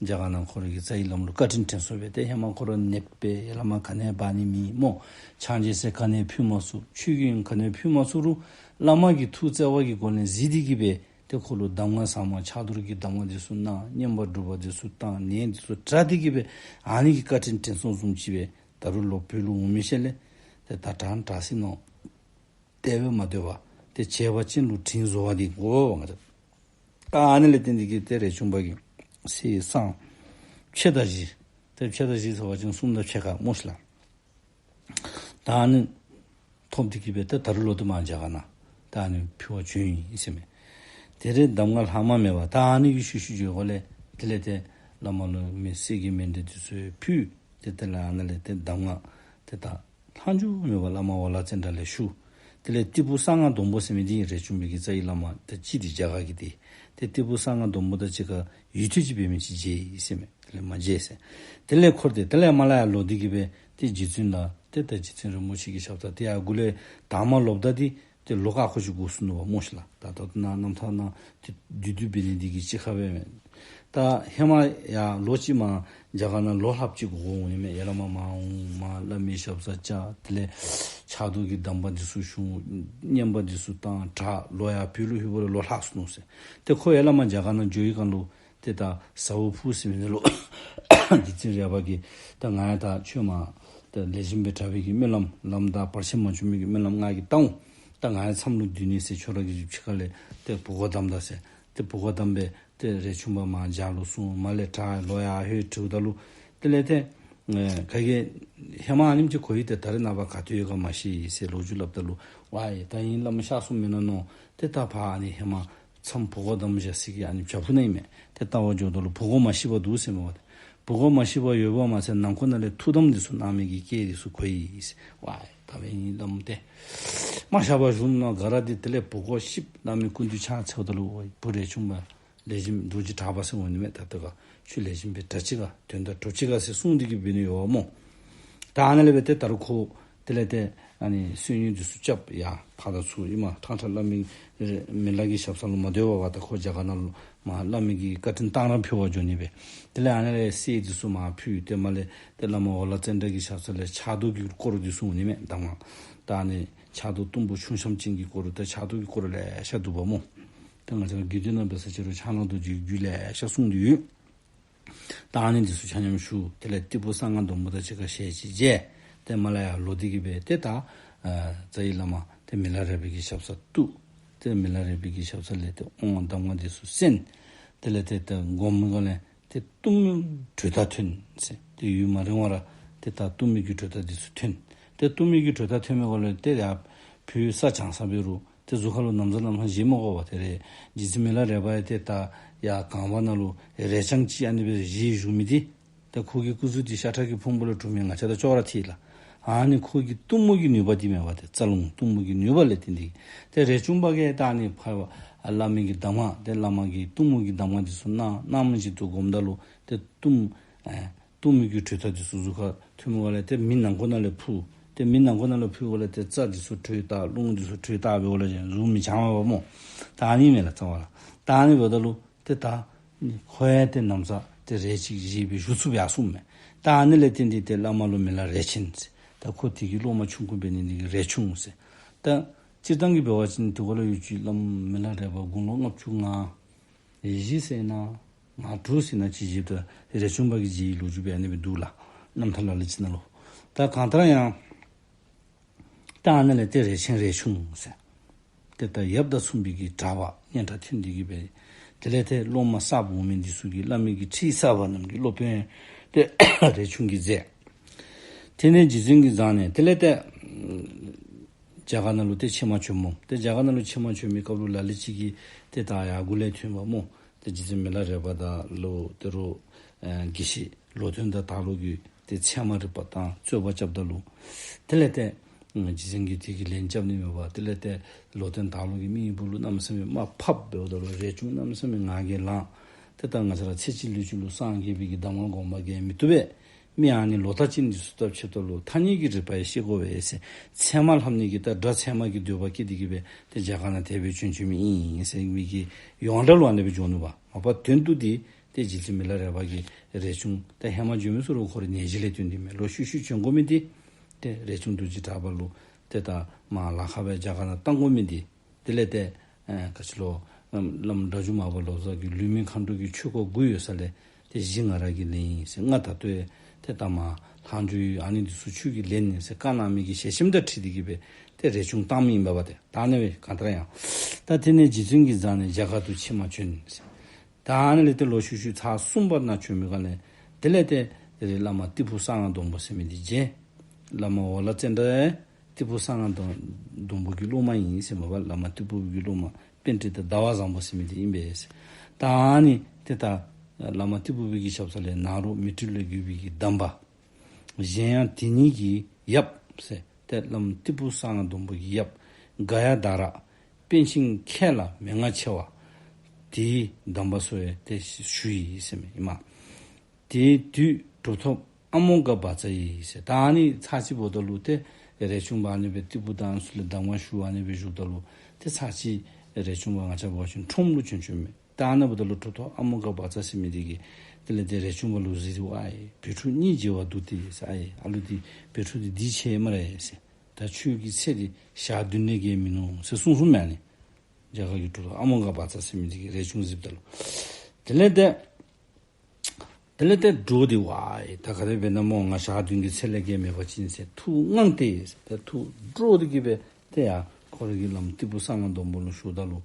རྒྱ་གར་ནང་ཁོ་རའི་གི་རྩ་བའི་བླམ་ལུ་བཀའ་དྲིན་དྲན་གསོ་འབད། ཏེ་ཧེ་མ་ཁོ་ར་ནདཔ་སྦེ་ཡ་བླ་མ་ག་ནི་ཡང་འབག་ནི་མེད་སྨོ། ཕྱག་མཇལ་ཟེར་ག་ནི་ཡང་ཕུལ་མ་ཚུགས། ཆོས་གོས་ག་ནི་ཡང་ཕུལ་མ་ཚུགས་རུང་བླ་མ་གི་ཐུགས་བརྩེ་བ་གི་སྒོ་ལས་གཟིགས་ཏེ་གིས་སྦེ་ཏེ་ཁོ་ལུ་གདམས་ངག་ཟབ་མོ་ཕྱག་རྡོར་གྱི་གདམས་ངག་འདི་ཚུ་གནང་། བསྙེན་པ་སྒྲུབ་པ་འདི་ཚུ་བཏང་། ནད་འདི་ཚུ་དྲག་སྟེ་གིས་སྦེ་ཨ་ནི་གི་བཀའ་དྲིན་དྲན་གསོ་བཟུམ་ཅིག་སྦེ་ད་རུང་ལོག་བོད་ལུ་འོང་མི་ཤེས་ལས་ཏེ་ད་དྲག་དྲག་སོ་ནུག། དེ་སྦེ་མ་སྡོད་པར་ཏེ་བྱས་པ་ཅིན་ལུ་དྲིན་གཟོ་བ་འདི་དགོ་པས་ང་བཅས། ད་ཨ་ནི་ལས་བརྟེན་ཏེ་གིས་ཏེ་རས་ཆུང་པ་གིས་གསེར་སྲང་ཕྱེད་དང་བཞི། ཏེ་ཕྱེད་དང་བཞི་ཟེར་བ་ཅིན་གསུམ་དང་ཕྱེད་ཀ་སྨོ་ཤིག་ལགས། ད་ཨ་ནི་ཐོབ་སྟེ་གིས་སྦེ་ཏེ་ད་རུང་ལོག་སྟེ་མར་རྒྱ་གར་ནང་ད་ཨ་ནི་ཕུལ་བར་བྱོན་ཡི་ཟེར་མས། དེ་རེས་གདམས་ངག་ལྷག་མ་མེད་པར་ད་ཨ་ནི་གི་ཤུལ་ཤུལ་འགྱོ་དགོ་ལས། དེ་ལས་ཏེ་བླ་མ་ལུ་མི་གསེར་གྱི་མཎྜལ་འདི་ཚུ་ཕུལ། ཏེ་དེ་ལས་ཨ་ནཱ་ལས་ཏེ་གདམས་ངག་ཏེ་ད་ལྷག་མཇུག་མེད་པར་བླ་མ་ཝ་ལ་ཙནྡྲ་ལས་ཞུ། དེ་ལས་ཏི་ཕུ་གསང་སྔགས་སྡོང་པོ་ཟེར་མི་འདི་རས་ཆུང་པའི་གི་རྩ་བའི་བླ་མ་ཏེ་གཅིག་འདི་རྒྱ་གར་གྱི་འདི། ཏེ་ཏི་ཕུ་གསང་སྔགས་སྡོང་པོ་དང་གཅིག་ཁར་ཡུདཔ་ཐེངས་ཅིག་འབད་མི་ཅིག་མཇལ་ཡི་ཟེར་མས། དེ་ལས་མ་མཇལ་ཟེར། དེ་ལས་འཁོར་ཏེ་དེ་ལས་མར་ལས་ཡར་ལོག་སྟེ་གིས་སྦེ་ཏེ་རྗེ་བཙུན་ལ་ཏེ་ད་རྗེ་བཙུན་རིན་པོ་ཆེ་གི་ཞབས་སར་ཏེ་ཡར་འགོ་ལས་དང་པ་ལོགཔ་ད་འདི་ཏེ་ལོ་ཁ་ཁོ་ཅིག་འགོར་སོ་ནུག་པ་སྨོ་ཤིག་ལགས། ད་ད་ལྟོ་ནཱ་རྣམ་ཐར་ནང་ཏེ་བསྡུས་བསྡུས་འབད་ནི་འདི་གིས་གཅིག་ཁར་སྦེ་མེན། ད་ཧེ་མ་ཡར་ལོ་གཅིག་མར་རྒྱ་གར་ནང་ལོ་ལྷགཔ་ཅིག་འགོར་འོང་ནི་མས། ཡ་བླ་མ་མར་འོང་མར་བླ་མའི་ཞབས་སར་བཅར། དེ་ལས་ཕྱག་རྡོར་གྱི་གདམས་པ་འདི་ཚུ་ཞུ། བསྙེན་པ་འདི་ཚུ་བཏང་དྲག། ལོག་ཡར་བོད་ལུ་ལྷོད་པ་ལས་ལོ་ལྷག་སོ་ནུག་ཟེར། ཏེ་ཁོ་ཡ་བླ་མ་རྒྱ་གར་ནང་འགྱོ་བའི་སྒང་ལུ་ཏེ་ད་ཟ་འོག་ཕུག་ཟེར་མི་འདི་ལུ་རྗེ་བཙུན་རས་པ་གིས་ད་ང་ཡང་ད་ཁྱོད་མར་ད་ལེགས་ཤོམ་སྦེ་དྲག་པའི་གི་སྨོན་ལམ་ལམ་ད་བར་ཆད་མ་བྱུང་མི་གི་སྨོན་ལམ་ང་གིས་བཏང་འོང་། ད་ང་ཡང་མཚམས་ལུ་སྡོད་ནི་ཟེར། ཁྱོད་ར་གིས་ཕྱི་ཁ་ལས་ཏེ་བུག་སྒོ་བསྡམ་ད་ཟེར། ཏེ་བུག་སྒོ་བསྡམས་སྦེ་ཏེ་རས་ཆུང་པ་མར་རྒྱ་ལུ་སོང་། མར་ལས་དྲག་ལོག་ཡར་ལྷོད་དྲིཝ་ད་ལུ་དེ་ལས་ཏེ་ཨེ་ག་གིས་ཧེ་མ་ཨ་ནེམ་ཅིག་གོ་ཡི། ཏེ་ད་རེས་ནངས་པ་ག་ཏེ་ཡོད་ག་མ་ཤེས་ཟེར་ལོ་རྒྱུས་སླབ་ད་ལུ་ཝའི་ད་ཨིན་བླ་མ་གཤགས་སོངམ་མེན་ན་མནོ། ཏེ་ད་ཕར་ཨ་ནི་ཧེ་མ་མཚམས་བུག་སྒོ་བསྡམ་བཞག་ས་གི་ཨ་ནི་བྱག་ཕུག་ནང་ཨིན་མས། ཏེ་ལྟ་བར་འགྱོཝ་ད་ལུ་བུག་སྒོ་མ་བཤིག་པར་འདུག་ཟེར་མས་པ། ཏེ་བུག་སྒོ་མ་བཤིག་པར་ཡོད་པ་མ་ཚད་ནང་ཁོག་ནང་ལས་ཐུགས་དམ་འདི་ཚུ་གནང་མི་གི་སྐད་འདི་ཚུ་གོ་ཡི་ཟེར། ཝའི་ད་འབདན་ཨིན་བླམ་ཏེ་མ་གཤགས་པར་བཞུགས་ནུག་ག་ར་འདི། དེ་ལས་བུག་སྒོ་བཤིག་གནང་མི་སྐུ་མདུན་ཕྱག་འཚལཝ་ད་ལུ་ཝའི་བུ་རས་ཆུང་པ་ལེགས་ཤོམ་རྡོ་རྗེ་གྲགས་པ་ཟེར་འོང་ནི་མས། ད་ལྟོ་ག་ཁྱོད་ལེགས་ཤོམ་སྦེ་དྲག་ཅི་ག་དོན་དག་གྲུབ་ཅི་ག་ཟེར་གསུངས་ཏེ་གི་འབད་ནི་ཡོདཔ་སྨོ། ད་ཨ་ནཱ་ལས་འབད་དེ་ད་རུང་ཁོ་དེ་ལས་ཏེ་ཨ་ནི་བསོད་སྙོམས་འདི་ཚུ་རྐྱབ་ཡར་ཕར་དང་ཚུར་ཨིན་མས། ཕྲང་ཕྲང་བླ་མའི་མི་ལ་གི་ཞབས་ས་ལུ་མ་སྡོད་པར་ད་ཁོ་རྒྱ་གར་ནང་ལུ་མར་བླ་མའི་གི་བཀའ་དྲིན་གཏང་རག་ཕུལ་བར་འགྱོ་ནི་སྦེ། དེ་ལས་ཨ་ནཱ་ལས་གསེར་འདི་ཚུ་མར་ཕུལ། ཏེ་མར་ལས་ཏེ་བླ་མ་ཝ་ལ་ཙནྡྲ་གི་ཞབས་ས་ལས་ཕྱག་རྡོར་གྱི་སྐོར་འདི་ཚུ་འོང་ནི་མས། གདམས་ངག་ད་ཨ་ནི་ཕྱག་རྡོར་གཏུམ་པོ་ཁྱུང་ཤམ་ཅན་གྱི་སྐོར། ད་ཕྱག་རྡོར་གྱི་སྐོར་ལེ་ཤ་འདུག་པ་སྨོ། ད་ང་བཅས་ར་རྒྱུད་སྡེ་ནང་འབད་ས་ཅིག་རུང་ཕྱག་ན་རྡོ་རྗེའི་རྒྱུད་ལེ་ཤ་གསུངས་ཏེ་ཡོད། ད་ཨ་ནི་འདི་ཚུ་ཆ་མཉམ་ཞུ། དེ་ལས་ཏི་ཕུ་གསང་སྔགས་སྡོང་པོ་དང་གཅིག་ཁར་ཞལ་གཅིག་མཇལ། ཏེ་མར་ལས་ཡར་ལོག་སྟེ་གི་སྦེ་ཏེ་ད་ཨ་རྩ་བའི་བླ་མ་ཏེ་མི་ལ་རས་པའི་གི་ཞབས་སར་གཏུགས། ཏེ་མི་ལ་རས་པའི་གི་ཞབས་ས་ལས་ཏེ་དབང་གདམས་ངག་འདི་ཚུ་གསན། དེ་ལས་ཏེ་ད་སྒོམ་སྒོམ་ལས་ཏེ་གཏུམ་མོའི་དྲོད་རྟགས་ཐོན་ཟེར། ཏེ་ཡུན་མ་རིང་བར་ཏེ་ད་གཏུམ་མོའི་གི་དྲོད་རྟགས་འདི་ཚུ་ཐོན། ཏེ་གཏུམ་མོའི་གི་དྲོད་རྟགས་ཐོན་མི་སྒང་ལས་ཏེ་ཡར་བོད་ས་གྱང་ས་འབད་རུང་ཏེ་གཟུགས་ཁ་ལུ་ན་བཟའ་ནམ་ལྷག་བཞེས་མ་དགོ་པར་ཏེ་རེ་རྗེ་བཙུན་མི་ལ་རས་པ་ཡང་ཏེ་ད་ཡར་གངས་བར་ནང་ལུ་རས་རྐྱང་ཅིག་ཨ་ནི་སྦེ་བཞེས་བཞུགས་མི་འདི་ ཏེ་ཁོ་གི་སྐུ་གཟུགས་འདི་ཤ་ཁྲག་གི་ཕུང་པོ་ལས་གྲུབ་མི་ང་བཅས་དང་ཅོག་ར་འཐདཔ་ལགས། ཨ་ནི་ཁོ་གི་གཏུམ་མོ་གི་ནུས་པ་འདི་མས་པ། ཏེ་རྩ་རླུང་གཏུམ་མོ་གི་ནུས་པ་ལས་བརྟེན་ཏེ་ཏེ་རས་ཆུང་པ་གིས་ད་ཨ་ནི་ཕར་བླ་མའི་གི་གདམས་ངག་ཏེ་བླ་མ་གི་གཏུམ་མོ་གི་གདམས་ངག་འདི་ཚུ་གནང་གནངམ་བཞིན་དུ་སྒོམ་ད་ལུ་ཏེ་གཏུམ་ཨེ་གཏུམ་མོ་གི་དྲོད་རྟགས་འདི་ཚུ་གཟུགས་ཁར་ཐོནམ་ལས་ཏེ་མེ་ནང་ཁོག་ནང་ལས་འཕུར། ཏེ་མེ་ནང་ཁོག་ནང་ལས་འཕུར་བ་ལས་ཏེ་རྩ་འདི་ཚུ་དྲོད་རྟགས་རླུང་འདི་ཚུ་དྲོད་རྟགས་འབདཝ་ལས་གཞན་གཟུགས་མི་འཆང་བས་པ་སྨོ། ད་ཨ་ནི་མས་ལགས་རྩ་བ་ལགས། ད་ཨ་ནི་འབདཝ་ད་ལུ་ཏེ་ད་ཁོ་ཡང་ཏེ་ནམ་ཟེར་ཏེ་རས་ཅིག་བཞེས་སྦེ་བཞུགས་ཚུགསཔ་ཡར་སོངམ་མས། ད་ཨ་ནི་ལས་བརྟེན་ཏེ་ཏེ་བླ་མ་ལུ་མི་ལ་རས་ཆེན་ཟེར། ད་ཁོ་དེ་གི་སློབ་མ་ཆུང་ཀུ་འབད་ནི་འདི་གིས་རས་ཆུང་ཟེར། ད་སྤྱིར་བཏང་གི་འབད་བ་ཅིན་དེ་ཁར་ལུ་ཡོད་ཅི་བླམ་མི་ལ་རས་པ་དགུང་ལོ་ལྔ་བཅུ་ང་བཞི་ཟེར་ན་ང་དྲུག་ཟེར་ན་ཅིག་བཞེསཔ་ད་རས་ཆུང་པ་གིས་བཞེས་ཡི་ལོ་རྒྱུས་སྦེ་ཨ་ནི་སྦེ་འདུག་ལགས། རྣམ་ཐར་ལ་ལུ་ཅིག་ནང་ལུ། ད་གང་ལྟར་ཡང་ད་ཨ་ནི་ལས་ཏེ་རས་ཆེན་རས་ཆུང་ཟེར། ཏེ་ད་ཡབ་དང་མཚུངས་པའི་གི་གྲགས་པ་སྙན་གྲགས་ཐོན་ཏེ་གི་སྦེ། དེ་ལས་ཏེ་སློབ་མ་གསརཔ་འོང་མི་འདི་ཚུ་གིས་བླ་མའི་གི་ཁྲིད་གསར་པ་རྣམས་ཀྱི་སློབ་དཔོན་ཏེ་རས་ཆུང་གིས་མཛད། དེ་ནས་རྗེ་བཙུན་གྱིས་བཟུང་ནས་དེ་ལས་ཏེ་རྒྱ་གར་ནང་ལུ་ཏེ་ཕྱི་མ་བྱོན་སྨོ། ཏེ་རྒྱ་གར་ནང་ལུ་ཕྱི་མ་བྱོན་མི་སྐབས་ལུ་ལ་ལུ་ཅིག་གིས་ཏེ་ད་ཡར་གུ་ལས་ཐོན་པ་སྨོ། ཏེ་རྗེ་བཙུན་མི་ལ་རས་པ་དང་ལུ་ཏེ་རུ་ཨེ་དགེ་བཤེས་ལོ་སྟོན་དང་དར་ལོ་གིས་ཏེ་ཚད་མ་རིག་པ་དང་རྩོད་པ་རྐྱབ་ད་ལུ། དེ་ལས་ཏེ་རྗེ་བཙུན་གྱིས་དེ་གི་ལན་རྐྱབ་ནི་མེད་པར་དེ་ལས་ཏེ་ལོ་སྟོན་དར་ལོ་གིས་མི་ཡི་སྦུག་ལུ་གནམ་མེད་ས་མེད་མར་ཕབ་འབདཝ་ད་ལུ་རས་ཆུང་གནམ་མེད་ས་མེད་ངར་གྱིས་ལངས། ཏེ་ད་ང་བཅས་ར་ཚེ་གཅིག་ལུས་གཅིག་ལུ་སངས་རྒྱས་པའི་གི་གདམས་ངག་སྒོམ་པ་གིས་མི་བཏུབ་པས། མི་ཨ་ནི་ལོག་ལྟ་ཅན་འདི་ཚུ་བཏབ་ཆེད་དུ་ལུ་ཐ་སྙད་ཀྱི་རིགས་པ་ཡང་ཤེས་དགོ་པས་ཟེར། ཚད་མ་ལྷབ་ནི་གི་ད་སྒྲ་ཚད་མ་གི་འདོད་པ་སྐྱེས་ཏེ་གི་སྦེ་ཏེ་རྒྱ་གར་ནང་དེ་སྦེ་བྱོན་བྱོན་མི་ཨིན་ཟེར་མི་གི་ཡོངས་གྲགས་ལུ་ཨ་ནི་སྦེ་འགྱོ་ནུག་པ། མ་པ་དོན་དུ་འདི་ཏེ་རྗེ་བཙུན་མི་ལ་རས་པ་གིས་རས་ཆུང་ད་ཧེ་མ་བྱོན་མི་ཚུ་རུང་ཁོ་རའི་ནད་གཞི་ལས་བརྟེན་ཏེ་མས། ལོག་ཤུལ་ཤུལ་བྱོན་དགོ་མི་འདི་ཏེ་རས་ཆུང་རྡོ་རྗེ་གྲགས་པ་ལུ་ཏེ་ད་མར་ལ་ཁ་སྦེ་རྒྱ་གར་ནང་བཏང་དགོ་མི་འདི། དེ་ལས་ཏེ་ཨེ་ག་ཅི་ལོ་ཨམ་བླམ་སྒྲ་བསྒྱུར་མར་པ་ལོ་ཙཱ་གིས་ལུས་མེད་མཁའ་འགྲོ་གི་ཆོས་སྐོར་དགུ་ཡོད་ས་ལས་ཏེ་བཞི་ང་ར་གིས་ལེན་ཡི་ཟེར། ང་ད་ལྟོ་ཡང་ཏེ་ད་མར་ལྷག་འཕྲོ་ཡོད། ཨ་ནི་འདི་ཚུ་ཁྱོད་ཀྱིས་ལེན་ནི་ཟེར་བཀའ་གནང་མི་གི་ཞལ་ཆེམས་དང་འཁྲིལ་ཏེ་གི་སྦེ་ཏེ་རས་ཆུང་བཏང་མི་ཨིན་པས་པ། ཏེ་ད་ཨ་ནི་སྦེ་གང་ལྟར་ཡང་ད་དེ་ནས་རྗེ་བཙུན་གྱིས་བཟུང་ནས་རྒྱ་གར་དུ་ཕྱི་མ་བྱོན་ཟེར། ད་ཨ་ནི་ལས་ཏེ་ལོག་ཤུལ་ཤུལ་ཚར་གསུམ་པ་ནང་བྱོན་མི་སྒང་ལས་དེ་ལས་ཏེ་དེ་རེ་བླ་མ་ཏི་ཕུ་གསང་སྔགས་སྡོང་པོ་ཟེར་མི་འདི་མཇལ། བླ་མ་འོ་ལ་ཙནྡྲ་ཏི་ཕུ་གསང་སྔགས་སྡོང་སྡོང་པོ་གི་སློབ་མ་ཨིན་ཟེར། མ་པ་བླ་མ་ཏི་ཕུ་གི་སློབ་མ་པཎྜི་ཏ་ཟླ་བ་བཟང་པོ་ཟེར་མི་འདི་ཨིན་པས་ཟེར། ད་ཨ་ནི་ཏེ་ད་བླ་མ་ཏི་ཕུ་པའི་གི་ཞབས་ས་ལས་ནཱ་རོ་མཻ་ཏྲི་ལོ་བརྒྱུད་པའི་གི་གདམས་པ། གཞན་ཡང་དེ་ཉིད་ཀྱི་ཡབ་ཟེར་ཏེ་བླ་མ་ཏི་ཕུ་གསང་སྔགས་སྡོང་པོ་གི་ཡབ་ག་ཡ་དྷ་ར་པཎ་ཆེན་མཁས་ལ་མན་ངག་ཆེ་བ། དེའི་གདམས་པ་སོགས་ཡང་ཏེ་ཞུ་ཡི་ཟེར་མི་ཨིན་མས། དེའི་དུས་གྲུབ་ཐོབ་ཨ་མོ་ག་བཛྲ་ཡིས་ཟེར། ད་ཨ་ནི་ཚར་གཅིག་འབདཝ་ད་ལུ་ཏེ་རས་ཆུང་པ་ཨ་ནི་སྦེ་ཏི་ཕུ་དང་ཚུ་ལས་གདམས་ངག་ཞུ་ཨ་ནི་སྦེ་བཞུགསཔ་ད་ལུ་ཏེ་ཚར་གཅིག་རས་ཆུང་པ་ང་བཅས་འབད་བ་ཅིན་ཁྲོམ་ལུ་བྱོན་བྱོནམ་མས། ད་ཨ་ནི་འབདཝ་ད་ལུ་གྲུབ་ཐོབ་ཨ་མོ་ག་བཛྲ་ཟེར་མི་འདི་གིས་དེ་ལས་ཏེ་རས་ཆུང་པ་ལུ་གཟིགས་ཏེ་ཨའི་བོད་ཕྲུག་སྙིང་རྗེ་བ་འདུག་སྟེ་ཟེར། ཨའི་ཨ་ལུ་འདི་བོད་ཕྲུག་འདི་འདི་ཆེ་སྨ་རེ་ཟེར། ད་ཁྱོད་ཀྱི་ཚེ་འདི་ཞག་བདུན་ལས་བརྒལ་མིན་ནུག་ཟེར་གསུངས་གསུངསམ་མས་ཨ་ནི། རྒྱ་གར་གྱི་གྲུབ་ཐོབ་ཨ་མོ་ག་བཛྲ་ཟེར་མི་འདི་གིས་རས་ཆུང་གཟིགསཔ་ད་ལུ། དེ་ལས་ཏེ་དེ་ལས་ཏེ་འདྲོགས་ཏེ་ཝའི་ད་ག་དེ་སྦེ་ན་སྨོ། ང་ཞག་བདུན་གྱི་ཚེ་ལས་བརྒལ་མེད་པ་ཅིན་ཟེར་ཐུགས་དངངས་ཏེ་ཟེར་ད་ཐུགས་འདྲོགས་ཏེ་གི་སྦེ་ཏེ་ཡར་ཁོ་རའི་གི་བླམ་ཏི་ཕུ་གསང་སྔགས་སྡོང་པོ་ལུ་ཞུཝ་ད་ལུ་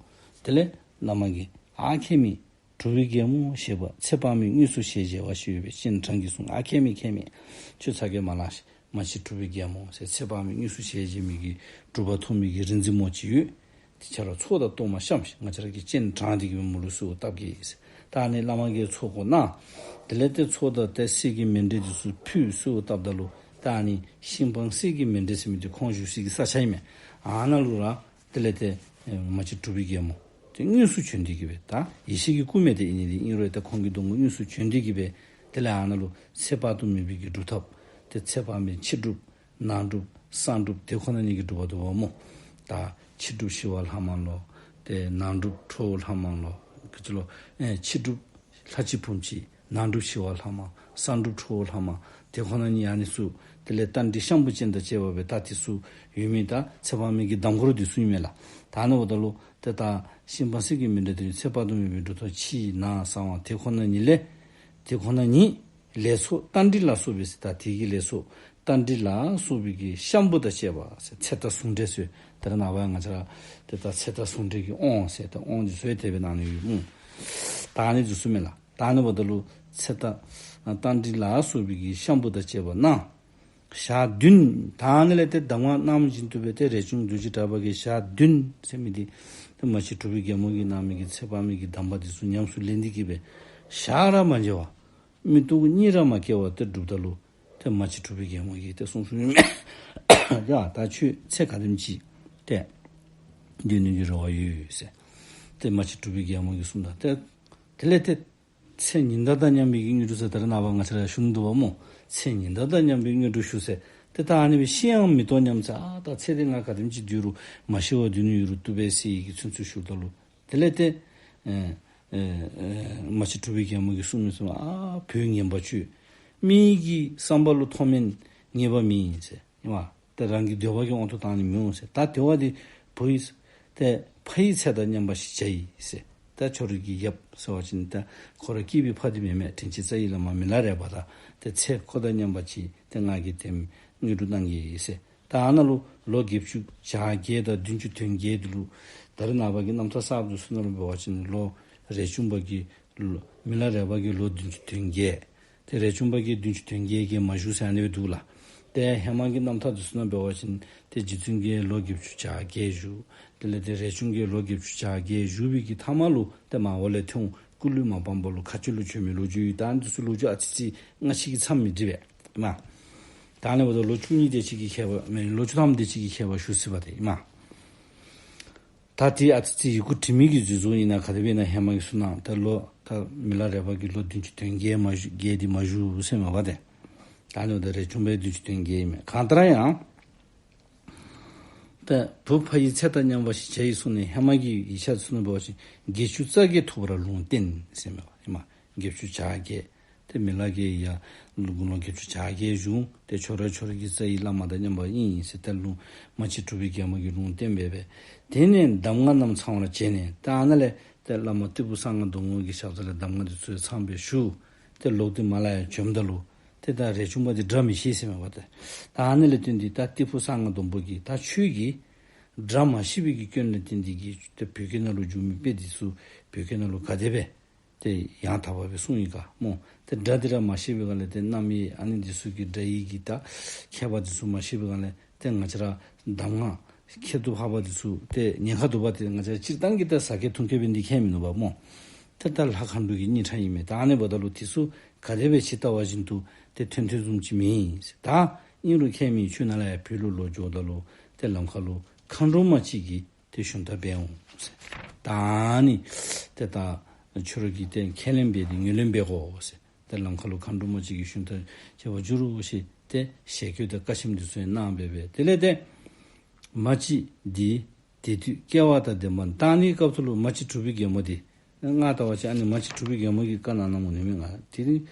དེ་ལས་བླ་མ་གིས་ཨ་མཁྱེན་མི་གྲུབ་པའི་རྒྱལ་མོ་ཞེས་པ་ཚེ་དཔག་མེད་དངོས་སུ་ཞལ་མཇལ་བ་ཞེས་པའི་སྤྱན་དྲངས་ཀྱིས་གསུངས། ཨ་མཁྱེན་མི་མཁྱེན་མི་ཁྱོད་ཚ་གྱང་མ་ལང་ཞིག། མ་གཅིག་གྲུབ་པའི་རྒྱལ་མོ་ཟེར་ཚེ་དཔག་མེད་དངོས་སུ་ཞལ་མཇལ་མི་གི་གྲུབ་པ་ཐོབ་མི་གི་རིག་འཛིན་མོ་ཅིག་ཡོད། དེ་ཁྱོད་ར་ཚོགས་དང་གཏོར་མ་བཤམས་ཤིག། ང་བཅས་ར་གིས་སྤྱན་དྲངས་ཏེ་གི་སྦེ་མོ་ལུ་གསོལཝ་བཏབ་གེ་ཟེར། ད་ཨ་ནི་བླ་མ་གིས་ཚོགས་བསྐོར་གནང་། དེ་ལས་ཏེ་ཚོགས་དང་ཏེ་གསེར་གྱི་མཎྜལ་འདི་ཚུ་ཕུལ་གསོལཝ་བཏབ་ད་ལུ་ད་ཨ་ནི་ཤིང་སྤང་གསེར་གྱི་མཎྜལ་ཟེར་མི་འདི་ཁོང་བཞུགས་སའི་གི་ས་ཆ་ཨིན་མས། ཨ་ནཱ་ལུ་ར་དེ་ལས་ཏེ་ཨེ་མ་གཅིག་གྲུབ་པའི་རྒྱལ་མོ་དེ་དངོས་སུ་བྱོན་ཏེ་གི་སྦེ་ད་ཡེ་ཤེས་ཀྱི་སྐུ་མས། ཏེ་ཨིན་ནི་འདི་ཨིན་རུང་ད་ཁོང་གི་གདོང་ཁར་དངོས་སུ་བྱོན་ཏེ་གི་སྦེ་དེ་ལས་ཨ་ནཱ་ལུ་ཚེ་དཔག་ཏུ་མེད་པའི་གི་སྒྲུབ་ཐབས་ཏེ་ཚེ་དཔག་མེད་ཕྱི་སྒྲུབ་ནང་སྒྲུབ་གསང་སྒྲུབ་དེ་ཁོ་ན་ཉིད་ཀྱི་སྒྲུབ་པ་འདུག་པ་སྨོ། ད་ཕྱི་སྒྲུབ་ཞི་བ་ལྷ་མ་ལོ། ཏེ་ནང་སྒྲུབ་ཁྲོ་བོ་ལྷ་མ་ལོ། ག་ཅི་ལོ། ཨེ་ཕྱི་སྒྲུབ་ལྷ་གཅིག་བུམ་གཅིག། ནང་སྒྲུབ་ཞི་བ་ལྷ་མ། གསང་སྒྲུབ་ཁྲོ་བོ་ལྷ་མ། དེ་ཁོ་ན་ཉིད་ཨ་ནི་ཚུ། དེ་ལས་རྟ་མགྲིན་ཤམ་བུ་ཅན་དང་བཅས་པ་སྦེ་ད་དེ་ཚུ་ཡོད་མི་ད་ཚེ་དཔག་མེད་ཀྱི་གདམས་སྐོར་དེ་ཚུ་ཨིན་མས་ལགས། ད་ཨ་ནི་འབདཝ་ད་ལུ་ཏེ་ད་ཤིང་སྤང་གསེར་གྱི་མཎྜལ་དེ་ཚེ་དཔག་ཏུ་མེད་པའི་སྒྲུབ་ཐབས་ཕྱི་ནང་གསང་བ་དེ་ཁོ་ན་ཉིད་ལས་དེ་ཁོ་ན་ཉིད་ལས་ཚོགས་རྟ་མགྲིན་ལ་སོགས་པའི་ཟེར་ད་དེ་གི་ལས་ཚོགས་རྟ་མགྲིན་ལ་སོགས་པའི་གི་ཤམ་བུ་དང་བཅས་པ་ཟེར་ཚེ་རྟ་ཟུང་འབྲེལ་ཟེར་ད་རེས་ནངས་པ་ང་བཅས་ར་ཏེ་ད་ཚེ་རྟ་ཟུང་འབྲེལ་གྱི་དབང་ཟེར་ད་དབང་འདི་ཚུ་ཡང་དེ་སྦེ་གནང་ནི་ཡོད་སྨོ། ད་ཨ་ནི་འདི་ཚུ་མས་ལགས། ད་ཨ་ནི་འབདཝ་ད་ལུ་ཚེ་རྟ་རྟ་མགྲིན་ལ་སོགས་པའི་གི་ཤམ་བུ་དང་བཅས་པ་གནང་། ཞག་བདུན་ད་ཨ་ནི་ལས་ཏེ་གདམས་ངག་གནངམ་བཞིན་དུ་སྦེ་ཏེ་རས་ཆུང་རྡོ་རྗེ་གྲགས་པ་གིས་ཞག་བདུན་ཟེར་མི་འདི་ཏེ་མ་གཅིག་གྲུབ་པའི་རྒྱལ་མོ་གིས་གནང་མི་གི་ཚེ་དཔག་མེད་ཀྱི་གདམས་པ་འདི་ཚུ་ཉམས་སུ་ལེན་ཏེ་གི་སྦེ་ཞག་ར་མ་འབྱལ་བར་ མིག་ཏོ་གཉིས་ར་མ་སྐྱེ་བར་ཏེ་སྒྲུབ་ད་ལུ་ཏེ་མ་གཅིག་གྲུབ་པའི་རྒྱལ་མོ་གིས་ཏེ་གསུངས་གསུངསམ་ཨིན་མས། ཡ་ད་ཁྱོད་ཚེ་ག་དེམ་ཅིག་ཏེ་སྡོད་ནི་གི་རེ་བ་ཡོད་ཟེར། ཏེ་མ་གཅིག་གྲུབ་པའི་རྒྱལ་མོ་གིས་གསུངས་ད་ཏེ་དེ་ལས་ཏེ་ཚེ་ཉི་ཟླ་དང་མཉམ་པའི་གི་དངོས་གྲུབ་ཟེར་ད་རེས་ནངས་པ་ང་བཅས་ར་ཞུ་ནི་འདུག་པ་སྨོ། ཚེ་ཉི་ཟླ་དང་མཉམ་པའི་དངོས་གྲུབ་ཞུ་ཟེར། ཏེ་ད་ཨ་ནི་སྦེ་ཤི་ཡང་མི་ལྟོ་སྙམ་ཟེར། ཨ་ད་ཚེ་འདི་ང་ག་དེམ་ཅིག་སྡོད་རུང་མ་ཤི་བར་སྡོད་ནི་ཡོད་རུང་བཏུབ་པས་ཟེར་བའི་གི་ཚུལ་ཚུལ་ཞུཝ་ད་ལུ་དེ་ལས་ཏེ་ཨེ་ཨེ་ཨེ་མ་གཅིག་གྲུབ་པའི་རྒྱལ་མོ་གིས་གསུངས་མི་གསུངས། ཨ་བུ་ངན་པ་ཁྱོད། མིའི་གི་བསམ་པ་ལུ་མཐོ་དམན་ངེས་པ་མེད་ཟེར། ཨིན་མས། ཏེ་རང་གི་འདོད་པ་གི་དབང་དུ་བཏང་ནི་མི་འོང་ཟེར། ད་དེ་བ་འདི་བུ་ཡི་ཏེ་ཕ་ཡི་ཚེ་དང་མཉམ་པ་ཞིག་བྱ་ཡི་ཟེར། ད་ཁྱོད་རའི་གི་ཡབ་ཟེར་བ་ཅིན་ད་ཁོ་ར་སྐྱེས་པའི་ཕ་འདི་མེན་མས། དྲིན་ཅན་རྩ་བའི་བླ་མ་མི་ལ་རས་པ་དང་ཏེ་ཚེ་ཁོ་དང་མཉམ་པ་ཅིག་ཏེ་ང་གིས་ཏེ་དངོས་གྲུབ་གནང་གེ་ཡི་ཟེར། ད་ཨ་ནཱ་ལུ་ལོ་བརྒྱད་ཅུ་གྱ་བརྒྱད་དང་བདུན་ཅུ་དོན་བརྒྱད་འདི་ལུ་ད་རེས་ནངས་པ་གི་རྣམ་ཐར་གསརཔ་འདི་ཚུ་ནང་ལུ་འབད་བ་ཅིན་ལོ་རས་ཆུང་པ་གི་ལོ་མི་ལ་རས་པ་གི་ལོ་བདུན་ཅུ་དོན་བརྒྱད། ཏེ་རས་ཆུང་པ་གིས་བདུན་ཅུ་དོན་བརྒྱད་བརྒྱད་མ་བཞུགས་ཟེར་ཨ་ནི་སྦེ་འདུག་ལགས། ཏེ་ཧེ་མ་གི་རྣམ་ཐར་འདི་ཚུ་ནང་འབད་བ་ཅིན་ཏེ་རྗེ་བཙུན་གྱིས་ལོ་བརྒྱད་ཅུ་གྱ་བརྒྱད་བཞུགས། དེ་ལས་ཏེ་རས་ཆུང་གིས་ལོ་བརྒྱད་ཅུ་གྱ་བརྒྱད་བཞུགས་པའི་གི་མཐའ་མ་ལུ་ཏེ་མར་འོག་ལས་ཐོན་སྐུ་ལུས་མ་སྤངས་པ་ལུ་མཁའ་སྤྱོད་ལུ་བྱོན་མི་ལོ་རྒྱུས་ཡོད། ད་ཨ་ནི་འདི་ཚུ་ལོ་རྒྱུས་ཨ་ཙི་ཅིག་སྔ་ཕྱི་གི་མཚམས་མི་འགྲིག་པས། ཨིན་མས། ད་ཨ་ནི་འབདཝ་ད་ལོ་བཅུ་གཉིས་དེ་ཅིག་གི་ཁྱད་པར་མེན། ལོ་བཅུ་ཐམ་དེ་ཅིག་གི་ཁྱད་པར་ཞུ་སྲིད་པ་ཏེ་ཨིན་མས། ད་དེ་ཨ་ཙི་ཅིག་ཡི་གུ་འབྲི་མི་གི་འཛོལ་འཛོལཝ་ཨིན་ན་ག་དེ་སྦེ་ཨིན་ན་ཧེ་མ་གི་ཚུ་ནང་ད་ལོ་ད་མི་ལ་རས་པ་གིས་ལོ་བདུན་ཅུ་དོན་བརྒྱད་མ་བཞུགས་བརྒྱད་འདི་མ་བཞུགས་ཟེར་མས་པ་ཏེ། ད་ཨ་ནི་འབདཝ་ད་རས་ཆུང་པའི་བདུན་ཅུ་དོན་བརྒྱད་ཨིན་མས། གང་ལྟར་ཡང་ད་བུ་ཕ་ཡི་ཚེ་དང་མཉམ་པ་ཞིག་བྱ་ཡི་གསུངས་ནི་ཧེ་མ་གི་ཡིག་ཆ་ཚུ་ནང་འབད་བ་ཅིན་བརྒྱད་ཅུ་རྩ་བརྒྱད་ཐུབ་པར་ལུང་བསྟན་ཟེར་མས་པ་ཨིན་མས། བརྒྱད་ཅུ་གྱ་བརྒྱད། ཏེ་མི་ལ་གིས་ཡང་དགུང་ལོ་བརྒྱད་ཅུ་གྱ་བརྒྱད་བཞུགས། ཏེ་ཁྱོད་ར་ཁྱོད་ར་གི་རྩ་བའི་བླ་མ་དང་མཉམ་པ་ཨིན་ཟེར་ཏེ་ལུང་མ་གཅིག་གྲུབ་པའི་རྒྱལ་མོ་གིས་ལུང་བསྟན་སྦེ་སྦེ། དེ་ནས་གདམས་ངག་རྣམས་ཚང་བར་བྱས་ནས་ད་ཨ་ནཱ་ལས་ཏེ་བླ་མ་ཏི་ཕུ་གསང་སྔགས་སྡོང་པོ་གི་ཞབས་ས་ལས་གདམས་ངག་འདི་ཚུ་ཚངམ་སྦེ་ཞུ། ཏེ་ལོག་སྟེ་མར་ལས་ཡར་བྱོནམ་ད་ལུ་ཏེ་ད་རས་ཆུང་པ་འདི་སྒྲ་མི་ཤེས་ཟེར་མས་པ་ཏེ། ད་ཨ་ནི་ལས་བརྟེན་ཏེ་ད་ཏི་ཕུ་གསང་སྔགས་སྡོང་པོ་གིས་ད་ཁྱོད་ཀྱིས་སྒྲ་མ་ཤེས་པའི་གི་སྐྱོན་ལས་བརྟེན་ཏེ་གིས་ཏེ་བོད་སྐད་ནང་ལུ་འཇུག་མི་དཔེ་འདི་ཚུ་བོད་སྐད་ནང་ལུ་ག་དེ་སྦེ་ཏེ་ཡང་དག་པ་སྦེ་གསུངས་ཡི་ག་སྨོ། ཏེ་སྒྲ་འདི་ར་མ་ཤེས་པའི་སྒང་ལས་ཏེ་རྣམ་དབྱེ་ཨ་ནི་འདི་ཚུ་གི་སྒྲ་ཡི་གི་ད་ཁྱད་པར་འདི་ཚུ་མ་ཤེས་པའི་སྒང་ལས་ཏེ་ང་བཅས་ར་གདམས་ངག་ཁྱད་དུ་འཕགས་པ་འདི་ཚུ་ཏེ་ཉེན་ཁ་འདུག་པ། ཏེ་ང་བཅས་ར་སྤྱིར་བཏང་གི་ད་ཟ་མཁས་འཐུང་མཁས་འབད་ནི་འདི་ཁྱད་མིན་ནུག་པ་སྨོ། ཏེ་ད་ལྷ་མཁའ་འགྲོ་གི་སྙིང་ཁྲག་ཨིན་མས། ད་ཨ་ནི་འབདཝ་ད་ལུ་འདི་ཚུ་ག་དེ་སྦེ་ཇི་ལྟ་བ་བཞིན་དུ་ཏེ་ཐོན་ཐོན་བཟུམ་ཅིག་མེད་ཟེར། ད་ཨིན་རུང་ཁྱད་མེད། ཁྱོད་ནཱ་ལས་ཡར་བོད་ལུ་ལོག་འགྱོཝ་ད་ལུ་ཏེ་ལམ་ཁ་ལུ་མཁའ་འགྲོ་མ་ཅིག་གིས་ཏེ་ཞུན་དག་འབད་འོང་ཟེར། ད་ཨ་ནི་ཏེ་ད་ཁྱོད་ར་གིས་ཏེ་ཁས་ལེན་འབད་དེ་ངོས་ལེན་འབད་དགོ་ཟེར། ཏེ་ལམ་ཁ་ལུ་མཁའ་འགྲོ་མ་ཅིག་གིས་ཞུན་དག་བྱེད་པར་འགྱུར་རོ་ཟེར་ཏེ་ཞལ་བཀོད་དང་བཀའ་ཆེམས་འདི་ཚུ་ཡང་གནང་སྦེ་སྦེ། དེ་ལས་ཏེ་མ་གཅིག་འདི་དེ་དུས་སྐལ་བ་དང་ལྡན་པ། ད་ཨ་ནི་སྐབས་སུ་ལུ་མ་གཅིག་གྲུབ་པའི་རྒྱལ་མོ་འདི་ང་ལྟ་བ་ཅིན་ཨ་ནི་མ་གཅིག་གྲུབ་པའི་རྒྱལ་མོ་གིས་བཀའ་གནང་གནངམ་འོང་ནི་མས། ང་དེ་རིང་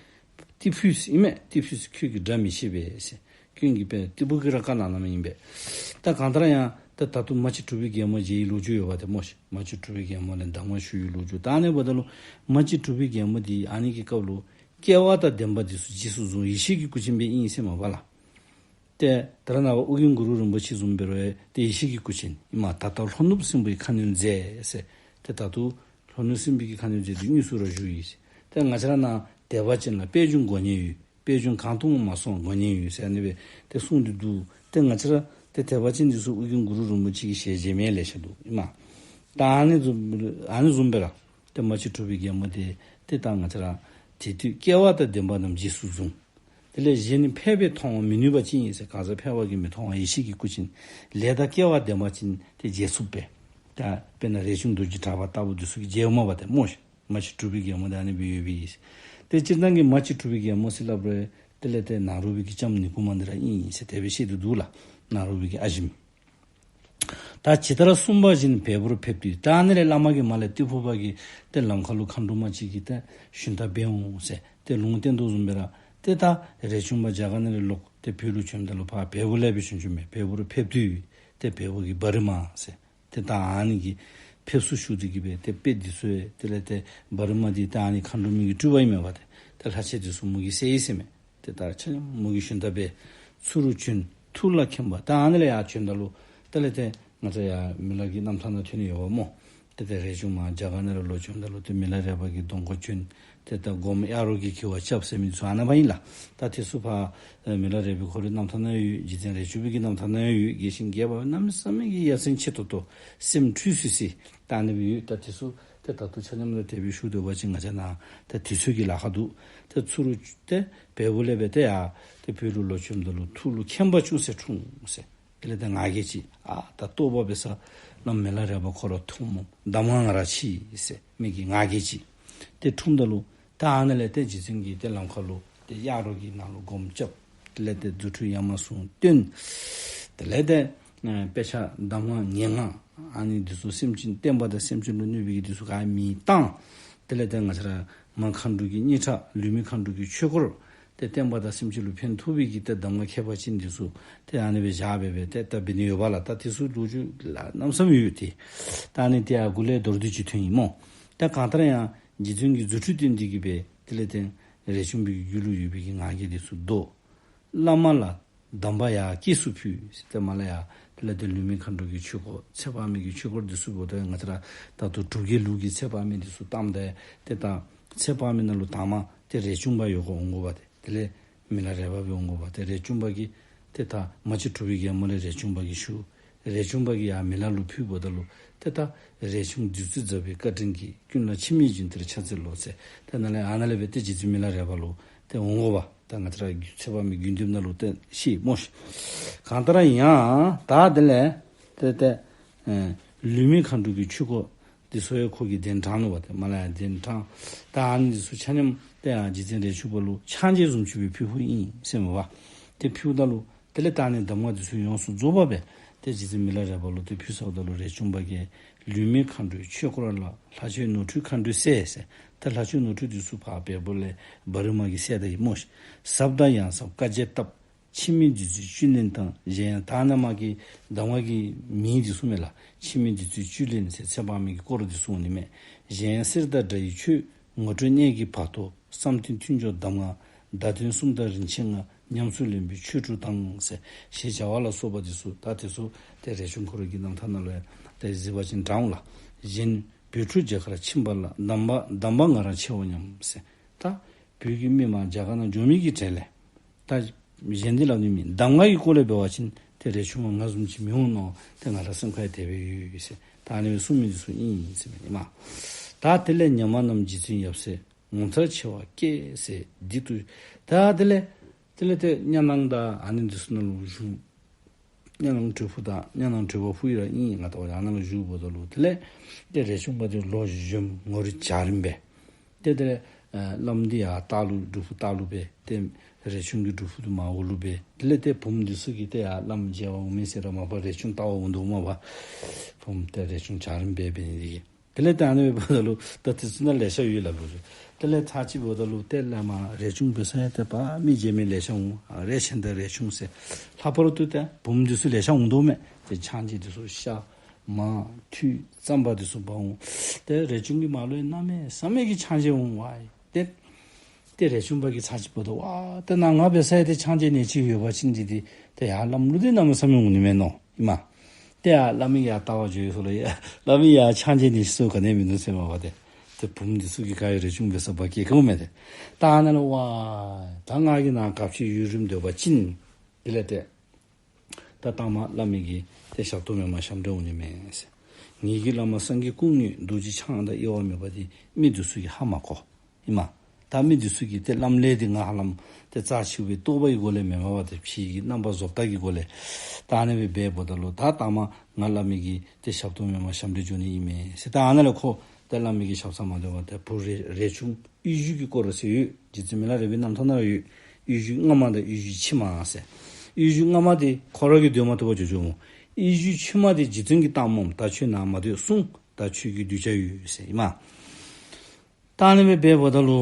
ཏི་ཕུ་ཨིན་མས། ཏི་ཕུ་ཁྱོད་ཀྱིས་སྒྲ་མི་ཤེས་པས་ཟེར། ཀུན་གྱི་དཔལ་ཏི་ཕུ་གིས་ར་བཀའ་གནང་གནངམ་ཨིན་པས། ད་གང་ལྟར་ཡང་ད་ད་ལྟོ་མ་གཅིག་གྲུབ་པའི་རྒྱལ་མོ་མཇལ་བའི་ལོ་རྒྱུས་ཡོད་པ་ཏེ་སྨོ་ཤིག། མ་གཅིག་གྲུབ་པའི་རྒྱལ་མོ་ལས་གདམས་ངག་ཞུ་བའི་ལོ་རྒྱུས། ད་ཨ་ནི་འབདཝ་ད་ལུ་མ་གཅིག་གྲུབ་པའི་རྒྱལ་མོ་འདི་ཨ་ནི་གི་སྐབས་ལུ་སྐལ་བ་དང་ལྡན་པ་འདི་ཚུ་རྗེས་སུ་བཟུང་ཡེ་ཤེས་ཀྱི་སྐུ་ཅན་སྦེ་ཨིན་ཟེར་མས་པ་ལགས། ཏེ་ད་རེས་ནངས་པ་ཨོ་རྒྱན་གུ་རུ་རིན་པོ་ཆེ་བཟུམ་འབད་རུང་ཏེ་ཡེ་ཤེས་ཀྱི་སྐུ་ཅན་ཨིན་མས། ད་ལྟ་ལྷོ་ནུབ་སྲིན་པོའི་ཁ་གནོན་མཛད་ཟེར། ཏེ་ད་ལྟོ་ལྷོ་ནུབ་སྲིན་པོའི་གི་ཁ་གནོན་མཛད་དེ་དངོས་སུ་ར་བཞུགས་ཡི་ཟེར། ཏེ་ང་བཅས་ར་ནཱ་དད་པ་ཅན་ལ་དཔལ་འབྱོར་དགོ་ཉེན་ཡོད། དཔལ་འབྱོར་གང་ཐུབ་མ་སོང་དགོ་ཉེན་ཡོད་ཟེར་ཨ་ནི་སྦེ་ཏེ་གསུངས་ཏེ་འདུག། ཏེ་ང་བཅས་ར་ཏེ་དད་པ་ཅན་འདི་ཚུ་ཨོ་རྒྱན་གུ་རུ་རིན་པོ་ཆེ་གི་ཞལ་མཇལ་མི་ལེ་ཤ་འདུག་ཨིན་མས། ད་ཨ་ནི་བཟུམ་ཨ་ནི་བཟུམ་སྦེ་ར་ཏེ་མ་གཅིག་གྲུབ་པའི་རྒྱལ་མོ་འདི་ཏེ་ད་ང་བཅས་ར་དེ་དུས་སྐལ་བ་དང་ལྡན་པ་རྣམས་རྗེས་སུ་བཟུང་། དེ་ལས་གཞན་ནི་ཕལ་པས་མཐོང་བར་མི་ནུས་པ་ཅི་ཡིན་ཟེར། གང་ཟག་ཕལ་པ་གིས་མི་མཐོང་བ་ཡེ་ཤེས་ཀྱི་སྐུ་ཅན་ལས་དང་སྐལ་བ་ལྡན་པ་ཅིན་ཏེ་མཇལ་ཚུགས་པས། ད་དཔེར་ན་རས་ཆུང་རྡོ་རྗེ་གྲགས་པ་ལྟ་བུ་འདི་ཚུ་གིས་མཇལཝ་མས་པ་ཏེ་སྨོ་ཤིག། མ་གཅིག་གྲུབ་པའི་རྒྱལ་མོ་འདི་ཨ་ནི་སྦེ་ཡོད་པའི་ཨིན་ཟེར། ཏེ་སྤྱིར་བཏང་གི་མ་གཅིག་གྲུབ་པའི་རྒྱལ་མོ་ཟེར་སླབ་རུང་དེ་ལས་ཏེ་ནཱ་རོ་པའི་གི་ལྕམ་ནི་གུ་མ་འདི་ར་ཨིན་ཟེར་དེ་སྦེ་བཤད་དེ་འདུག་ལགས། ནཱ་རོ་པའི་གི་ཨ་ཞེམོ། ད་ཇི་ལྟར་གསུངས་པ་བཞིན་བལ་པོར་ཕེབས་དུས། ད་ཨ་ནི་ལས་བླ་མ་གིས་མར་ལས་ཏི་ཕུ་པ་གིས་ཏེ་ལམ་ཁ་ལུ་མཁའ་འགྲོ་མ་ཅིག་གིས་ཏེ་ཞུན་དག་འབད་འོང་ཟེར་ཏེ་ལུང་བསྟན་དོ་བཟུམ་སྦེ་ར་ཏེ་ད་རས་ཆུང་པ་རྒྱ་གར་ནང་ལས་ལོག་སྟེ་བོད་ལུ་བྱོནམ་ད་ལུ་ཕར་བལ་པོ་ལས་སྦེ་བྱོན་བྱོནམ་མས། བལ་པོར་ཕེབས་དུས་ཏེ་བལ་པོ་གི་བ་རི་མ་ཟེར་ཏེ་ད་ཨ་ནི་གི་ཕེབས་བསུ་ཞུ་སྟེ་གིས་སྦེ་ཏེ་དཔེ་འདི་ཚུ་དེ་ལས་ཏེ་བ་རི་མ་འདི་ད་ཨ་ནི་མཁའ་འགྲོ་མའི་གི་སྤྲུལ་པ་ཨིན་མས་པ་ཏེ། ཏེ་ལྷ་ཆས་འདི་ཚུ་མོ་གིས་བསལ་ཡི་ཟེར་མས། ཏེ་ད་ཆ་མཉམ་མོ་གིས་ཞུན་དག་འབད་ཚུར་བྱོན་ཐུགས་ལ་མཁྱེན་པ། ད་ཨ་ནི་ལས་ཡར་བྱོནམ་ད་ལུ་དེ་ལས་ཏེ་ང་བཅས་ཡར་མི་ལ་གི་རྣམ་ཐར་ནང་ཐོན་ནི་ཡོདཔ་སྨོ། ཏེ་ཏེ་རས་ཆུང་མ་རྒྱ་གར་ནང་ལས་ལོག་བྱོནམ་ད་ལུ་ཏེ་མི་ལ་རས་པ་གི་གདོང་ཁར་བྱོན། ཏེ་ད་སྒོམ་གཡའ་རོ་གི་འཁྱིལ་བ་རྐྱབ་ཟེར་མི་ཚུ་ཨ་ནཱ་ཕར་ཨིན་ལགས། ད་དེ་ཚུ་ཕར་ཨེ་མི་ལ་རས་པའི་ཁོ་རའི་རྣམ་ཐར་ནང་ཡོད། རྗེ་བཙུན་རས་ཆུང་པའི་གི་རྣམ་ཐར་ནང་ཡོད། རྒྱས་ཤིང་རྒྱས་པ་གནམ་མེད་ས་མེད་ཀྱི་ཡ་མཚན་ཆེ་ཏོག་ཏོ་སེམས་འཁྲུལ་སི་སི་ད་ཨ་ནི་སྦེ་ཡོད། ད་དེ་ཚུ་ ཏེ་ད་ལྟོ་ཆ་མཉམ་ལུ་དེ་སྦེ་ཞུ་སྡོད་པ་ཅིན་ང་བཅས་ནཱ་ཏེ་དུས་ཚོད་ཀྱི་ལཱ་ཁག་འདུག། ཏེ་ཚུར་ཏེ་བལ་པོ་ལས་སྦེ་ཏེ་ཡར་ཏེ་བོད་ལུ་ལོག་བྱོནམ་ད་ལུ་ཐུགས་ལུ་མཁྱེན་པ་བཅུ་ཟེར་འཁྲུངས་ཟེར། དེ་ལས་ཏེ་ང་རྒྱལ་ཅིག། ཨ་ད་རྟོགས་པ་འབད་ས་བླམ་མི་ལ་རས་པ་ཁོ་ར་ཐོན་མོ། གདམས་ངག་ང་ར་ཕྱིས་ཟེར་མི་གི་ང་རྒྱལ་ཅིག། ཏེ་འཁྲུངསམ་ད་ལུ་ད་ཨ་ནཱ་ལས་ཏེ་རྗེ་བཙུན་གྱིས་ཏེ་ལམ་ཁ་ལུ་ཏེ་གཡག་རོག་གི་ནང་ལུ་སྒོམ་རྐྱབ། དེ་ལས་ཏེ་རྫུ་འཕྲུལ་ཡ་མ་ཟུང་སྟོན། དེ་ལས་ཏེ་ཨེ་དཔེ་ཆ་གདམས་ངག་ངན་སྔགས་ཨ་ནི་འདི་ཚུ་སེམས་ཅན་བསྟན་པ་དང་སེམས་ཅན་ལུ་གནོད་པའི་གི་འདི་ཚུ་ག་མེད་བཏང་། དེ་ལས་ཏེ་ང་བཅས་ར་མ་མཁའ་འགྲོ་གི་སྙིང་ཁྲག་ལུས་མེད་མཁའ་འགྲོ་གི་ཆོས་སྐོར་ཏེ་བསྟན་པ་དང་སེམས་ཅན་ལུ་ཕན་ཐོགས་པའི་གི་ཏེ་གདམས་ངག་ཁྱད་པར་ཅན་འདི་ཚུ་ཏེ་ཨ་ནི་སྦེ་བཞག་སྦེ་སྦེ་ཏེ་ད་འབད་ནི་ཡོདཔ་ལགས། ད་དེ་ཚུ་ལོ་རྒྱུས་ལ་གནམ་མེད་ས་མེད་ཡོད་དེ། ད་ཨ་ནི་དེ་ཡང་འགོ་ལས་མདོར་བསྡུས་ཅིག་ཐོན་ཡི་སྨོ། ད་གང་ལྟར་ཡང་རྗེ་བཙུན་གྱིས་རྫུ་འཕྲུལ་སྟོན་ཏེ་གི་སྦེ་དེ་ལས་ཏེ་རས་ཆུང་པའི་རྒྱུད་ལུ་ཡོད་པའི་གི་ང་རྒྱལ་འདི་ཚུ་བཟློག། བླ་མ་ལ་གདམས་པ་ཡར་སྐྱེས་སུ་ཕུལ་ཟེར། ཏེ་མར་ལས་ཡར་དེ་ལས་ཏེ་ལུས་མེད་མཁའ་འགྲོ་གི་ཆོས་སྐོར་ཚེ་དཔག་མེད་ཀྱི་ཆོས་སྐོར་འདི་ཚུ་འབདཝ་ད་ང་བཅས་ར་ད་ལྟོ་གྲུབ་རྒྱལ་ལུགས་ཀྱི་ཚེ་དཔག་མེད་འདི་ཚུ་བཏངམ་ད་ཏེ་ད་ཚེ་དཔག་མེད་ནང་ལུ་དང་པ་ཏེ་རས་ཆུང་པ་ཡོད་དགོ་འོང་དགོ་པ། ཏེ་དེ་ལས་མི་ལ་རས་པ་སྦེ་འོང་དགོ་པ། ཏེ་རས་ཆུང་པ་གིས་ཏེ་ད་མ་གཅིག་གྲུབ་པའི་གི་མོ་ལས་རས་ཆུང་པ་གིས་ཞུ། རས་ཆུང་པ་གིས་ཡར་མི་ལ་ལུ་ཕུལཝ་ད་ལུ་ཏེ་ད་རས་ཆུང་བདུད་རྩི་ཟ་བའི་བཀའ་དྲིན་གྱིས། ཀུན་ལ་འཆི་མེད་བརྒྱུད་འདིར་ཕྱག་འཚལ་ལོ་ཟེར། ཏེ་ནཱ་ལས་ཨ་ནཱ་ལས་སྦེ་ཏེ་རྗེ་བཙུན་མི་ལ་རས་པ་ལུ་ཏེ་འོང་དགོ་པ། ད་ང་བཅས་ར་ཚེ་དཔག་མེད་རྒྱུད་འདེབས་ནང་ལུ་ཏེ་ཤེས་སྨོ་ཤིག། གང་ལྟར་ཡང་ད་དེ་ལས་ཏེ་ཏེ་ཨེ་ལུས་མེད་མཁའ་འགྲོ་གི་ཆོས་སྐོར་འདི་ཚུ་ཡང་ཁོ་གིས་གདན་དྲངས་ནུག་པ། ཏེ་མར་ལས་ཡར་གདན་དྲངས། ད་ཨ་ནི་འདི་ཚུ་ཆ་མཉམ་ཏེ་ཡང་རྗེ་བཙུན་རས་ཆུང་པ་ལུ་ཕྱག་མཇལ་བཟུམ་ཅིག་སྦེ་ཕུལཝ་ཨིན་ཟེར་མས་པ། ཏེ་ཕུལཝ་ད་ལུ་དེ་ལས་ད་ཨ་ནི་གདམས་ངག་འདི་ཚུ་ཡོངས་སུ་རྫོགས་པ་སྦེ་ཏེ་རྗེ་བཙུན་མི་ལ་རས་པ་ལུ་ཏེ་ཕུལ་ཚརཝ་ད་ལུ་རས་ཆུང་པ་གིས་ལུས་མེད་མཁའ་འགྲོའི་ཆོས་སྐོར་ལ། ལྷ་ཆོས་ནོར་འཁྲུལ་མཁའ་འགྲོས་བསལ་ཟེར། ཏེ་ལྷ་ཆོས་ནོར་འཁྲུལ་འདི་ཚུ་ཕར་བལ་པོ་ལས་བ་རི་མ་གིས་བསལ་ད་ཡི་སྨོ་ཤིག། ཟབ་དང་ཡང་ཟབ་བཀའ་རྒྱས་བཏབ། འཆི་མེད་བདུད་རྩིའི་བཅུད་ལེན་དང་། གཞན་ཡང་ད་ནཱ་མ་གི་གདམས་ངག་གི་མིང་འདི་ཚུ་མས་ལགས། འཆི་མེད་བདུད་རྩིའི་བཅུད་ལེན་ཟེར་ཚེ་དཔག་མེད་ཀྱི་སྐོར་འདི་ཚུ་འོང་ནི་མས། གཞན་ཡང་གསེར་དང་འདྲ་ཡི་ཆོས། ངོ་སྤྲོད་གནད་ཀྱི་བར་དོ། བསམ་གཏན་མཐུན་སྦྱོར་གདམས་ངག། བརྡ་དོན་གསུམ་དང་རིན་ཆེན་ལྔ། ཉམས་སུ་ལེན་པའི་ཆོས་དྲུག་དང་ཟེར་ཞེས་བྱ་བ་ལ་སོགས་པ་འདི་ཚུ་ད་འདི་ཚུ་ཏེ་རས་ཆུང་ཁོ་ར་གི་རྣམ་ཐར་ནང་ལུ་ཡང་ཏེ་གཟིགས་པ་ཅིན་དྲངས་འོང་ལགས། གཞན་བོད་ཕྲུག་རྒྱ་གར་ཕྱིན་པ་ལ། གདམས་པ་གདམས་པ་ང་རང་ཆེའོ་སྙམ་ཟེར། ད་བོད་ཀྱི་མི་མང་རྒྱ་གར་ནང་འགྱོ་མི་གི་གྲས་ལས་ད་གཞན་འདི་ལ་ནི་མི་གདམས་ངག་གི་སྐོར་ལས་འབད་བ་ཅིན་ཏེ་རས་ཆུང་པ་ང་བཟུམ་ཅིག་མི་འོང་མནོ། ཏེ་ང་ར་སེམས་ཁར་དེ་སྦེ་ཡོད་ཟེར། ད་ཨ་ནི་སྦེ་གསུངས་མི་འདི་ཚུ་ཨིན་ཟེར་མས་ཨིན་མས། ད་དེ་ལས་ཉ་མ་རྣམས་རྗེ་བཙུན་ཡབ་སྲས། ངོ་མཚར་ཆེ་བ་སྐྱེས་ཟེར་འདི་ལྟོས། ད་དེ་ལས་དེ་ལས་ཏེ་གཉའ་ནང་དང་ཨ་ནི་འདི་ཚུ་ནང་ལུ་བཞུགས། གཉའ་ནང་གྲོལ་ཕུག་དང་གཉའ་ནང་གྲོལ་བ་ཕུག་ཡི་ར་ཨིན། ང་ལྟ་བ་ཨ་ནཱ་ལུ་བཞུགསཔ་ད་ལུ་དེ་ལས་ཏེ་རས་ཆུང་པ་འདི་ལོ་གཞོནམ་ངོ་རིས་འཇའ་རིསམོ་སྦེ། ཏེ་དེ་ལས་ཨ་བླམ་འདི་ཡར་སྟག་ལུང་སྒྲུབ་ཕུག་སྟག་ལུང་སྦེ། ཏེ་རས་ཆུང་གི་སྒྲུབ་ཕུག་འདི་མར་འོག་ལུ་སྦེ། དེ་ལས་ཏེ་བུམོ་འདི་ཚུ་གིས་ཏེ་ཡར་བླམ་མཇལ་བར་འོང་མི་ཟེར་ར་མ་པ་རས་ཆུང་ལྟ་བར་འོང་དོ་མས་པ། བུམོ་ཏེ་རས་ཆུང་འཇའ་རིསམོ་སྦེ་འབད་ནི་འདི་གིས། དེ་ལས་ད་ཨ་ནི་འབདཝ་ད་ལུ་ད་དེ་ཚུ་ནང་ལེ་ཤ་ཡོད་ལ་ལུ་རེ། དེ་ལས་ཚར་ཅིག་འབདཝ་ད་ལུ་ཏེ་བླ་མ་རས་ཆུང་འབད་ས་ཡང་ཏེ་ཕར་མི་མཇལ་མི་ལེ་ཤ་འོང་། ཨ་རས་ཆེན་དང་རས་ཆུང་ཟེར། ལྷག་པར་དུ་ཏེ་བུམོ་འདི་ཚུ་ལེ་ཤ་འོང་དོ་མས། ཏེ་ཕྱག་མཇལ་འདི་ཚུ་ཤ་མར་ཐུད་རྩམ་པ་འདི་ཚུ་འབག་འོང་། ཏེ་རས་ཆུང་གི་མར་ལུ་ཡང་གནམ་མེད་ས་མེད་ཀྱི་ཕྱག་མཇལ་འོང་བ་ཡི། ཏེ་ཏེ་རས་ཆུང་པ་གིས་ཚར་ཅིག་འབདཝ་ད་ཝ་ཏེ་ནཱ་ང་འབད་ས་ཡང་ཏེ་ཕྱག་མཇལ་ནི་ཅིག་ཡོད་པ་ཅིན་འདི་ཏེ་ཏེ་ཡར་བླམ་ལུ་ཏེ་གནམ་མེད་ས་མེད་འོང་ནི་མས་མནོ་ཨིན་མས། ཏེ་ཡར་བླ་མའི་ཡར་ལྟ་བར་འགྱོ་ཡི་ཟེར་ལོ། ཡ་བླ་མའི་ཡར་ཕྱག་མཇལ་ནི་ཟེར་ག་ནི་མིན་འདུག་ཟེར་མས་པ། ཏེ་ཏེ་བུམོ་འདི་ཚུ་གིས་ག་ཡོད་རས་ཆུང་འབད་ས་འབག་སྐྱེལ་གེ་འོང་མས་ཏེ། ད་ཨ་ནཱ་ལུ་ཝ་ད་ང་གིས་ནཱ་ག་ཅི་ཡུན་རིངམོ་སྡོད་པ་ཅིན་དེ་ལས་ཏེ་ད་ལྟ་མ་བླ་མའི་གི་ཏེ་ཞབས་ཏོག་མེནམ་ཞབས་འདྲེན་འོང་ནི་མས་ཟེར། ངེད་ཀྱི་བླ་མ་སངས་རྒྱས་སྐུ་དངོས། རྡོ་རྗེ་འཆང་དང་དབྱེ་བ་མེད་པ་དེ། མི་འདི་ཚུ་གིས་ཧ་མ་གོ་ཨིན་མས། ད་མི་འདི་ཚུ་གིས་ཏེ་བླམ་ལས་འདི་ང་ཧ་ལམ་ཏེ་རྩ་ཆེ་བའི་རྟོགས་པ་གི་སྒོ་ལས་མེན་མས་པ། ཏེ་ཕྱི་གི་རྣམ་པ་བཟོ་ལྟ་གི་སྒོ་ལས། ད་ཨ་ནི་སྦེ་འབདཝ་ད་ལུ་ད་ལྟ་མ་ང་བླ་མའི་གི་ཏེ་ཞབས་ཏོག་མེནམ་ཞབས་འདྲེན་འགྱོ་ནི་ཨིན་མས་ཟེར། ད་ཨ་ནཱ་ལས་ཁོ་ཏེ་བླ་མའི་གི་ཞབས་སར་མ་སྡོད་པར་ཏེ་བུ་རས་རས་ཆུང་གཡུ་བྱུ་གི་སྐོར་ཟེར་ཡོད། རྗེ་བཙུན་མི་ལ་རས་པའི་རྣམ་ཐར་ནང་ཡོད། གཡུ་བྱུ་སྔ་མ་དང་གཡུ་བྱུ་ཕྱི་མ་ཟེར། གཡུ་བྱུ་སྔ་མ་འདི་ཁོ་ར་གིས་སྡོད་མ་བཏུབ་པར་འགྱོ་འགྱོཝ་སྨོ། གཡུ་བྱུ་ཕྱི་མ་འདི་རྗེ་བཙུན་གྱིས་བཏངམ་སྨོ། ད་ཁྱོད་ནཱ་མ་སྡོད་གསུངས། ད་ཁྱོད་ཀྱི་གདུལ་བྱ་ཡོད་ཟེར་ཨིན་མས། ད་ཨ་ནི་སྦེ་འབདཝ་ད་ལུ་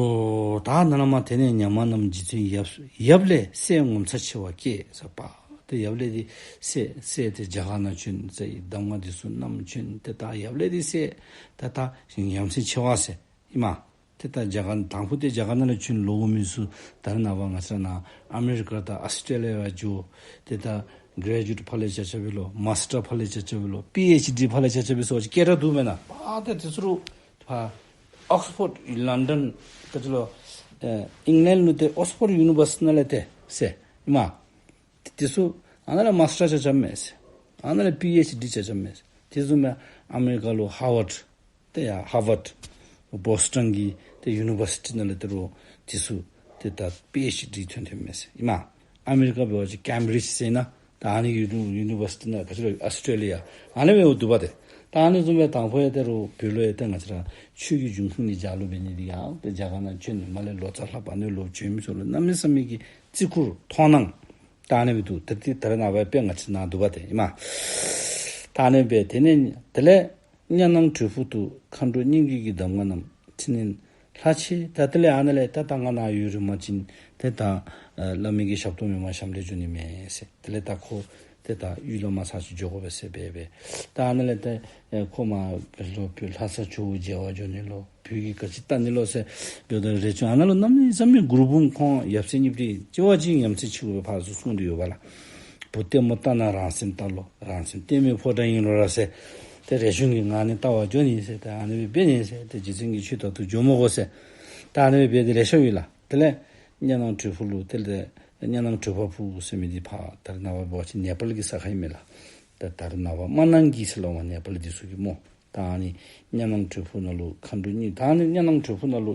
ད་ནཱ་ལས་མར་དེ་ནས་ཉ་མ་རྣམས་རྗེ་བཙུན་ཡབ་ཡབ་ལས་སྲས་ངོ་མཚར་ཆེ་བ་སྐྱེས་ཟེར་པ། ཏེ་ཡབ་ལས་འདི་སྲས་སྲས་ཏེ་རྒྱ་གར་ནང་བྱོན་ཟེར་གདམས་ངག་འདི་ཚུ་བསྣམས་བྱོན། ཏེ་ད་ཡབ་ལས་འདི་སྲས་ད་ད་ཡ་མཚན་ཆེ་བ་ཟེར་ཨིན་མས། ཏེ་ད་རྒྱ་གར་དང་ཕུ་ཏེ་རྒྱ་གར་ནང་ལས་བྱོན་ལོག་འོང་མི་ཚུ་ད་རེས་ནངས་པ་ང་བཅས་ར་ནཱ་ཨ་མི་རི་ཀ་དང་ཨོསི་ཊེ་ལི་ཡ་འགྱོ། ཏེ་ད་གྲེ་ཇུ་ཨེཊ་ཕར་ལས་རྐྱབ་རྐྱབ་པའི་ལོ། མཱསི་ཊར་ཕར་ལས་རྐྱབ་རྐྱབ་པའི་ལོ། པི་ཨེཆ་ཌི་ཕར་ལས་རྐྱབ་རྐྱབ་པའི་ཟེར་བ་ཅིན་སྐད་གྲགས་འདུག་མེན་ན། ཨ་ཏེ་དེ་ཚུ་རུ་ཕར་ཨོགསི་ཕོཌ་ལོན་ཌོན་ག་ཅི་ལོ་ཨེ་ཨིང་ལེནཌ་ལུ་ཏེ་ཨོགསི་ཕོཌ་ཡུ་ནི་བར་སི་ཊི་ནང་ལས་ཏེ་ཟེར་ཨིན་མས། ཏེ་དེ་ཚུ་ཨ་ནཱ་ལས་མཱསི་ཊར་རྐྱབ་རྐྱབ་མས་ཟེར། ཨ་ནཱ་ལས་པི་ཨེཆ་ཌི་རྐྱབ་རྐྱབ་མས་ཟེར། དེ་བཟུམ་སྦེ་ཨ་མི་རི་ཀ་ལུ་ཧར་ཝརཌ་ ཏེ་ཡར་ཧར་ཝརཌ་བོ་སི་ཊོན་གྱི་ཏེ་ཡུ་ནི་ཝར་སི་ཊི་ནང་ལས་ཏེ་རོགས་འདི་ཚུ་ཏེ་ད་པི་ཨེཆ་ཌི་ཐོན་ཐོནམ་མས་ཟེར་ཨིན་མས། ཨ་མི་རི་ཀ་འབད་བ་ཅིན་ཀེམ་བི་རིཇ་ཟེར་ན་ད་ཨ་ནི་ཡུ་ནི་ཡུ་ནི་ཝར་སི་ཊི་ནང་ག་ཅི་ལོ་ཨོསི་ཊྲེ་ལི་ཡ་ཨ་ནི་སྦེ་འདུག་པ་ཏེ། ད་ཨ་ནི་བཟུམ་སྦེ་དང་ཕུ་ཡང་ཏེ་རོགས་བོད་ལུ་ཡང་ཏེ་ང་བཅས་ར་ཆོས་ཀྱི་འབྱུང་ཁུངས་ཀྱི་ལྗགས་ལུ་འབད་ནི་འདི་ཡང་ཏེ་རྒྱ་གར་ནང་བྱོན་ནི་མ་ལས་ལོ་ཙཱ་ལྷ་པ་ནི་ལོག་བྱོན་མི་ཚུ་ལུ་གནམ་མེད་ས་མེད་ཀྱི་བརྩི་བཀུར་མཐོང་སྣང་ད་ཨ་ནི་སྦེ་འདུག། ད་ཏེ་ད་རེས་ནངས་པ་དཔེ་ང་བཅས་ནཱ་འདུག་པ་ཏེ་ཨིན་མས། ད་ཨ་ནི་སྦེ་དེ་ནས་དེ་ལས་གཉའ་ནང་དྲིལ་བུ་དུ། མཁའ་འགྲོ་སྙན་བརྒྱུད་ཀྱི་གདམས་ངག་རྣམས། འཕྲིན་ལས་ལྷ་ཆེན། ད་དེ་ལས་ཨ་ནཱ་ལས་ད་ད་ང་ནཱ་ཡོད་རིམ་པ་ཅིན་ཏེ་ད་ཨ་བླ་མའི་གི་ཞབས་ཏོག་མེན་པར་ཞབས་འདྲེན་འབྱོན་ནི་མེད་ཟེར། དེ་ལས་ད་ཁོ་ཏེ་ད་ཡུལ་ལུ་མར་ཚར་ཅིག་འགྱོ་དགོ་པས་ཟེར་སྦེ་སྦེ། ད་ཨ་ནཱ་ལས་ཏེ་ཨེ་ཁོ་མར་བོད་ལུ་བོད་ལྷ་ས་ཇོ་བོ་མཇལ་བར་འགྱོ་ནི་ལོ། བོད་ཀྱི་ག་ཅི་བལྟ་ནི་ལོ་ཟེར་འགྱོཝ་ད་རས་ཆུང་ཨ་ནཱ་ལུ་གནམ་མེད་ས་མེད་མགུར་འབུམ་ཁོང་ཡབ་སྲས་གཉིས་པོ་འདི་གཅིག་བ་གཅིག་ཡ་མཚན་ཆེ་དགོ་པའི་ཕར་ཚུར་གསུངས་ཏེ་ཡོད་པ་ལགས། བུ་ལྟད་མོ་ལྟ་ན་རང་སེམས་ལྟ་ལོ། རང་སེམས་ལྟད་མོའི་ཕོ་བྲང་ཡིན་ལོ་ར་ཟེར། ཏེ་རས་ཆུང་གིས་ང་ནི་ལྟ་བར་འགྱོ་ནི་ཟེར། ཏེ་ཨ་ནི་སྦེ་འབད་ནི་ཟེར། ཏེ་རྗེ་བཙུན་གྱིས་ཁྱོད་ད་ལྟོ་འགྱོ་མི་དགོ་ཟེར། ད་ཨ་ནི་སྦེ་འབད་དེ་ལེ་ཤ་ཡོད་ལགས། དེ་ལས་གཉའ་ནང་དྲིལ་བུ་ལུ་དེ་ལས་གཉའ་ནང་དྲིལ་བུ་ཟེར་མི་འདི་ཕར་ད་རེས་ནངས་པ་འབད་བ་ཅིན་ནེ་པཱལ་གྱི་ས་ཁར་ཨིན་མས་ལགས། ད་ད་རེས་ནངས་པ་མ་ནང་གི་ཟེར་སླབ་མས་ནེ་པཱལ་འདི་ཚུ་གིས་སྨོ། ད་ཨ་ནི་གཉའ་ནང་དྲིལ་བུ་ནང་ལུ་མཁའ་འགྲོ་སྙན། ད་ཨ་ནི་གཉའ་ནང་དྲིལ་བུ་ནང་ལུ་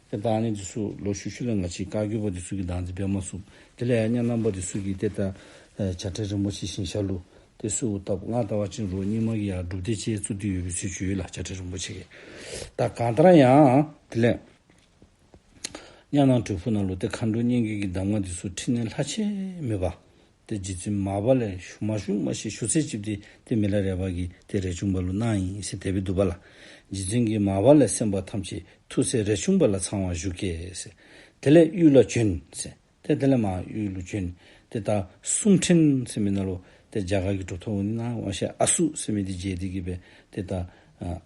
ཏེ་ད་ཨ་ནི་འདི་ཚུ་ལོག་ཤུལ་ཤུལ་ལས་ང་བཅས་བཀའ་བརྒྱུད་པ་འདི་ཚུ་གིས་བདག་འཛིན་འབད་མ་ཚུགས། དེ་ལས་ཡར་གཉའ་ནང་པ་འདི་ཚུ་གིས་ཏེ་ད་ཨེ་བྱ་བྲལ་རིན་པོ་ཆེ་ཞིང་ཤག་ལུ་ཏེ་གསོལཝ་བཏབ། ང་ལྟ་བ་ཅིན་རོགས་རྙིང་མ་གི་ཡར་སྒྲུབ་སྡེ་ཅིག་བཙུགས་ཏེ་ཡོད་པའི་ཚུལ་ཅིག་ཡོད་ལགས། བྱ་བྲལ་རིན་པོ་ཆེ་གིས། ད་གང་ལྟར་ཡང་དེ་ལས་གཉའ་ནང་དྲིལ་བུ་ནང་ལུ་ཏེ་མཁའ་འགྲོ་སྙན་བརྒྱུད་ཀྱི་གདམས་ངག་འདི་ཚུ་འཕྲིན་ལས་ལྷ་ཆེན་མེད་པ། ཏེ་རྗེ་བཙུན་མར་པ་ལས་ཞུ་མ་ཞུ་མ་ཤེས། ཞུ་ཚད་ཅིག་འདི་ཏེ་མི་ལ་རས་པ་གིས་ཏེ་རས་ཆུང་པ་ལུ་གནང་ཡི་ཟེར་དེ་སྦེ་འདུག་པ་ལགས། རྗེ་བཙུན་གྱིས་མར་པ་ལས་གསན་པ་ཐམས་ཅད་ཐུགས་སྲས་རས་ཆུང་པ་ལ་ཚང་བར་ཞུ་གེ་ཟེར། དེ་ལས་ཡུལ་ལ་བྱོན་ཟེར། ཏེ་དེ་ལས་མར་ཡུལ་ལུ་བྱོན། ཏེ་ད་གསུང་འཕྲིན་ཟེར་མི་ནང་ལུ་ཏེ་རྒྱ་གར་གྱི་གྲུབ་ཐོབ་འོང་ནི་ནང་དབང་ཤེད་ཨ་སུ་ཟེར་མི་འདི་མཇལ་ཏེ་གིས་སྦེ་ཏེ་ད་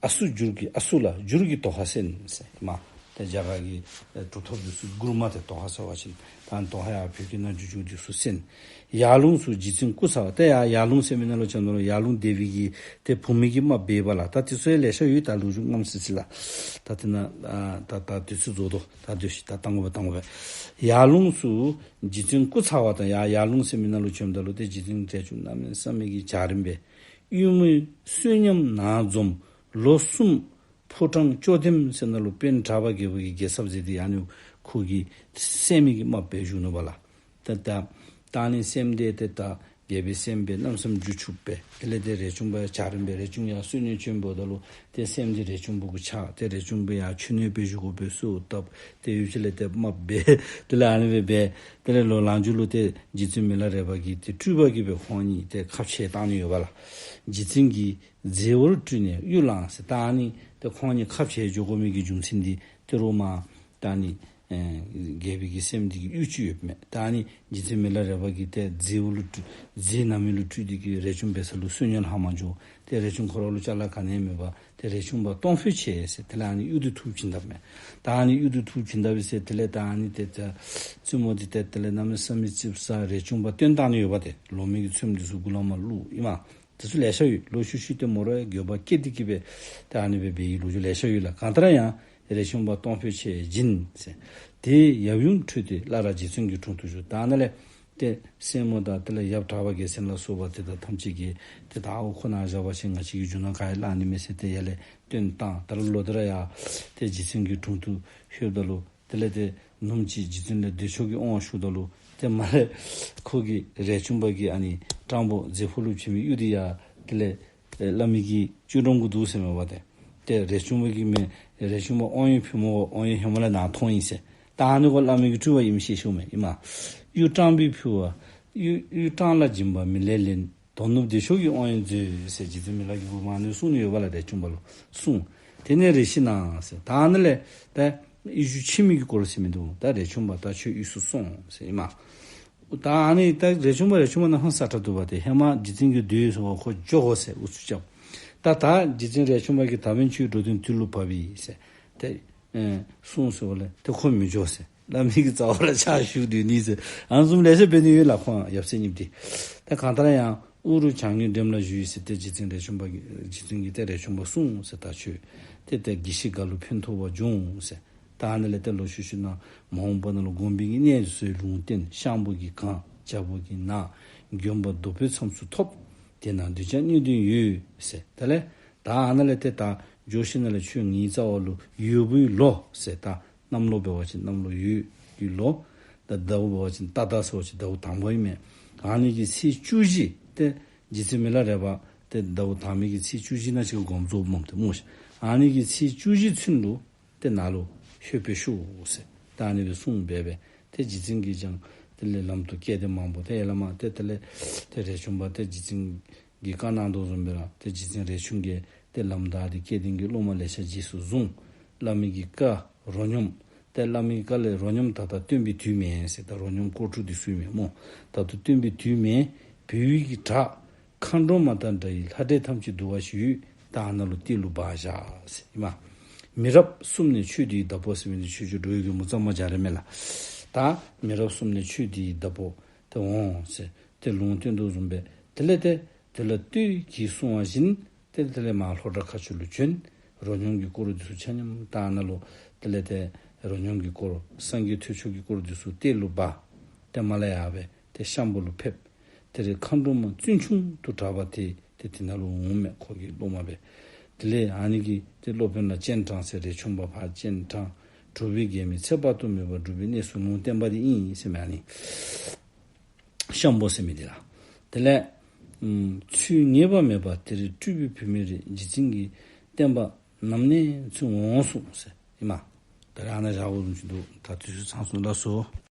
ཨ་སུ་འགྱུར་གྱི་ཨ་སུ་ལ་འགྱུར་གྱི་དོ་ཧ་གསན་ཟེར་མས། ཏེ་རྒྱ་གར་གྱི་ཨེ་གྲུབ་ཐོབ་འདི་ཚུ་མགུར་མ་ཏེ་དོ་ཧ་ཟེར་བ་ཅིན་ད་དོ་ཧ་ཡར་བོད་ཀྱི་ནང་འགྱུར་འགྱུར་འདི་ཚུ་གསན། ཡར་ལུང་སུ་རྗེ་བཙུན་སྐུ་ཚ་བ། ཏེ་ཡར་ཡར་ལུང་ཟེར་མི་ནང་ལུ་ཅིག་ནང་ལུ་ཡར་ལུང་སྡེ་པའི་གི་ཏེ་བུ་མོ་གི་རྨགཔ་འབདཝ་ལགས། ད་འདི་ཚུ་ཡང་ལེ་ཤ་ཡོད། ད་ལོ་རྒྱུས་རྔམ་སི་སི་ལགས། ད་དེ་ནང་ཨ་ད་ད་དུས་ཚོད་རྫོགས་དོ། ད་དུས་ཤིག་ད་བཏང་དགོ་པས་བཏང་དགོ་པས། ཡར་ལུང་སུ་རྗེ་བཙུན་སྐུ་ཚ་བ་དང་། ཡར་ཡར་ལུང་ཟེར་མི་ནང་ལུ་བྱོནམ་ད་ལུ་ཏེ་རྗེ་བཙུན་རས་ཆུང་གནམ་མེད་ས་མེད་ཀྱི་འཇའ་རིསམོ་སྦེ་གཡུལ་མི་བསོད་སྙོམས་ནང་འཛོམས་ལོ་གསུམ་ཕོ་བྲང་ཅོད་གདན་ཟེར་ནང་ལུ་དཔོན་གྲགས་པ་རྒྱལ་པོ་གིས་རྒྱལ་ཚབ་མཛད་དེ་ཨ་ནི་ཁོ་གི་སྲསམོ་གི་རྨགཔ་སྦེ་བཞུགས་ནུག་པ་ལགས། ད་ད་ད་ཨ་ནི་སྲསམོ་འདི་ཏེ་ད་རྒྱལ་པོའི་སྲསམོ་སྦེ་གནམ་མེད་ས་མེད་རྒྱུ་ཕྱུགཔོ་སྦེ། དེ་ལས་ཏེ་རས་ཆུང་པ་འཇའ་རིསམོ་སྦེ་རས་ཆུང་ཡར་བསོད་སྙོམས་བྱོན་འབདཝ་ད་ལུ་ཏེ་སྲསམོ་འདི་རས་ཆུང་པ་གུ་ཆགས། ཏེ་རས་ཆུང་པ་ཡར་མཆོད་གནས་སྦེ་བཞུགས་དགོ་པའི་གསོལཝ་བཏབ། ཏེ་ཡུལ་ཅིག་ལས་ཏེ་རྨགཔ་སྦེ་དེ་ལས་ཨ་ནི་སྦེ་སྦེ་དེ་ལས་ལོག་ལངས་རྒྱུ་ལུ་ཏེ་རྗེ་བཙུན་མི་ལ་རས་པ་གིས་ཏེ་སྤྲུལ་པ་གིས་སྦེ་ཁོང་གཉིས་ཏེ་ཁ་འཕྱལ་བཏང་ནི་ཡོད་པ་ལགས། རྗེ་བཙུན་གྱིས་མཛེས་པར་སྤྲུལ་ནས་གཡུ་བླངས་ཟེར། ད་ཨ་ནི་ཏེ་ཁོང་གཉིས་ཁ་འཕྱལ་འགྱོ་དགོ་མི་གི་རྒྱུ་མཚན་འདི་ཏེ་རོགས་མར་ད་ཨ་ནི་ཨེ་རྒྱལ་པོའི་གི་སྲསམོ་འདི་གི་གཡུ་ཅིག་ཡོདཔ་མས། ད་ཨ་ནི་རྗེ་བཙུན་མི་ལ་རས་པ་གིས་ཏེ་མཛེས་པ་ལུ་སྤྲུལ་མཛེས་ནག་མོ་ལུ་སྤྲུལ་ཏེ་གིས་རས་ཆུང་འབད་ས་ལུ་བསོད་སྙོམས་ལྷངམ་འགྱོ། ཏེ་རས་ཆུང་ཁོ་ར་ལུ་ཅ་ལ་ག་ནི་ཡང་མེད་པར་ཏེ་རས་ཆུང་པ་སྟོང་ཕོད་ཆེ་ཟེར། དེ་ལས་ཨ་ནི་གཡུ་འདི་འཐུ་བྱིན་དཔ་མས། ད་ཨ་ནི་གཡུ་འདི་འཐུ་བྱིན་དཔ་ཟེར། དེ་ལས་ད་ཨ་ནི་ཏེ་ད་བཙུན་མོ་འདི་ཏེ་དེ་ལས་གནམ་མེད་ས་མེད་ཙིགཔ་ཟ། རས་ཆུང་པ་བཏོན་བཏང་ནི་ཡོད་པ། ཏེ་ལོ་མའི་གི་ཚོདམ་འདི་ཚུ་མགུ་ལས་མར་བླུགས་ཨིན་མས། དེ་ཚུ་ལེ་ཤ་ཡོད། ལོག་ཤུལ་ཤུལ་ཏེ་མོ་ར་འགྱོད་པ་སྐྱེས་ཏེ་གིས་སྦེ་ཏེ་ཨ་ནི་སྦེ་འབད་ཡི་ལོ་རྒྱུས་ལེ་ཤ་ཡོད་ལགས། གང་ལྟར་ཡང་རས་ཆུང་པ་སྟོང་ཕོད་ཆེ་བྱིན་ཟེར། དེ་ཡབ་ཡུམ་ཁྲོས་ཏེ་སླར་རྗེ་བཙུན་གྱི་དྲུང་དུ་བཞུགས། ད་ཨ་ནཱ་ལས་ཏེ་སྲས་མོ་དང་དེ་ལས་ཡབ་གྲགས་པ་རྒྱལ་མཚན་ལ་སོགས་པ་ཏེ་ད་ཐམས་ཅད་ཀྱིས་ཏེ་ད་ཨོ་ཁོ་ནཱ་བཞག་པ་ཅིན་ང་བཅས་ཀྱིས་རྒྱུ་ནོར་ག་ཡང་བླང་ནི་མེད་ཟེར་ཏེ་ཡར་ལས་བཏོན་བཏང་། ད་རུང་ལོག་སྟེ་ར་ཡར་ཏེ་རྗེ་བཙུན་གྱི་དྲུང་དུ་ལྷོདཔ་ད་ལུ་དེ་ལས་ཏེ་ནུབ་མོ་ཅིག་རྗེ་བཙུན་ལས་བདེ་མཆོག་གི་དབང་ཞུཝ་ད་ལུ་ཏེ་མར་ལས་ཁོ་གིས་རས་ཆུང་པ་གིས་ཨ་ནི་སྤྲང་པོ་མཛེས་པ་ལུ་བྱིན་མི་གཡུ་འདི་ཡར་དེ་ལས་ཨེ་བླ་མའི་གི་ཆོས་སྒྲོམ་གུ་འདུག་ཟེར་མས་པ་ཏེ། ཏེ་རས་ཆུང་པ་གིས་མས། རས་ཆུང་པ་དབང་ཡོད་ཕུལ་མི་གུ་དབང་ཡོད་ཧེ་མ་ལས་ནཱ་མཐོང་ཡི་ཟེར། ད་ཨ་ནི་གུ་བླ་མའི་གི་སྤྲུལ་པ་ཨིནམ་ཤེས་ཤེསཔ་མས་ཨིན་མས། གཡུ་སྤྲང་པོས་ཕུལ་བ། གཡུ་གཡུ་སྤྲང་ལ་སྦྱིན་པ་མི་ལས་ལེན། དོ་ནུབ་བདེ་མཆོག་གི་དབང་ཡོད་མཛོད་ཟེར་རྗེ་བཙུན་མི་ལ་གིས་མར་ཨ་ནི་གསུངས་ནི་ཡོད་པ་ལགས། རས་ཆུང་པ་ལུ་གསུངས། དེ་ནས་རེ་ཞིག་ན་ཟེར། ད་ཨ་ནི་ལས་ད་གཡུ་ཞུ་ཕྱི་མི་གི་སྐོར་ཟེར་མི་འདུག། ད་རས་ཆུང་པ་ད་ཁྱོད་གཡུས་སུ་སོང་ཟེར་ཨིན་མས། ད་ཨ་ནི་ད་རས་ཆུང་པ་རས་ཆུང་པ་ནང་ཧང་སང་དྲགས་འདུག་པ་ཏེ། ཧེ་མ་རྗེ་བཙུན་གྱིས་སྡོད་ཡོད་ས་ཁོ་འགྱོ་དགོ་ཟེར་ཨུ་ཚུགས་རྐྱབ། ད་ད་རྗེ་བཙུན་རས་ཆུང་པ་གིས་ད་འབདན་ཁྱོད་འགྲོ་དོན་དུས་ལུ་བབས་ཡི་ཟེར། ཏེ་ཨེ་གསུངས་ཟེར་བ་ལས་ཏེ་ཁོ་མི་འགྱོ་ཟེར། བླ་མའི་གི་རྩ་བ་ར་ཕྱག་ཞུ་སྡོད་ནི་ཟེར། ཨ་ནི་བཟུམ་ལེ་ཤ་འབད་ནི་ཡོད་ལགས་ཁོང་ཡབ་སྲས་གཉིས་པོ་འདི། ད་གང་ལྟར་ཡང་ཨུ་རུ་བྱང་ངོས་འགྲམ་ལ་བཞུགས་ཡི་ཟེར། ཏེ་རྗེ་བཙུན་རས་ཆུང་པ་གིས་རྗེ་བཙུན་གྱིས་ཏེ་རས་ཆུང་པ་གསུངས་ཟེར། ད་ཁྱོད་ཏེ་ཏེ་དགེ་བཤེས་འགའ་ལུ་ཕན་ཐོགས་པར་འབྱུང་ཟེར། ད་ཨ་ནི་ལས་ཏེ་ལོག་ཤུལ་ཤུལ་ནང་མ་འོངས་པ་ནང་ལུ་དགོན་པའི་གི་གནས་སུ་ལུང་བསྟན་ཤམ་བུ་གིས་གང་ཇ་བུ་གིས་གནང་། དགོན་པ་རྡོ་པོའི་མཚམས་སུ་ཐོབ། དེ་ན་གདུལ་བྱ་གནས་དོན་ཡོད་ཟེར། དེ་ལས་ད་ཨ་ནི་ལས་ཏེ་ད་ འགྱོ་ཞིནམ་ལས་ཆོས་ངེའི་རྩ་བ་ལུ་ཡོདཔ་ཨིན་ལོ་ཟེར། ད་གནམ་ལོ་འབད་བ་ཅིན་གནམ་ལོ་ཡོས་ཀྱི་ལོ། ད་ཟླཝ་འབད་བ་ཅིན་ཏ་ད་ཟེར་བ་ཅིན་ཟླཝ་དང་པ་ཨིན་མས། ཨ་ནི་གི་ཚེས་བཅུ་བཞི་ཏེ་རྗེ་བཙུན་མི་ལ་རས་པ་ཏེ་ཟླཝ་དང་པའི་གི་ཚེས་བཅུ་བཞི་ནང་ཅིག་དགོངས་རྫོགསཔ་མས་ཏེ་སྨོ་ཤིག། ཨ་ནི་གི་ཚེས་བཅུ་བཞི་ཚུན་ལུ་ཏེ་ནཱ་ལུ་ལྷོད་པའི་ཤོག་ཟེར་ད་ཨ་ནི་སྦེ་གསུངས་སྦེ་སྦེ་ཏེ་རྗེ་བཙུན་གྱིས་ཀྱང་དེ་ལས་ལམ་དུ་བསྐྱལ་ཏེ་མང་པོ་ཏེ་ཡར་ལས་མར་ཏེ་དེ་ལས་ཏེ་རས་ཆུང་པ་ཏེ་རྗེ་བཙུན་གྱིས་བཀའ་གནང་དོ་བཟུམ་སྦེ་ར་ཏེ་རྗེ་བཙུན་རས་ཆུང་གིས་ཏེ་ལམ་བདའ་སྟེ་སྐལ་ལྡན་གྱི་སློབ་མ་ལེ་ཤ་རྗེས་སུ་བཟུང་། བླ་མའི་གི་བཀའ་རོ་སྙོམས་ཏེ་བླ་མའི་བཀའ་ལས་རོ་སྙོམས་ད་ལྟ་སྟོན་པའི་དུས་མེན་ཟེར། ད་རོ་སྙོམས་སྐོར་དྲུག་འདི་ཚུ་མེན་སྨོ། ད་ལྟོ་སྟོན་པའི་དུས་མེན། བོད་ཡུལ་གྱི་བྲག་མཁའ་འགྲོ་མ་དང་འདྲ་བའི་ལྷ་འདྲེ་ཐམས་ཅད་འདུ་བ་ཞིག་ཡོད། ད་ཨ་ནཱ་ལུ་གཏེར་ལུ་སྦ་བཞག་ཟེར་ཨིན་མས། མི་རབས་གསུམ་ནས་ཆོས་འདི་ཡི་བདག་པོ་ཟེར་མི་འདི་ཆོས་རྗེ་འགྲོ་བའི་མགོན་པོ་གཙང་པ་རྒྱ་རས་མས་ལགས། ད་མི་རབས་གསུམ་ནས་ཆོས་འདི་ཡི་བདག་པོ་ཏེ་འོང་ཟེར་ཏེ་ལུང་བསྟན་དོ་བཟུམ་སྦེ་དེ་ལས་ཏེ་དེ་ལ་ལྟོས་གྱིས་གསུང་བ་བཞིན་ཏེ་དེ་ལས་མར་ལྷོ་བྲག་མཁར་ཆུ་ལུ་བྱོན། རོ་སྙོམས་ཀྱི་སྐོར་འདི་ཚུ་ཆ་མཉམ་ད་ཨ་ནཱ་ལུ་དེ་ལས་ཏེ་རོ་སྙོམས་ཀྱི་སྐོར་སངས་རྒྱས་ཐོས་མཆོག་གི་སྐོར་འདི་ཚུ་གཏེར་ལུ་སྦ། ཏེ་མར་ལས་ཡར་སྦེ་ཏེ་ཤམ་བུ་ལུ་ཕེབས། དེ་ལས་མཁའ་འགྲོ་མ་བཙུན་ཆུང་དུ་གྲགས་པ་དེ་ཏེ་དེ་ནང་ལུ་འོངམ་མས། ཁོ་གི་སློབ་མ་སྦེ། དེ་ལས་ཨ་ནི་གི་ཏེ་སློབ་དཔོན་ལ་སྤྱན་དྲངས་ཟེར། རས་ཆུང་པ་ཕར་སྤྱན་དྲངས། གྲུབ་པའི་རྒྱལ་མོས་ཚེ་དཔག་ཏུ་མེད་པ་སྒྲུབ་པའི་གནས་སུ་ལུང་བསྟན་པ་འདི་ཨིན་ཟེར་མས་ཨ་ནི། ཤམ་བུ་ཟེར་མི་འདི་ལགས། དེ་ལས་ཨམ་ཚུལ་ངེས་པ་མེད་པ་དེར་སྤྲུལ་པའི་བུད་མེད་རེ། རྗེ་བཙུན་གྱི་བསྟན་པ་ནམ་གནས་ཚུན་འོང་གསུངས་ཟེར་ཨིན་མས། ད་རེས་ཨ་ནཱ་བཞག་དགོ་བཟུམ་ཅིག་འདུག། ད་དུས་ཚོད་ཚང་སོང་ལགས་སོ།